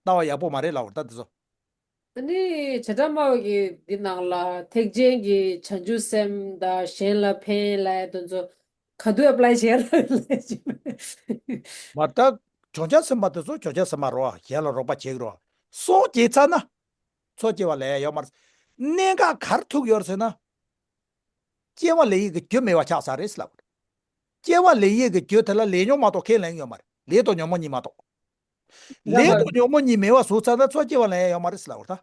ལྟ་བ་ཡག་པོ་མ་རེད་ལབ་ད་དེ་ཚོ། ཨ་ནི་བྱེ་བྲག་སྨྲ་བ་གི་འདི་ནང་ལ་ཐེག་ཆེན་གྱི་བྱང་ཆུབ་སེམས་དང་གཞན་ལ་ཕན་ལབ་དེ་ཚོ་ག་དུས་ཨེབ་ལའི་བྱེད་ལ་ལས་ཀྱི་མ་ད་བྱང་ཆུབ་སེམས་དཔའ་དེ་ཚོ་བྱང་ཆུབ་སེམས་དཔའ་རོ་གཞན་ལ་རོགས་པ་བྱེད་ཀྱི་རོ། སོ་སྐྱེ་ཚར་ན་ཚོགས་སྐྱེ་བ་ལེན་ཡ་ཡོད་མ་རེད། གནད་འགག་གར་ཐུག་ཡོད་རེད་ཟེར་ན། སྐྱེ་བ་ལེན་ཡས་ཀྱི་རྒྱུ་མེད་པ་ཆགས་ས་རེད་ལབ། སྐྱེ་བ་ལེན་ཡས་ཀྱི་རྒྱུ་དེ་ལ་ལས་ཉོན་མ་གཏོགས་ཁས་ལེན་ཡོད་མ་རེད། ལས་དང་ཉོན་མོངས་གཉིས་མ་གཏོགས། ལས་དང་ཉོན་མོངས་གཉིས་མེད་པ་བཟོས་ཚར་ན་ཚོགས་སྐྱེ་བ་ལེན་ཡ་ཡོད་མ་རེད་ལབ་ད།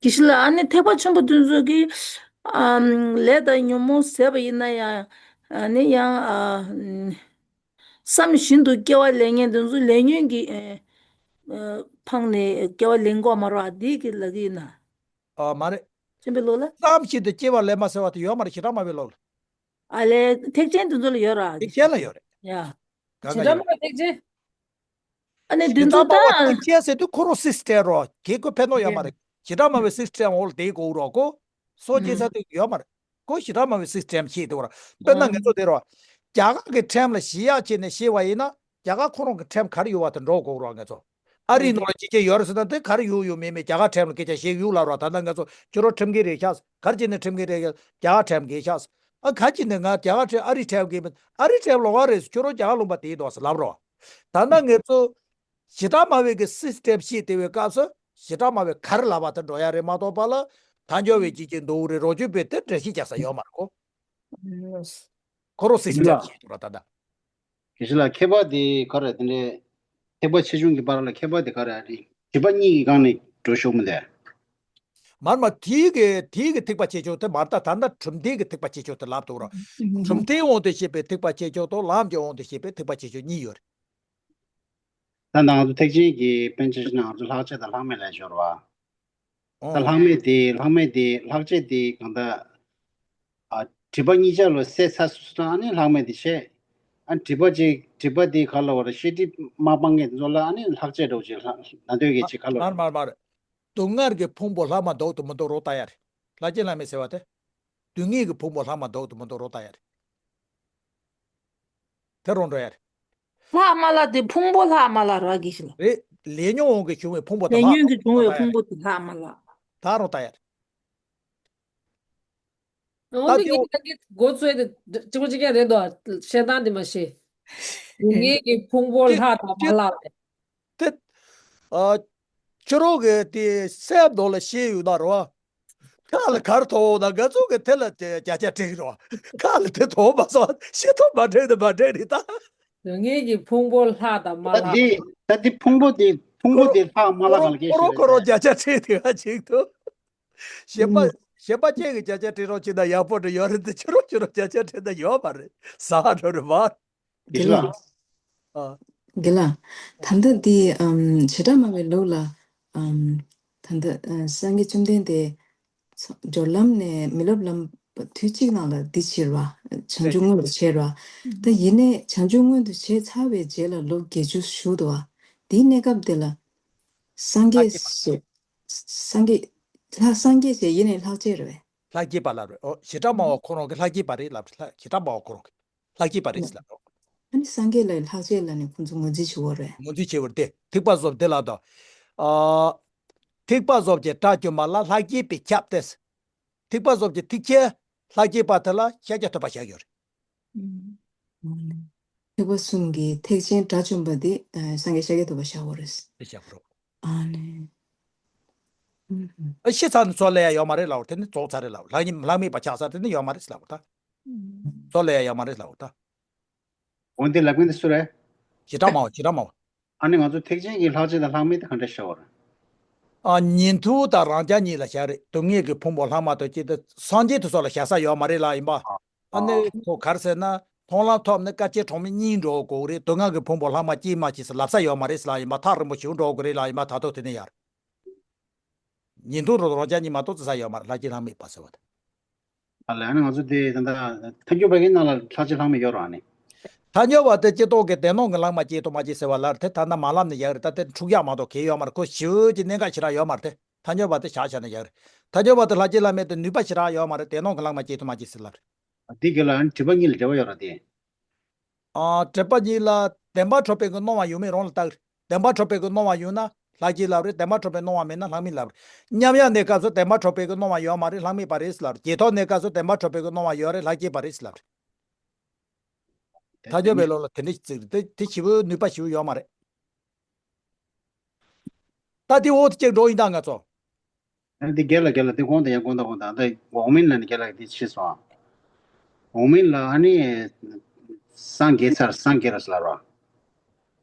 དགེ་བཤེས་ལགས། ཨ་ནི་ཐེག་པ་ཆེན་པོ་དེ་ཚོ་གིས་ཨམ་ལས་དང་ཉོན་མོངས་ཟད་པ་ཡིན་ན་ཡང་ཨ་ནི་ཡང་ཨ་བསམ་བཞིན་དུ་སྐྱེ་བ་ལེན་མཁན་དེ་ཚོ་ལས་ཉོན་གྱི་ཨ་ཨ་འཕངས་ནས་སྐྱེ་བ་ལེན་དགོས་མ་རེད་བ་འདི་གི་ལ་གི་ཡིན་ན། ཨ་མ་རེད། ཆེན་པོའི་ལོ་ལ། བསམ་བཞིན་དུ་སྐྱེ་བ་ལེན་པ་ཟེར་བ་དེ་ཡོད་མ་རེད། བྱེ་བྲག་སྨྲ་བའི་ལོ་ལ། ཨ་ལས་ཐེག་ཆེན་དེ་ཚོ་ལ་ཡོད་ར། ཐེག་ཆེན་ལ་ཡོད་རེད། ཡ། གང་ག་བྱེ་བྲག་ཡོད་སྨྲ་བ་ཐེག་ཆེན། ཨ་ནི་བྱེ་བྲག་དེ་ཚོ་སྨྲ་བ་ད་ཐེག་ཆེན་ཟེར་དུས་ཁོ་རང་སིས་ཊེམ་རོ་གེ་ཁོ་ཕན་ཐོགས་ཡོད་མ་རེད། བྱེ་བྲག་སྨྲ་བའི་སིས་ཊེམ་འོག་ལ་དེའི་གོ་རོ་ཁོ། སོ་སྐྱེ་ས་དུས་ཡོད་མ་རེད། ཁོ་བྱེ་བྲག་སྨྲ་བའི་སིས་ཊེམ་ཤེས་དེ་བ་ར། དཔེར་ན་ངེད་ཚོ་དེ་རོ། རྒྱ་གར་གྱི་ཊེམ་ལ་ཞི་ཡག་བྱས་ནས་ཤེས་པ་ཡིན་ན་རྒྱ་གར་ཁོ་རང་གི་ཊེམ་ག་རེ་ཡོད་བ་དེ་འགྲོ་དགོས་རོ་ངེད་ཚོ། ཨ་རིའི་ནང་ལ་ཅི་ཅི་ཡོད་རེད་ཟེར་ན་དེ་ག་རེ་ཡོད་ཡོད་མེད་མེད་རྒྱ་གར་ཊེམ་ལ་སྐད་ཆ་བཤད་ཡོད་ལབ་རོ། ད་ལྟ་ང་ཚོ་ཁྱོད་རང་ཁྲིམས་འགལ་རེད་ཤག་ག་རེ་བྱས་ནས་ཁྲིམས་འགལ་རེད་ཤག་རྒྱ་གར་ཊེམ་འགལ་ཤག་ཨ་ག་རེ་བྱས་ནས་ང་རྒྱ་གར་ཊེམ་ཨ་རིའི་ཊེམ་འགལ་མིན། ཨ་རིའི་ཊེམ་ལོགས་ཀ་རེད། ཁྱོད་རང་རྒྱ་གར་ལུང་པ་དེའི་འདུག་ཟེར་ལབ་རོ། ད་ལྟ་ངེད་ཚོ་བྱེ་བྲག་སྨྲ་བའི་གི་སིས་ཊེམ་ཤེས་བདེ་བའི་སྐབས་སུ་བྱེ་བྲག་སྨྲ་བའི་ག་རེ་ལབ་པ་དེ་འགྲོ་ཡ་རེད་མ་གཏོགས་པ་ལ་ཐལ་འགྱུར་བའི་ཅི་ཅི་འདུག་རེད་རོ་ཅུ་པའི་དེ་འགྲེལ་བཤད་རྒྱག་ས་ཡོད་མ་རེད་ཁོ། ཁོ་རང་སིས་ཊེམ་ཤེས་འདུག་ར་ད་ལྟ། དགེ་བཤེས་ལགས། ཁྱད་པར་དེ་ག་རེ་དེ་འདྲའི་ཐེག་པ་ཆེ་ཆུང་གི་བར་ལ་ཁྱད་པར་དེ་ག་རེ་ཨ་རེད། བྱེད་པ་གཉིས་ཀྱི་སྒང་ནས་འགྲོ་ཤོག་མི་འདུག་མར་མ་དེའི་གི་དེའི་གི་ཐེག་པ་ཆེ་ཆུང་དེ་མར་ད་ད་ལྟ་གྲུབ་མཐའི་གི་ཐེག་པ་ཆེ་ཆུང་དེ་ལབ་འདུག་ར། གྲུབ་མཐའི་དབང་དུ་བྱས་པའི་ཐེག་པ་ཆེ་ཆུང་དང་ལམ་གྱི་དབང་དུ་བྱས་པའི་ཐེག་པ་ཆེ་ཆུང་གཉིས་ཡོད་རེད། ད་ང་ཚོ་ཐེག་ཆེན་གྱི་པཎ་ཆེན་ནང་ང་ཚོ་ལྷག་བཅས་དང་ལྷག་མེད་ལབ་ཡོད་རེད་བ། ད་ལྷག་མེད་དེ་ལྷག་མེད་དེ་ལྷག་བཅས་དེ་གང་ལྟར། ཨ། སྒྲིབ་པ་གཉིས་ཆར་ལ་བསལ་ཚར་སོང་ཙང་ཨ་ནི་ལྷག་མེད་དེ་བྱས། ཨ། སྒྲིབ་པ་ཅིག་སྒྲིབ་པ་དེ་ག་ལ་བར་ཤེས་སྒྲིབ་མ་སྤངས་མཁན་དེ་ཚོ་ལ་ཨ་ནི་ལྷག་བཅས་འགྲོ་ཅིག་ལྷག་ན་འདོད་ཀྱི་ཅིག་ག་ལ་མར་བར། མར་མར། སྡུག་བསྔལ་གྱི་ཕུང་པོ་ལྷག་མ་འདུག་དང་མི་འདུག་རོ་ལྟ་ཡ་རེད། ལྷག་བཅས་ལྷག་མེད་ཟེར་བ་དེ། སྡུག་བསྔལ་གྱི་ཕུང་པོ་ལྷག་མ་འདུག་དང་མི་འདུག་རོ་ལྟ་ཡ་རེད། དེ་རུ་འགྲོ་ཡ་རེད། ལྷག་མ་ལྷག་དེ་ཕུང་པོ་ལྷག་མ་ལྷག་ར་གི་ཞིག་ལ། རེད། ལས་ཉོན་དབང་གིས་བྱུང་བའི་ཕུང་པོ་དེ་ལས་ལྷག་ཉོན་གྱིས་བྱུང་བའི་ཕུང་པོ་དེ་ལྷག་མ་ལྷག་ད་རུང་ལྟ་ཡ་རེད། འོ་ད་ནི་དེ་ངས་ད་གི་མགོ་ཚོས་དེ་གཅིག་པ་གཅིག་རྐྱང་རེད་དོ། བཤད་སྟངས་དེ་མ་ཤེས། སྡུག་བསྔལ་གྱི་ཕུང་པོ་ལྷག་དང་མ་ལྷག་རེད། དེ། ཨ། ཁྱོད་རང་གིས་དེ་སེམས་ནང་ལ་ཤེས་ཡོད་ན་རོ། ཁ་ལ་ག་རེ་ཐོགས་ན་ང་ཚོ་གིས་དེ་ལ་བརྒྱ་ཆ་སྤྲད་རོ། ཁ་ལ་དེ་ཐོགས་མ་སོང་ཤེས་ཐོགས་མ་སྤྲད་ནས་མ་སྤྲད་རེད་ད། སྡུག་བསྔལ་གྱི་ཕུང་པོ་ལྷག་དང་མ་ད་ལྷག་དེ་ད་དེ་ཕུང་པོ་དེ་ཕུང་པོ་དེ་ལྷག་མ་ལྷག་ག་ལ་སྐད་ཁོ་རང་ཁོ་རང་ཁོ་རང་བརྒྱ་ཆ་སྤྲད་དེ་ག་ཅིག་ཏུ། གཞན་པ་གཞན་པ་ཅན་གྱིས་བརྒྱ་ཆ་སྤྲད་རོགས་བྱས་ན་ཡག་པོ་འདྲ་ཡོད་རེད་དེ་ཁྱོད་རང་ཁྱོད་རང་བརྒྱ་ཆ་སྤྲད་ན་ཡོད་མ་རེད་ཟ་འགྲོ་རེད་མ། དགེ་ལགས། ཨ། དགེ་ལགས། ད་ལྟ་འདི་ཨམ་བྱེ་བྲག་སྨྲ་བའི་ལུགས་ལ་ཨམ་ད་ལྟ་ཨ་སངས་རྒྱས་བཅོམ་ལྡན་འདས་སྦྱོར་ལམ་ནས་མི་སློབ་ལམ་ པ་དུས་གཅིག་ནང་ལ་འདི་བྱེད་ར། བྱང་ཆུབ་མངོན་དུ་བྱེད་ར། ད་ཡིན་ནའི་བྱང་ཆུབ་མངོན་དུ་བྱས་ཚར་བའི་རྗེས་ལ་ལོ་བརྒྱད་ཅུ་བཞུགས་འདུག་བ། དེའི་གནས་སྐབས་དེ་ལ་སངས་རྒྱས་ཞེས། སངས་རྒྱས། ལྷ་སངས་རྒྱས་ཞེས་ཡིན་ནའི་ལྷག་བཅས་རེད་བས། ལྷག་བཅས་པ་ལབ་རེད། ཨོ་ཞེ་དྲག་སྨྲ་བ་ཁོ་རང་གིས་ལྷག་བཅས་པ་རེད་ལབ་རེད། ལྷ་ཞེ་དྲག་སྨྲ་བ་ཁོ་རང་གིས་ལྷག་བཅས་པ་རེད་ཟེར་ལབ་རེད། ཨ་ནི་སངས་རྒྱས་ལ་ལྷག་བཅས་ལབ་ནས་ཁོང་ཚོ་ངོས་འཛིན་བྱེད་འོ་རེད། ངོས་འཛིན་བྱེད་འོ་རེད་དེ། ཐེག་པ་གསུམ་དེ་ལ་དང་། ཨ། ཐེག་པ་གསུམ་གྱི་དགྲ་བཅོམ་པ་ལ་ལྷག་བཅས་པས་ཁྱབ་སྟེ། ཐེག་པ་གསུམ་གྱི་ཐེག་ཆེན་ལྷག་བཅས་པ་དེ་ལ་ཤཱཀྱ་ཐུབ་པ་བཞག་ཡོད་རེད། ཨ་ནི། ཐེག་པ་གསུམ་གྱི་ཐེག་ཆེན་དགྲ་བཅོམ་པ་དེ་ཨ་སངས་རྒྱས་ཤཱཀྱ་ཐུབ་པ་བཞག་ཡོད་རེད། དེ་བཞག་རོགས། ཨ་ནི། ཨ་ཤི་ཚར་ནས་ཚུར་སླེབས་ཡ་ཡོད་མ་རེད་ལབ་རེད། དེ་ནི་རྫོགས་ཚར་རེད་ལབ། ལྷག་ཉིད་ལྷག་མེད་པ་ཆགས་ཚར། དེ་ནི་ཡོད་མ་རེད་ལབ་རེད་ད། ཚུར་སླེབས་ཡ་ཡོད་མ་རེད་ལབ་རེད་ད། འོན་ཏེ་ལབ་མཁན་དེ་སུ་རེད། ཞེ་དྲག་སྨྲ་བ། ཞེ་དྲག་སྨྲ་བ། ཨ་ནི་ང་ཚོ་ཐེག་ཆེན་གྱི་ལྷག་བཅས་དང་ལྷག་མེད་དེ་ག་འདྲ་བྱ་བ་རེད། ཨ། ཉན་ཐོས་དང་རང་རྒྱལ་གཉིས་ལ་བཞག་རེད། སྡུག་བསྔལ་གྱི་ཕུང་པོ་ལྷག་མ་གཏོགས་ཅི་སྟེ་སངས་རྒྱས་དེ་ཚོ་ལ་བཞག་ས་ཡོད་མ་རེད་ལབ་ཡིན་པ། ཨ་ནི་ཁོ་ག་རེ་ཟེར་ན། མཐོང་ལམ་ཐོབ་ནས་དཀའ་སྤྱད་གྲངས་མེད་སྙིང་འགྲོ་དགོས་རེད། སྡུག་བསྔལ་གྱི་ཕུང་པོ་ལྷག་མ་སྐྱེ་མ་སྐྱེ་ཟེར་ལབ་ས་ཡོད་མ་རེད་ཟེར་ལབ་ཡིན་པ། ཐག་རིང་པོ་ཞིག་འགྲོ་དགོས་རེད་ལབ་ཡིན་པ། ད་དུང་དེ་ནས་ཡར། ཉན་ཐོས་རང་རང་རྒྱལ་གཉིས་མ་གཏོགས་བརྩི་ས་ཡོད་མ་རེད། ལྷག་བཅས་ལྷག་མེད་པ་ཟེར་བ་དེ། ཨ་ལས། ཨ་ནི་ང་ཚོ་དེ་ད་ལྟ་ཐལ་འགྱུར་བ་གི་ནང་ལ་ལྷག་བཅས་ལྷག་མེད་ཡོད་རེད། ཨ་ནི། ཐལ་འགྱུར་བ་དེ་སྤྱིར་བཏང་གི་བདེན་སྟོང་གི་ལྷག་མ་སྐྱེས་ཐུབ་མ་སྐྱེས་ཟེར་བ་ལ་དེ་ད་ལྟ་མ་ལབ་ནས་ཡག་རེད། ད་དེ་འཁྲུག་ཡག་མ་གཏོགས་གལ་ཡོད་མ་རེད། ཁོ་ཞེ་པོ་ཅིག་གནད་འགག་ཞེ་དྲག་ཡོད་མ་རེད་དེ། ཐལ་འགྱུར་བ་དེ་བཞག་བཞག་ན་ཡག་རེད། ཐལ་འགྱུར་བ་དེ་ལྷག་བཅས་ལྷག་མེད་དེ་ནུས་པ་ཞེ་དྲག་ཡོད་མ་རེད། བདེན་སྟོང་གི་ལྷག་མ་སྐྱེས་ཐུབ་མ་སྐྱེས་ཟེར་ལབ་རེད། འདི་ག་ལ་ཨ་ནི་དྲི་བ་གཉིས་ལ་འགྲེལ་བ་ཡོད་རེད་དེ། ཨ། དྲི་བ་གཉིས་ལ་བདེན་པར་གྲུབ་པའི་གི་སྣང་བ་ཡོང་མེད་རང་ལ་བལྟ་གི་རེད། བདེན་པར་གྲུབ་པའི་གི་སྣང་བ་ཡོང་ན་ལྷག་བཅས་ལབ་རེད། བདེན་པར་གྲུབ་པའི་སྣང་བ་མེད་ན་ལྷག་མེད་ལབ་རེད། མཉམ་གཞག་གནས་སྐབས་སུ་བདེན་པར་གྲུབ་པའི་གི་སྣང་བ་ཡོད་མ་རེད། ལྷག་མེད་པ་རེད་ཟེར་ལབ་རེད། རྗེས་ཐོབ་གནས་སྐབས་སུ་བདེན་པར་གྲུབ་པའི་གི་སྣང་བ་ཡོད་རེད། ལྷག་བཅས་པ་རེད་ཟེར་ལབ་རེད། ཐལ་འགྱུར་བའི་ལུགས་ལ་དེ་འདྲ་ཞིག་བརྩི་གི་རེད། དེ་དེ་ཞེ་པོ་ནུས་པ་ཞེ་པོ་ཡོད་མ་རེད། ད་དེ་འོག་ཏུ་གཅིག་འགྲོ་ཡིན་ད་ང་ཚོ། ཨ་ནི་དེ་རྒན་ལགས། རྒན་ལགས་དེ་གོང་དུ་ཡང་དགོངས་དག་གོང་དུ་ཨ་ད་འོག་མིན་ལ་ནི་རྒན་ལགས་དེ་ཤེས་སོང་ཨ། འོག་མིན་ལ་ཨ་ནི་སངས་རྒྱས་ཚར་སངས་རྒྱས་ར་ཟེར་ལབ་ར།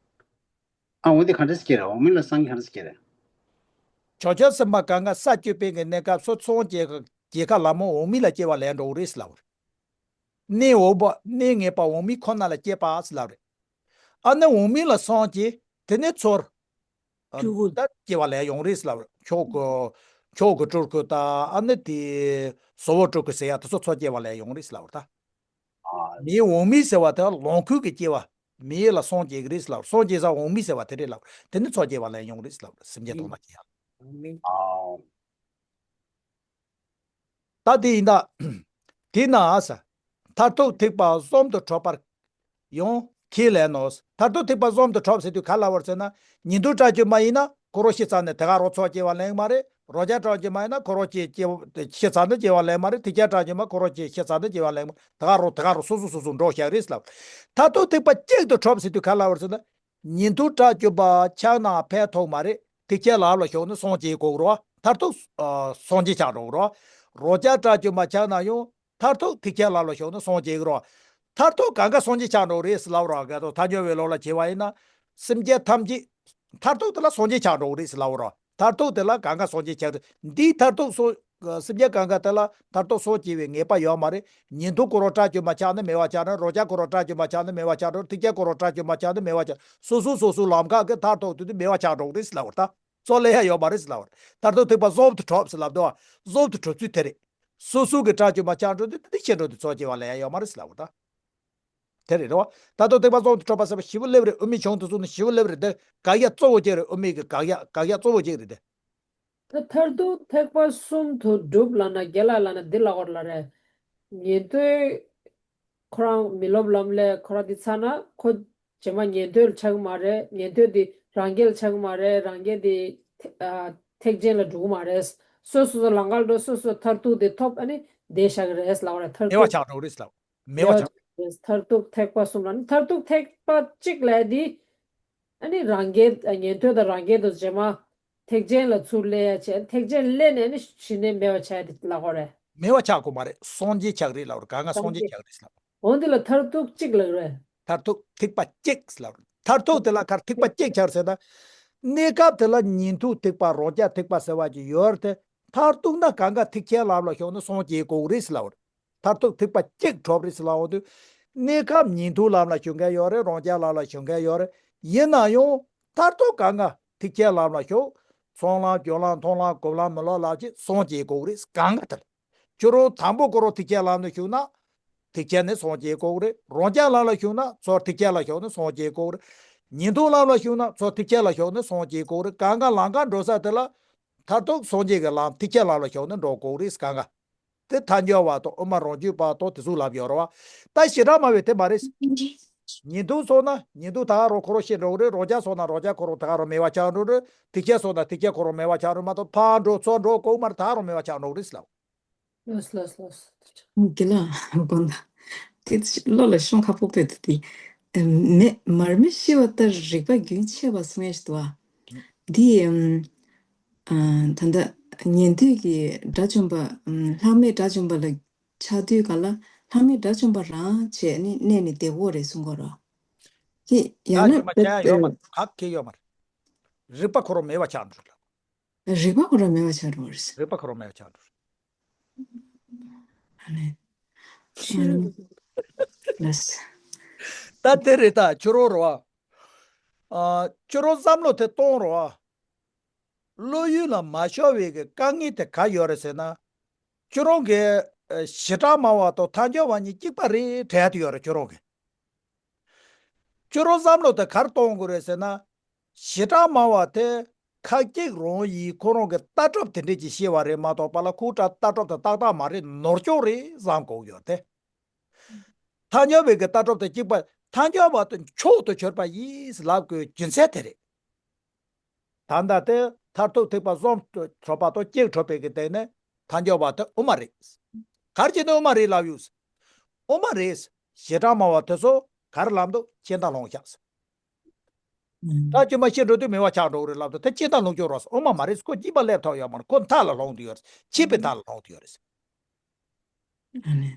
ཨ་འོ་དེ་ག་འདྲ་ཟེར་གྱི་རེད། འོག་མིན་ལ་སངས་རྒྱས་ག་འདྲ་ཟེར་གྱི་རེད། བྱང་ཆུབ་སེམས་དཔའ་གང་ག་ས་བཅུ་པའི་གི་གནས་སྐབས་སུ་སངས་རྒྱས་རྒྱལ་ཁ་ལ་མོ་འོག་མིན་ལ་སྐྱེ་བ་ལེན་འགྲོ་གི་རེད་ཟེར་ལབ་རེད། གནས་འོག་པ་གནས་ངེས་པ་འོག་མིན་ཁོ་ན་ལ་སྐྱེས་པ་ཟེར་ལབ་རེད། ཨ་ནི་འོག་མིན་ལ་སངས་རྒྱས་དེ་ནས་ཚུར། ཨ། སྤྲུལ་སྐུ། ད་སྐྱེ་བ་ལེན་ཡོང་རེད་ཟེར་ལབ་རེད། མཆོག་གི། མཆོག་གི་སྤྲུལ་སྐུ་དང་ཨ་ནི་དེ་ཟོ་བོ་སྤྲུལ་སྐུ་ཟེར་ཡ་དེ་ཚོ་ཚུར་སྐྱེ་བ་ལེན་ཡོང་རེད་ཟེར་ལབ་རེད་ད། ཨ། མིའི་འོག་མིན་ཟེར་བ་དེ་ལོངས་སྐུ་གི་སྐྱེ་བ། མི་ཡུལ་ལ་སངས་རྒྱས་ཀྱི་རེད་ཟེར་ལབ་རེད། སངས་རྒྱས་ས་འོག་མིན་ཟེར་བ་དེ་རེད་ལབ་རེད། དེ་ནི་ཚུར་སྐྱེ་བ་ལེན་ཡོང་རེད་ཟེར་ལབ་རེད། སེམས་ཅན་ཐོག་མར་སྐྱེ་ཡ། ཨ། ད་དེ་ཡིན་ད། དེས་ན་ཟེར། མཐར་ཐུག་ཐེག་པ་གསུམ་དུ་གྲུབ་པར་ཡང་ཁས་ལེན་ནོ། མཐར་ཐུག་ཐེག་པ་གསུམ་དུ་གྲུབ་ཟེར་དུས་ག་ལ་བར་ཟེར་ན། ཉན་ཐོས་དགྲ་བཅོམ་པ་ཡིན་ན་ཁོ་རང་ཤི་ཚར་ནས་དེ་ག་རང་ཚུར་སྐྱེ་བ་ལེན་གྱི་མ་རེད། རང་རྒྱལ་དགྲ་བཅོམ་པ་ཡིན་ན་ཁོ་རང་སྐྱེ་སྐྱེ་ཤི་ཚར་ནས་སྐྱེ་བ་ལེན་མ་རེད། ཐེག་ཆེན་དགྲ་བཅོམ་པ་ཁོ་རང་སྐྱེ་ཤི་ཚར་ནས་སྐྱེ་བ་ལེན་མ་རེད། དེ་ག་རང་དེ་ག་རང་སོ་སོ་སོ་སོ་འགྲོ་བཞག་རེད་ཟེར་ལབ། མཐར་ཐུག་ཐེག་པ་གཅིག་ཏུ་གྲུབ་ཟེར་དུས་ག་ལ་བར་ཟེར་ན། ཉན་ཐོས་དགྲ་བཅོམ་པ་ཆགས་ན་ཕན་ཐོགས་མ་རེད། ཐེག་ཆེན་ལམ་ལ་ཞུགས་ནས་སངས་རྒྱས་དགོས་རོ། མཐར་ཐུག་ཨ་སངས་རྒྱས་ཆགས་འགྲོ་རོ། རང་རྒྱལ་དགྲ་བཅོམ་པ་ཆགས་ན་ཡང་མཐར་ཐུག་ཐེག་ཆེན་ལམ་ལ་ཞུགས་ནས་སངས་རྒྱས་རོ། མཐར་ཐུག་གང་ག་སངས་རྒྱས་ཆགས་འགྲོ་རེད་ཟེར་ལབ་རོ། ག་དོ་ཐལ་འགྱུར་བའི་ལུགས་ལ་བྱས་པ་ཡིན་ན། སེམས་ཅན་ཐམས་ཅད་མཐར་ཐུག་དེ་ལ་སངས་རྒྱས་ཆགས་འགྲོ་རེད་ཟེར་ལབ་རོ། མཐར་ཐུག་དེ་ལ་གང་ག་སངས་རྒྱས་ཆགས་རེད། འདིའི་མཐར་ཐུག་སོ། སེམས་ཅན་གང་ག་དེ་ལ་མཐར་ཐུག་སངས་རྒྱས་པའི་ངེས་པ་ཡོད་མ་རེད། ཉན་ཐོས་ཁོ་རང་དགྲ་བཅོམ་པ་ཆགས་ན་མེད་པ་ཆགས་རེད། རང་རྒྱལ་ཁོ་རང་དགྲ་བཅོམ་པ་ཆགས་ན་མེད་པ་ཆགས་རེད། ཐེག་ཆེན་ཁོ་རང་དགྲ་བཅོམ་པ་ཆགས་ན་མེད་པ་ཆགས། སོ་སོ་སོ་སོའི་ལམ་ཁ་གི་མཐར་ཐུག་དེ་དུས་མེད་པ་ཆགས་འགྲོ་གི་རེད་ཟེར་ལབ་པ་རེད་ད། རྩོད་ལེ་ཡ་ཡོད་མ་རེད་ཟེར་ལབ་པ་རེད། མཐར་ཐུག་ཐེག་པ་གསུམ་དུ་གྲུབ་ཟེར་ལབ་དུས་གསུམ་དུ་གྲུབ་ཚུལ་དེ་རེད། སོ་སོ་གི་དགྲ་བཅོམ་པ་ཆགས་འགྲོ་དུས་དེ་ཤི་འགྲོ་དུས་ཚོགས་སྐྱེ་བ་ལེན་ཡ་ཡོད་མ་རེད་ཟེར་ལབ་པ་རེད་ད། དེ་རེད་རེད་བ། མཐར་ཐུག་ཐེག་པ་གསུམ་དུ་གྲུབ་པ་ཟེར་བ་ཞེ་པོ་སླེབས་རེད། དབུ་མའི་གཞུང་དེ་ཚོ་ནི་ཞེ་པོ་སླེབས་རེད་དེ། དགག་ཡ་གཙོ་བོ་གཅིག་རེད། དབུ་མའི་གི་དགག་ཡ་དགག་ཡ་གཙོ་བོ་གཅིག་རེད་དེ། ད་མཐར་ཐུག་ཐེག་པ་གསུམ་དུ་གྲུབ་ལབ་ན་རྒན་ལགས་ལབ་ན་འདི་ལབ་དགོས་ལ་རེད། ཉན་ཐོས་ཁོ་རང་མི་སློབ་ལམ་ལས་ཁོ་རང་འདི་ཚར་ན་ཁོ་རྗེས་མ་ཉན་ཐོས་ལ་ཆགས་ཀྱི་མ་རེད། ཉན་ཐོས་འདི་རང་རྒྱལ་ལ་ཆགས་ཀྱི་མ་རེད། རང་རྒྱལ་འདི་ཐེ་ཨ་ཐེག་ཆེན་ལ་འགྲོ་གི་མ་རེད། སོ་སོ་སོ་ལམ་ཁ་འགྲོ། སོ་སོ་མཐར་ཐུག་འདི་ཐོབ། ཨ་ནི་བསྡད་བཞག་གི་རེད་ལབ་དགོས་རེད། མཐར་མེད་པ་ཐུག་ཆགས་འགྲོ་གི་རེད་ལབ། མེད་པ་ཆགས། མཐར་ཐུག་ཐེག་པ་གསུམ་ལ་ནི་མཐར་ཐུག་ཐེག་པ་གཅིག་ལ་འདི། ཨ་ནི་རང་རྒྱལ་ཉན་ཐོས་དང་རང་རྒྱལ་དུ་རྗེས་མ་ཐེག་ཆེན་ལ་ཚུར་སླེབས་ཡ་བྱས། ཐེག་ཆེན་སླེབས་ནས་ནི་གཞི་ནས་མེད་པ་ཆགས་ཏེ་ལབ་དགོས་རེད། མེད་པ་ཆགས་དགོས་མ་རེད། སངས་རྒྱས་ཆགས་རེད་ལབ་རེད། གང་ག་སངས་རྒྱས་ཆགས་རེད་ལབ། འོ་འདི་ལ་མཐར་ཐུག་གཅིག་ལབ་རེད། མཐར་ཐུག་ཐེག་པ་གཅིག་ལབ་རེད། མཐར་ཐུག་དེ་ལ་ག་རེ་ཐེག་པ་གཅིག་ཆགས་ཟེར་ན། གནས་སྐབས་དེ་ལ་ཉན་ཐོས་ཐེག་པ་རང་རྒྱལ་ཐེག་པ་ཟེར་བ་ཅིག་ཡོད་རེད་དེ། མཐར་ཐུག་ན་གང་ག་ཐེག་ཆེན་ལམ་ལ་ཞུགས་ནས་སངས་རྒྱས་དགོས་རེད་ལབ་རེད། མཐར་ཐུག་ཐེག་པ་གཅིག་གྲུབ་རེད་ཟེར་ལབ་འོང་དུས། གནས་སྐབས་ཉན་ཐོས་ལམ་ལ་ཞུགས་མཁན་ཡོད་རེད། རང་རྒྱལ་ལམ་ལ་ཞུགས་མཁན་ཡོད་རེད། ཡིན་ན་ཡང་མཐར་ཐུག་གང་ག་ཐེག་ཆེན་ལམ་ལ་ཞུགས། ཚོགས་ལམ་སྦྱོར་ལམ་མཐོང་ལམ་སྒོམ་ལམ་མི་སློབ་ལམ་གྱི་སངས་རྒྱས་དགོས་རེད། གང་ག་དེར། ཁྱོད་རང་དང་པོ་ཁོ་རང་ཐེག་ཆེན་ལམ་ལ་ཞུགས་ན། ཐེག་ཆེན་ནས་སངས་རྒྱས་གོ་གི་རེད། རང་རྐྱ་ལམ་ལ་ཞུགས་ན་ཚུར་ཐེག་ཆེན་ལ་ཞུགས་ནས་སངས་རྒྱས་གོ་གི་རེད། ཉན་ཐོས་ལམ་ལ་ཞུགས་ན་ཚུར་ཐེག་ཆེན་ལ་ཞུགས་ནས་སངས་རྒྱས་གོ་གི་རེད། གང་ག་ལམ་ཁ་འགྲོ་ས་དེ་ལ། མཐར་ཐུག་སངས་རྒྱས་ཀྱི་ལམ་ཐེག་ཆེན་ལམ་ལ་ཞུགས་ནས་འགྲོ་གོ་གི་རེད། གང་ག་དེ་ཐལ་འགྱུར་བ་དང་དབུ་མ་རང་རྒྱུད་པ་དང་དེ་ཚོ་ལབ་ཡོད་རེད་བ། ད་བྱེ་བྲག་སྨྲ་བས་དེ་མ་རེད། ཉན་ཐོས་སོང་ན་ཉན་ཐོས་ད་ག་རང་ཁོ་རང་ཤི་འགྲོ་གི་རེད། རང་རྐྱ་སོང་ན་རང་རྐྱ་ཁོ་རང་ད་ག་རང་མེད་པ་ཆགས་འགྲོ་གི་རེད། ཐེག་ཆེན་སོང་ན་ཐེག་ཆེན་ཁོ་རང་མེད་པ་ཆགས་འགྲོ་མ་གཏོགས་ཕར་འགྲོ་ཚུར་འགྲོ་གོང་མར་ད་ག་རང་མེད་པ་ཆགས་འགྲོ་གི་རེད་ཟེར་ལབ། ལོས་ལོས་ལོས། དགེ་ལགས་དགོངས་དག་དེ་བློ་ལ་ཤོང་ཁ་སྤོབས་པོ་འདུག་དེ། མེ་མར་མེ་ཤི་བ་ལྟར་རིག་པ་རྒྱུན་ཆད་པ་གསུང་ཡས་ཞིག་འདུག་བ། འདི་ཨམ། ཨ། ད་ལྟ་ཉན་ཐོས་ཀྱི་དགྲ་བཅོམ་པ་ཨམ། ལྷག་མེད་དགྲ་བཅོམ་པ་ལ་ཆགས་དུས་ག་ལ་ལྷག་མེད་དགྲ་བཅོམ་པ་རང་བྱས་ནས་གནས་ནས་བསྡད་ཡོད་རེད་གསུང་གི་རེད། དེ་ཡང་ན་ད་ཅི་མ་བྱས་ཡོད་མ་རེད། ག་གེ་ཡོད་མ་རེད། རིག་པ་ཁོ་རང་མེད་པ་ཆགས་འགྲོ་ལ། རིག་པ་ཁོ་རང་མེད་པ་ཆགས་འགྲོ་རེད། རིག་པ་ཁོ་རང་མེད་པ་ཆགས་འགྲོ་རེད། ཨ་ནི། ལགས། ད་དེ་རེད། ད་ཁྱོད་རང་རེད་བ། ཨ། ཁྱོད་རང་བསམ་བློ་དེ་གཏོང་རེད་བ། བློ་ཡུལ་ལ་མ་ཤོར་བའི་གི་དཀའ་ངལ་དེ་ག་ཡོད་རེད་ཟེར་ན། ཁྱོད་རང་གི་ཨ། བྱེ་བྲག་སྨྲ་བ་དང་ཐལ་འགྱུར་བ་གཉིས་གཅིག་པ་རེད་དྲན་ཡ་དེ་ཡོད་རེད་ཁྱོད་རང་གི། ཁྱོད་རང་བསམ་བློ་དེ་ག་རེ་གཏོང་དགོས་རེད་ཟེར་ན། བྱེ་བྲག་སྨྲ་བ་དེ་ཁ་སྐྱེགས་རང་ཡིན། ཁོ་རང་གི་ལྟ་གྲུབ་དེ་འདྲས་ཀྱི་བཤད་པ་རེད་མ་གཏོགས་པ་ལ་ཁོའི་ལྟ་གྲུབ་དེ་ཏག་ཏག་མ་རེད། ནོར་སྐྱོན་རེད་བསམ་དགོས་ཡོད་དེ། ཐལ་འགྱུར་བའི་གི་ལྟ་གྲུབ་དེ་གཅིག་པ། ཐལ་འགྱུར་བ་དེ་མཆོག་ཏུ་གྱུར་པ་ཡིན་ལབ་དགོས་རྒྱུ་མཚན་དེ་རེད། ད་ལྟ་དེ་མཐར་ཐུག་ཐེག་པ་གསུམ་གྲུབ་པ་དང་གཅིག་གྲུབ་པའི་གི་སྟེང་ནས་ཐལ་འགྱུར་བ་དེ་དབུ་མ་རེད། ག་རེ་བྱས་ནས་དབུ་མ་རེད་ལབ་ཡོད། དབུ་མ་རེད། བྱེ་བྲག་སྨྲ་བ་དེ་ཚོ་ག་རེ་ལབ་འདུག་ཁྱེད་ད་ལོང་བཞག་ཟེར། ད་ཅི་མ་ཤི་འགྲོ་དུས་མེད་པ་ཆགས་འགྲོ་གི་རེད་ལབ་དུས་དེ་ཁྱེད་ད་ལོང་སྐྱོ་རོགས་ཟེར། དབུ་མ་མ་རེད། ཁོ་སྐྱིད་པ་སླེབས་ཐུབ་ཡོད་མ་རེད། ཁོ་མཐའ་ལ་ལྷུང་དུ་ཡོད་རེད། ཆད་པའི་མཐའ་ལ་ལྷུང་དུ་ཡོད་རེད། ཨ་ནི།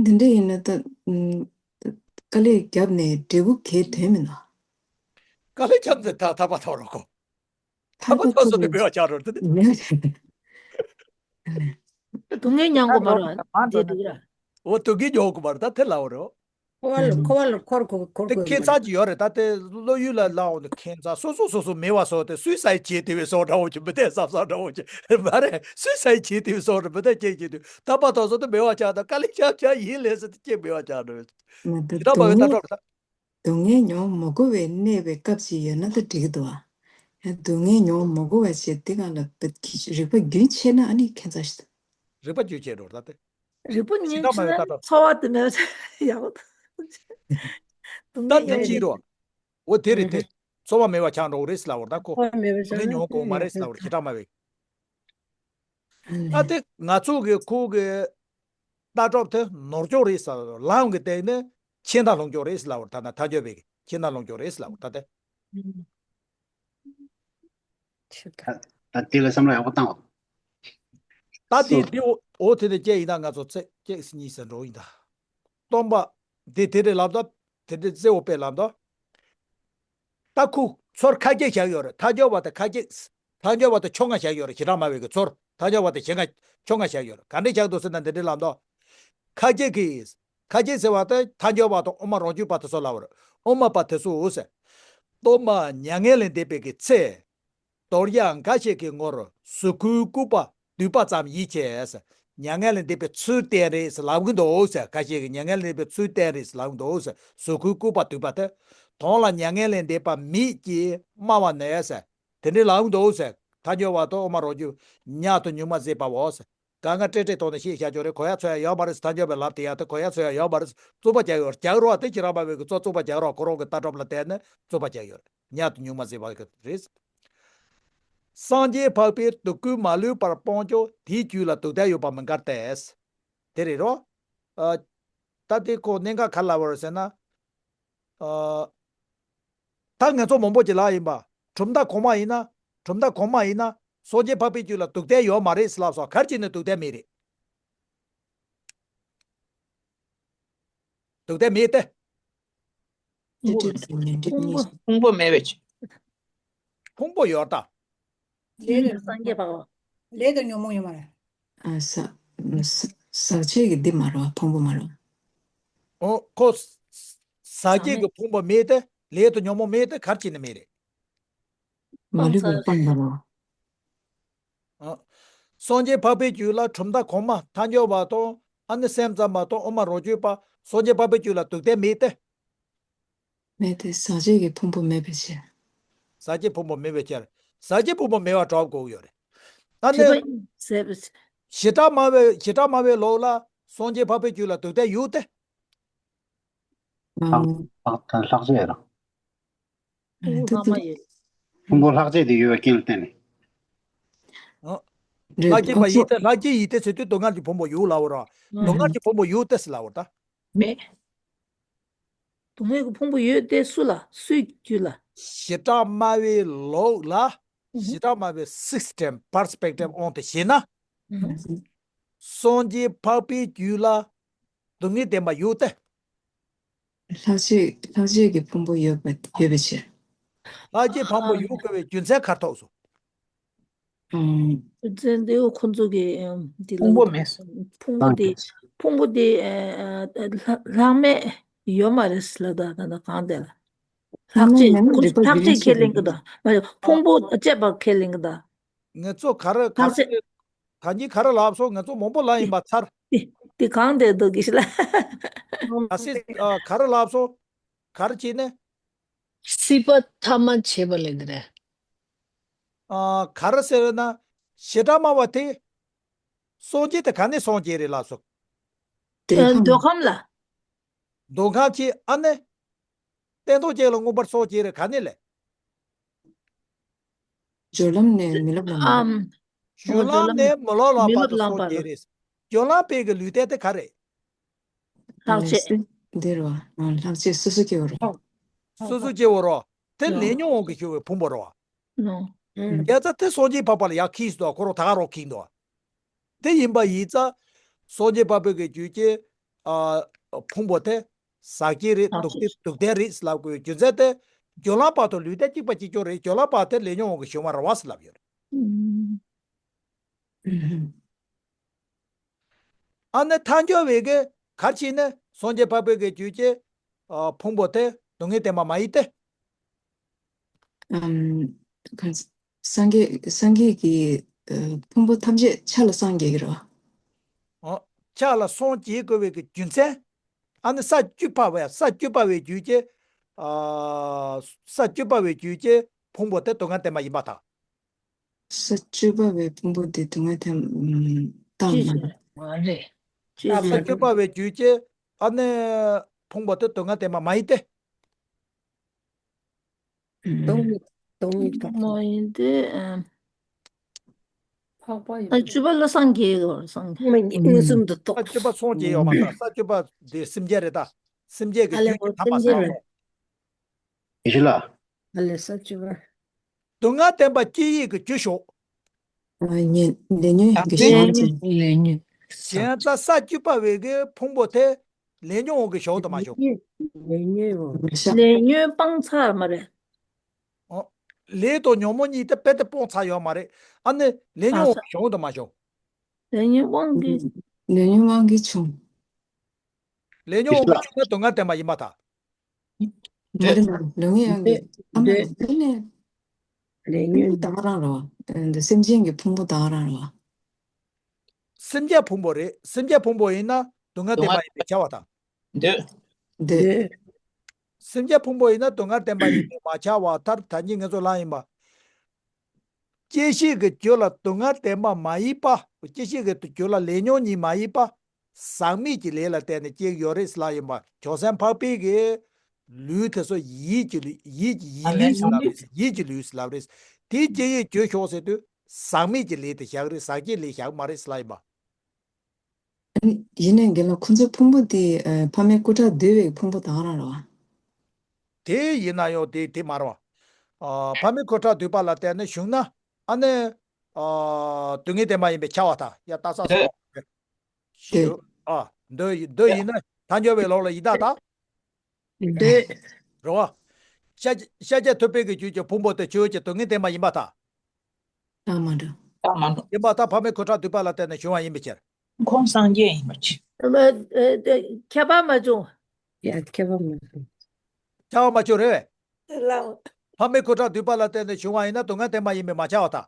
འདི་འདྲ་ཡིན་ན་ད། ཨུམ། དཀའ་ལས་བརྒྱབ་ནས་འབྲས་བུ་གས་དོན་མིན་ནོ། དཀའ་ལས་བརྒྱབ་ནས་ད་ཐར་པ་ཐོབ་རོགས་གོ། ཐར་པ་ཐོབ་སོང་ནས་འབད་བ་ཆགས་རོགས་དེ་ནི། ཨ་ནི། སྡུག་བསྔལ་མྱང་དགོས་མ་རེད། འདི་འདུག་ར། འོ་སྡུག་བསྔལ་མྱོང་དགོས་མ་རེད། ད་དེ་ལའོ་རེད། འཁོར་བ་ལ་འཁོར་བ་ལ་འཁོར་འཁོར་འཁོར་དེ་དགོས་ཁྱད་མཚར་ཅིག་ཡོད་རེད། ད་དེ་བློ་ཡུལ་ལ་ལའོ་ནི་ཁྱད་མཚར། སོ་སོ་སོ་སོ་མེད་པ་བཟོ་དེ་སུའི་སའི་བྱེད་དེ་བའི་བཟོ་འདྲ་བོ་ཅིག་མི་དེ་བསམ་བསམ་འདྲ་བོ་ཅིག་མ་རེད། སུའི་སའི་བྱེད་དེ་བའི་བཟོ་འདྲ་མི་དེ་སྐྱེ་བྱེད་དུས་ད་པ་དོ་སོ་དེ་མེད་པ་ཆགས། ད་དཀའ་ལས་ཆགས་ཆགས་ཡིན་ལས་ཟེར་དེ་སྐྱེ་མེད་པ་ཆགས་འགྲོ། མ་དེ་ཡི་རང་སྡུག་མ་བའི་ལྟ་བསྔལ་གྲོགས་ད། སྡུག་བསྔལ་མྱོང་མི་དགོས་པའི་གནས་པའི་སྐབས་ཅིག་ཡོད་ན་ད་འགྲིག་གི་འདུག་ཨ། ཡང་སྡུག་བསྔལ་མྱོང་མི་དགོས་པ་བྱས་དེ་གང་ལ་རིག་པ་རྒྱུན་ཆད་ན་ཨ་ནི་ཁྱད་མཚར་ཞིག་འདུག་རིག་པ་རྒྱུན་ཆད་འགྲོ་ད་དེ། རིག་པ་ཉིད་ཕྱི་ནང་མ་ཡོད་ལྟ་ཆད་ན་ཚོར་བ་དེ་ནི་ཡག་པོ་འདུག་ད་དེ་ཅི་རོ། འོ་དེ་རེད་དེ། ཚོར་བ་མེད་པ་ཆགས་འགྲོ་གི་རེད་ཟེར་ལབ་པ་རེད་ད་ཁོ། སྡུག་བསྔལ་མྱོང་དགོས་མ་རེད་ཟེར་ལབ་པ་རེད། ཁྱེད་ཀྲང་མ་བས། ད་དེ་ང་ཚོ་གི་ཁོ་གི་ལྟ་གྲུབ་དེ་ནོར་སྐྱོན་རེད་ཟེར། ལམ་གི་སྟེང་ནས་ཁྱེད་ད་ལོང་སྐྱོན་རེད་ཟེར་ལབ་པ་རེད། ད་ན་ཐལ་འགྱུར་བའི་གི་ཁྱེད་ད་ལོང་སྐྱོན་རེད་ཟེར་ལབ་པ་ད་དེ། ད་དེ་ལ་བསམ་བློ་ཡག་པོ་བཏང་བ། ད་དེ་དེ་འོ་དེ་ནས་སྐྱེ་ཡིན་ན་ང་ཚོ་ཚེ་སྐྱེ་གཉིས་སུ་འགྲོ་ཡིན་ད། སྟོང་པ། དེ་དེ་རེད་ལབ་ད། དེ་འདྲའི་གཙོ་བོ་དཔེ་ལབ་ད། ད་ཁུ་ཚོར་ཁ་སྐྱེགས་བཞག་ཡོད་རེད། ཐལ་འགྱུར་བ་དེ་ཁ་སྐྱེགས། ཐལ་འགྱུར་བ་དེ་ཆོ་ལྔ་བཞག་ཡོད་རེད། ཞེ་དྲག་སྨྲ་བའི་གི་ཚོར་ཐལ་འགྱུར་བ་དེ་ཞེ་ལྔ་ཆོ་ལྔ་བཞག་ཡོད་རེད། ག་འདྲས་བཞག་འདུག་ཟེར་ན་འདི་འདྲས་ལབ་ད། ཁ་སྐྱེགས་ཀྱིས། ཁ་སྐྱེགས་ཟེར་བ་དེ་ཐལ་འགྱུར་བ་དང་དབུ་མ་རང་རྒྱུད་པ་དེ་ཚོ་ལབ་རེད། དབུ་མ་པ་དེ་ཚོ་འོ་ཟེར། གཏོར་མ་མྱ་ངན་ལས་འདས་པའི་གི་ཚེ། དོར་ཡ་འགའ་ཞིག་གི་ངོར་གཟུགས་སྐུའི་སྐུད་པ་སྡུད་པ་ཙམ་ཡིན་ཆེས། མྱ་ངན་ལས་འདས་པའི་ཚུལ་བསྟན་རེད་ལབ་གི་འདུག་ཟེར། འགའ་ཞིག་གིས་མྱ་ངན་ལས་འདས་པའི་ཚུལ་བསྟན་རེད་ལབ་གི་འདུག་ཟེར། གཟུགས་སྐུའི་སྐུད་པ་སྡུད་པ་དེ། དོན་ལ་མྱ་ངན་ལས་འདས་པ་མེད་ཅེས་སྨྲ་བ་ནས་ཟེར། དེ་འདྲའི་ལབ་གི་འདུག་ཟེར། ཐལ་འགྱུར་བ་དང་དབུ་མ་རང་རྒྱུད་ཉག་ཏུ་ཉུང་མ་ཟད་པའོ་ཟེར། གང་ག་སྤྲེལ་སྤྲེལ་ཐོག་ནས་བཤད་བཞག་ཆོག་རེད། གོ་ཡ་ཚོད་ཡ་ཡོད་མ་རེད། ཐལ་འགྱུར་བའི་ལབ་དེ་ཡ་དེ་གོ་ཡ་ཚོད་ཡ་ཡོད་མ་རེད། རྩོད་པ་རྒྱག་ཡོད་རྒྱག་རོགས་དེ་ཁྱེད་རང་མ་བས་ཀྱི་རྩོད་རྩོད་པ་རྒྱག་རོགས། ཁོ་རང་གི་ལྟ་གྲུབ་ལ་བལྟས་ནས་རྩོད་པ་རྒྱག་ཡོད་རེད། ཉག་ཏུ་ཉུང་མ་ཟད་པ་གི་རེད། སངས་རྒྱས་འཕགས་པའི་སྡུག་ཀུན་མ་ལུས་པར་སྤོང་ཀྱང་དེའི་རྒྱུད་ལ་སྡུག་བདེན་ཡོད་པ་མི་འགལ་ཏེ། དེ་རེད་རོ། ཨ། ད་དེ་ཁོ་གནད་འགག་ག་ལ་བར་ཟེར་ན། ཨ། ད་ང་ཚོ་མང་པོ་ཅིག་ལ་ཡིན་པ། གྲུབ་མཐའ་གོང་མ་ཡིན་ན། གྲུབ་མཐའ་གོང་མ་ཡིན་ན། སངས་རྒྱས་འཕགས་པའི་རྒྱུད་ལ་སྡུག་བདེན་ཡོད་མ་རེད་ཟེར་ལབ་སོང་། ག་རེ་བྱས་ནས་སྡུག་བདེན་མེད་རེད། སྡུག་བདེན་མེད་དེ། ལས་འབྲས་དང་ཉོན་སྒྲིབ་གཉིས། ཕུང་པོ་མེད་པའི་ཕྱིར། ཕུང་པོ་ཡོད་ད། ལས་དང་སངས་རྒྱས་པའོ། ལས་དང་ཉོན་མོངས་ཡོད་མ་རེད། ཨ། ཟག་ཟག་བཅས་ཀྱི་འདི་མ་རེད་བ། ཕུང་པོ་མ་རེད་བ། ཨོ་ཁོ། ཟག་བཅས་ཀྱི་ཕུང་པོ་མེད་དེ། ལས་དང་ཉོན་མོངས་མེད་དེ་ག་རེ་བྱས་ནས་མེད་རེད། མ་ལུས་པར་སྤངས་པ་རེད་བ། ཨ། སངས་རྒྱས་འཕགས་པའི་རྒྱུད་ལ་གྲུབ་མཐའ་གོང་མ་ཐལ་འགྱུར་བ་དང་ཨ་ནི་སེམས་ཙམ་པ་དང་དབུ་མ་རང་རྒྱུད་པ་སངས་རྒྱས་འཕགས་པའི་རྒྱུད་ལ་སྡུག་བདེན་མེད་དེ། མེད་དེ། ཟག་བཅས་ཀྱི་ཕུང་པོ་མེད་པའི་ཕྱིར། ཟག་བཅས་ཕུང་པོ་མེད་པའི་ཕྱིར། ཟག་བཅས་ཕུང་པོ་མེད་པ་གྲུབ་དགོས་ཀྱི་ཡོད་རེད། ད་ནི་བྱེ་བྲག་སྨྲ་བའི་བྱེ་བྲག་སྨྲ་བའི་ལུགས་ལ་སངས་རྒྱས་འཕགས་པའི་རྒྱུད་ལ་སྡུག་བདེན་ཡོད་དེ། ལྷག་ལྷག་ལྷག་བཅས་རང་། ཕུང་པོ་ལྷག་མ་ཡོད། ཕུང་པོ་ལྷག་བཅས་དེ་ཡོད་པའི་རྐྱེན་ལ་བརྟེན་ནས། ལྷག་བཅས་པ་ཡིན་ཏེ་ལྷག་བཅས་ཡིན་ཏེ་ཟེར་དུས་སྡུག་བསྔལ་གྱི་ཕུང་པོ་ཡོད་ལབ་པ་རེད། སྡུག་བསྔལ་གྱི་ཕུང་པོ་ཡོད་དེ་ཟེར་ལབ་པ་རེད་ད། མེད། སྡུག་བསྔལ་གྱི་ཕུང་པོ་ཡོད་དེ་སུ་ལ་སུའི་རྒྱུད་ལ། བྱེ་བྲག་སྨྲ་བའི་ལུགས་ལ་བྱེ་བྲག་སྨྲ་བའི་སིསི་ཊེམ་པར་སི་པེག་ཊིབ་དབང་དུ་བྱས་ན། སངས་རྒྱས་འཕགས་པའི་རྒྱུད་ལ་སྡུག་བསྔལ་བདེན་པ་ཡོད་དེ། ལྷག་བཅས་ལྷག་བཅས་ཀྱི་ཕུང་པོ་ཡོད་པ་ཡོད་པའི་ཕྱིར། ལྷག་བཅས་ཕུང་པོ་ཡོད་དགོས་པའི་རྒྱུ་མཚན་ག་རེ་ཐོགས་སོང་། ཨང་། རྒྱུ་མཚན་འདི་ཁོ་ཚོ་གི་འདི་ལ་ཕུང་པོ་མེད་སོང་། ཕུང་པོ་དེ་ཕུང་པོ་དེ་ལྷག་མེད་ཡོད་མ་རེད་ལ་ད་ད་ད་གང་དེ་ལ། ལྷག་བཅས་ཁོ་ཚོ་ལྷག་བཅས་ཁས་ལེན་གི་ད། ཕུང་པོ་བཅས་པ་ཁས་ལེན་གི་ད། ང་ཚོ་ག་རེ་ག་རེ་ད་གིན་ག་རེ་ལབ་སོང་། ང་ཚོ་མང་པོ་ལབ་ཡིན་པ་ཚར། དེ་གང་དེ་འདུག་གི་ལ། ཨ་སི་ག་རེ་ལབ་སོང་། ག་རེ་བྱས་ནས། སྲིད་པ་ཐ་མ་བྱས་པ་ལས་འདི་རེད། ཨ་ག་རེ་ཟེར་ན། བྱེ་བྲག་སྨྲ་བ་དེ། སངས་རྒྱས་དེ་ག་ནས་སངས་རྒྱས་རེད་ལབ་སོང་། འདོད་ཁམས། འདོད་ཁམས་ལ། འདོད་ཁམས་ཀྱི་ཨ་ནི། སྟན་ཐོག་ཅན་ལ་མངོན་པར་སངས་རྒྱས་རེད་ག་ནས་ལས། སྦྱོར་ལམ་ནས་མི་སློབ་ལམ། ཨམ། སྦྱོར་ལམ་ནས་མི་སློབ་ལམ་བར་དུ་སངས་རྒྱས་རེད། སྦྱོར་ལམ་པའི་གི་ལུས་རྟེན་དེ་ག་རེད། ལྷག་བཅས། འདིར་བ། ལྷག་བཅས་སོ་སོ་སྐྱེ་བོ་རོ། སོ་སོ་སྐྱེ་བོ་རོ། དེ་ལས་ཉོན་དབང་གིས་བྱུང་བའི་ཕུང་པོ་རོ། བྱས་ཙང་དེ་སངས་རྒྱས་འཕགས་པ་ལ་ཡར་འཁྱེར་སོང་། ཁོ་རང་ད་ག་རང་འཁྱེར་འདུག་དེ་ཡིན་པ་ཡིན་ཙང་། སངས་རྒྱས་འཕགས་པའི་གི་རྒྱུད་ཀྱི་ཕུང་པོ་དེ་ཟག་བཅས་རེད། སྡུག་བདེན་རེད་ལབ་དགོས་རྒྱུ་མཚན་དེ། སྦྱོར་ལམ་བར་དུ་ལུས་རྟེན་གཅིག་པ་གཅིག་རྐྱང་རེད། སྦྱོར་ལམ་བར་དེ་ལས་ཉོན་དབང་གིས་བྱུང་བ་རེད་བ་ཟེར་ལབ་ཡོད་རེད། ཨ་ནི་ཐལ་འགྱུར་བའི་གི་ག་རེ་བྱས་ནས་སངས་རྒྱས་འཕགས་པའི་གི་རྒྱུད་ཀྱི་ཕུང་པོ་དེ་སྡུག་བསྔལ་བདེན་པ་མ་ཡིན་ཏེ། ཨམ། སངས་རྒྱས་སངས་རྒྱས་ཀྱི་ཕུང་པོ་ཐམས་ཅད་ཆ་ལ་སངས་རྒྱས་ཀྱི་རེད་བ། ཆ་ལ་སངས་རྒྱས་དགོས་པའི་གི་རྒྱུ་མཚན། ཨ་ནི་ས་བཅུ་པ་བས་ས་བཅུ་པ་བའི་རྒྱུད་ཀྱི། ས་བཅུ་པ་བའི་རྒྱུད་ཀྱི་ཕུང་པོ་དེ་སྡུག་བསྔལ་བདེན་པ་ཡིན་པ་དང་། ས་བཅུ་པ་བའི་ཕུང་པོ་དེ་སྡུག་བསྔལ་བདེན་པ་མ་རེད། ཅི་ས་བཅུ་པ་བའི་རྒྱུད་ཀྱི་ཨ་ནི་ཕུང་པོ་དེ་སྡུག་བསྔལ་བདེན་པ་མ་ཡིན་ཏེ། སྟོང་ཉིད་སྟོང་ཉིད་དང་། མ་ཡིན་ཏེ། ཨ། འཕགས་པ་ཨ་ཡོད། བཅུ་པ་ལ་སངས་རྒྱས་ཡོད་སངས་རྒྱས། མངོན་སུམ་དུ་ས་རྟོགས། བཅུ་པ་སངས་རྒྱས་ཡོད་མ་རེད། ས་བཅུ་པ་དེ་སེམས་ཅན་རེད་ད། སེམས་ཅན་གྱི་ཨ་ལས་རྒྱུད་ཀྱི་འོ་ཐ་མ་སེམས་ཅན་སངས་རེད། རྒྱས། ཡེ་ཤེས་ལ། ཨ་ལས་ས་བཅུ་པ། སྡུག་བསྔལ་བདེན་པ་སྐྱེ་ཡི་གི་རྒྱུ་ཞོག་ཉེ་ལས་ཉོན་གྱི་བྱ་བ་ཅན། ལས་ཉོན། གཞན་ལ་ས་བཅུ་པ་བའི་གི་ཕུང་པོ་དེ་ལས་ཉོན་དབང་གིས་བྱུང་དང་མ་བྱུང་། ལས་ཉོན་འོ། བྱ། ལས་ཉོན་སྤངས་ཚར་མ་རེད། ལས་དང་ཉོན་མོངས་གཉིས་དེ་རྦད་དེ་སྤངས་ཚར་ཡོད་མ་རེད། ཨ་ནི་ལས་ཉོན་དབང་གིས་བྱུང་དང་མ་བྱུང་། ལས་ཉོན་དབང་གིས། ལས་ཉོན་དབང་གིས་བྱུང་། ལས་ཉོན་དབང་གིས་བྱུང་ན་སྡུག་བསྔལ་བདེན་པ་ཡིན་པ་དང་། མ་རེད་མ་རེད། ལོ་ངེས་ཡང་གི་ཨ་མ་རེད་ལས་ནས། ལས་ཕུང་པོ་ཉོན། ད་ག་རང་རེད་བ། འདི་སེམས་ཅན་གྱི་ཕུང་པོ་ད་ག་རང་རེད་བ། སེམས་ཅན་ཕུང་པོ་རེད། སེམས་ཅན་ཕུང་པོ་ཡིན་ན་སྡུག་བསྔལ་བདེན་པ་ཡིན་པས་ཁྱབ་པ་དང་། འདོད། འདོད། སེམས་ཅན་ཕུང་པོ་ཡིན་ན་སྡུག་བསྔལ་བདེན་པ་ཡིན་པས་མ་ཁྱབ་པ་ལྟར་ད་གིན་ང་ཚོ་ལབ་ཡིན་པ། སྐྱེ་ཤི་གི་རྒྱུ་ལ་སྡུག་བསྔལ་བདེན་པ་མ་ཡིན་པ། སྐྱེ་ཤི་གི་རྒྱུ་ལ་ལས་ཉོན་གཉིས་མ་ཡིན་པ། ཟག་མེད་ཀྱི་ལས་ལ་བརྟེན་ནས་སྐྱེ་གི་ཡོད་རེད་ལབ་ཡིན་པ། བྱང་སེམས་འཕགས་པའི་གི་ལུས་དེ་ཚོ་ཡིད་ཀྱི་ལུས་ཡིད་ཀྱི་ཡིད་ལུས་ལབ་རེད། ཡིད་ཀྱི་ལུས་ལབ་རེད། དེ་སྐྱེ་ཡི་རྒྱུ་ཞོག་ཟེར་དུས་ཟག་མེད་ཀྱི་ལས་དེ་བཞག་རེད། ཟག་བཅས་ལས་བཞག་མ་རེད་ལབ་ཡིན་པ། ཡིན་ནའི་རྒན་ལགས་ཁོ་ཚོའི་ཕུང་པོ་དེ་ཨ་ཕ་མའི་སྐུ་ཁྲག་འདུས་པའི་ཕུང་པོ་དེ་ག་རང་རེད་བ། དེ་ཡིན་ན་ཡང་དེ་དེ་མ་རེད་བ། ཨ་ཕ་མའི་སྐུ་ཁྲག་འདུས་པ་ལ་བརྟེན་ནས་བྱུང་ན་ཨ་ནི་ཨ་སྡུག་བསྔལ་བདེན་པ་ཡིན་པས་ཁྱབ་པ་དང་། ཡ་ལྟ་ས་སོ། ཞུ། ཨ་འདོད་ཡིན་འདོད་ཡིན་ན་ཐལ་འགྱུར་བའི་ལུགས་ལ་ཡི་དྭགས་དང་། འདོད། རེད་བ། ཤཱཀྱ་ཤཱཀྱ་ཐུབ་པའི་གི་རྒྱུད་ཀྱི་ཕུང་པོ་དེ་ཆོས་ཀྱི་སྡུག་བསྔལ་བདེན་པ་ཡིན་པ་དང་། ད་མ་འགྲོ། ད་མ་འགྲོ། ཡིན་པ་དང་ཕ་མའི་སྐུ་ཁྲག་འདུས་པ་ལ་བརྟེན་ནས་བྱུང་བ་ཡིན་པའི་ཕྱིར། ཁོང་སངས་རྒྱས་ཡིན་པ་ཅི། ཁྱད་པར་མ་བྱུང་། ཡ་ཁྱད་པར་མ་བྱུང་། ཁྱད་པར་མ་བྱུང་རེད་བས། ལའོ། ཕ་མའི་སྐུ་ཁྲག་འདུས་པ་ལ་བརྟེན་ནས་བྱུང་བ་ཡིན་ན་སྡུག་བསྔལ་བདེན་པ་ཡིན་པས་མ་ཁྱབ་པ་དང་།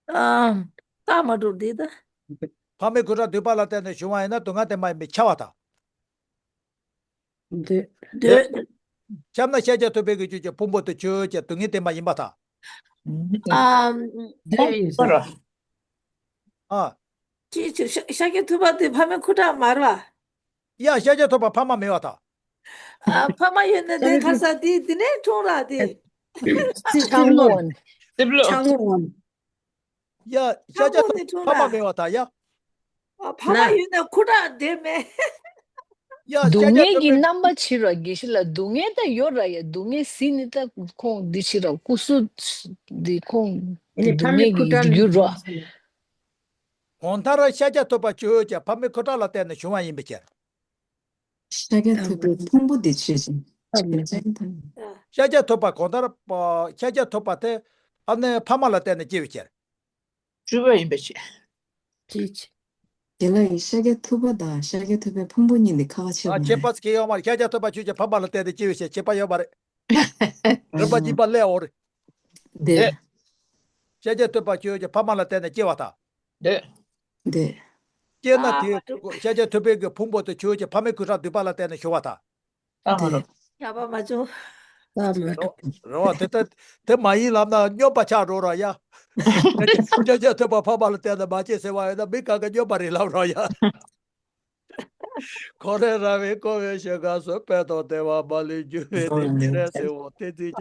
ཨ། རྟགས་མ་གྲུབ་འདི་ད། ཕ་མའི་ཁུ་ཁྲག་འདུས་པ་ལ་བརྟེན་ནས་བྱུང་བ་ཡིན་ན་སྡུག་བསྔལ་དེ་མ་ཡིན་པས་ཁྱབ་པར་ཐལ། འདོད། འདོད། ཁྱབ་ན་ཤཱཀྱ་ཐུབ་པའི་གི་ཆོས་ཀྱི་ཕུང་པོ་དེ་ཆོས་ཅན། སྡུག་བསྔལ་དེ་མ་ཡིན་པར་ཐལ། ཨ། འདོད་ཡིན་ཟེར། ཨ། ཅི་ཅི་ཤཱ་ཤཱཀྱ་ཐུབ་པ་དེ་ཕ་མའི་ཁུ་ཁྲག་མ་རེད་པ། ཡ། ཤཱཀྱ་ཐུབ་པ་ཕ་མ་མེད་པར་ཐལ། ཨ། ཕ་མ་ཡོད་ན་དེ་ཁ་ས་དེ་དེ་ནས་འཁྲུངས་ར་དེ། རྩིབ་ལོགས། རྩིབ་ལོགས། ཡ། ཤཱཀྱ་ཐུབ་པ་ཕ་མ་མེད་པར་ཐལ་ཡ། ཨ། ཕ་མ་ཡོད་ན་ཁུ་ཁྲག་དེ་མེད། ཡ། སྡུག་བསྔལ་གྱི་རྣམ་པ་ཕྱི་རུ་དགེ་བཤེས་ལགས། སྡུག་བསྔལ་ད་ཡོད་ར་ཡ། སྡུག་བསྔལ་ཟིན་ནི་ད་ཁོང་འདི་ཕྱི་རུ་སྐུ་གཟུགས་འདི་ཁོང་སྡུག་བསྔལ་གྱི་རྒྱུ་ར། གང་ལྟར་ཤཱཀྱ་ཐུབ་པ་ཆོས་ཅན། ཕ་མའི་ཁུ་ཁྲག་ལ་བརྟེན་ནས་བྱུང་བ་ཡིན་པའི་ཕྱིར། ཤཱཀྱ་ཐུབ་པའི་ཕུང་པོ་འདི་ཆོས་ཅན། ཤཱཀྱ་ཐུབ་པ་གང་ལྟར་ཤཱཀྱ་ཐུབ་པ་དེ་ཨ་ནི་ཕ་མ་ལ་བརྟེན་ནས་སྐྱེ་བའི་ཕྱིར། སྤྲུལ་པ་ཡིན་པའི་ཕྱིར། ཅི། དེ་ལ་ཡི་ཤཱཀྱ་ཐུབ་པ་དང་ཤཱཀྱ་ཐུབ་པའི་ཕུང་པོ་གཉིས་འདི་ཁ་བ་ཆེ་བ་མ་རེད། ཁྱད་པར་ཅི་ཡང་ཡོད་མ་རེད། ཤཱཀྱ་ཐུབ་པ་ཆོས་ཅན། ཕ་མ་ལ་བརྟེན་ནས་སྐྱེ་བའི་ཕྱིར། ཁྱད་པར་ཡོད་མ་རེད། རིམ་པ་གཉིས་པ་ལས་འོ་རེད། འདོད། ཤཱཀྱ་ཐུབ་པ་ཆོས་ཅན། ཕ་མ་ལ་བརྟེན་ནས་སྐྱེ་བར་ཐལ། འདོད། འདོད། སྐྱེས་ན་དེ་ཤཱཀྱ་ཐུབ་པའི་གི་ཕུང་པོ་དེ་ཆོས་ཅན། ཕ་མའི་ཁུ་ཁྲག་འདུས་པ་ལ་བརྟེན་ནས་བྱུང་བར་ཐལ། ཨ་མ་རོ། ཡག་པ་མ་བྱུང་། རེད་བ། དེ་ལྟ་དེ་མ་ཡིན་ལབ་ན་སྨྱོན་པ་ཆགས་འགྲོ་ར་ཡ། ཤཱཀྱ་ཐུབ་པ་ཕ་མ་ལ་བརྟེན་ནས་མ་སྐྱེས་ཟེར་བ་ཡིན་ན་མི་གང་ག་སྨྱོན་པ་རེད་ལབ་ར་ཡ། ཁོ་རེ་ར་བའི་ཀོ་བའི་ཤེས་ག་སོ་པད་དང་ལྡན་པ་མ་ལུས་རྒྱུ་བའི་དེ་ཉིན་རེ་ཟེར་བ་དེ་ཚིག་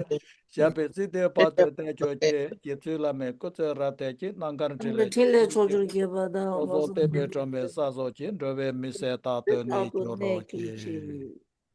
ཀྱང་བཤད་པའི་ཚིག་དེ་བར་དུ་བསྟན་ཆོག་ཅེས་ཀྱི་ཚུལ་བླ་མའི་སྐུ་ཚེ་རབ་བརྟན་ཅིང་རྣམ་དཀར་འཕྲིན་ལས་ཕྱོགས་བཅུར་རྒྱས་པ་དང་། འོད་སྲུང་བསྟན་པའི་སྒྲོན་མེ་ས་སོགས་ཀྱིས། འགྲོ་བའི་མི་ཟད་རྟག་ཏུ་གནས་གྱུར་ཅིག།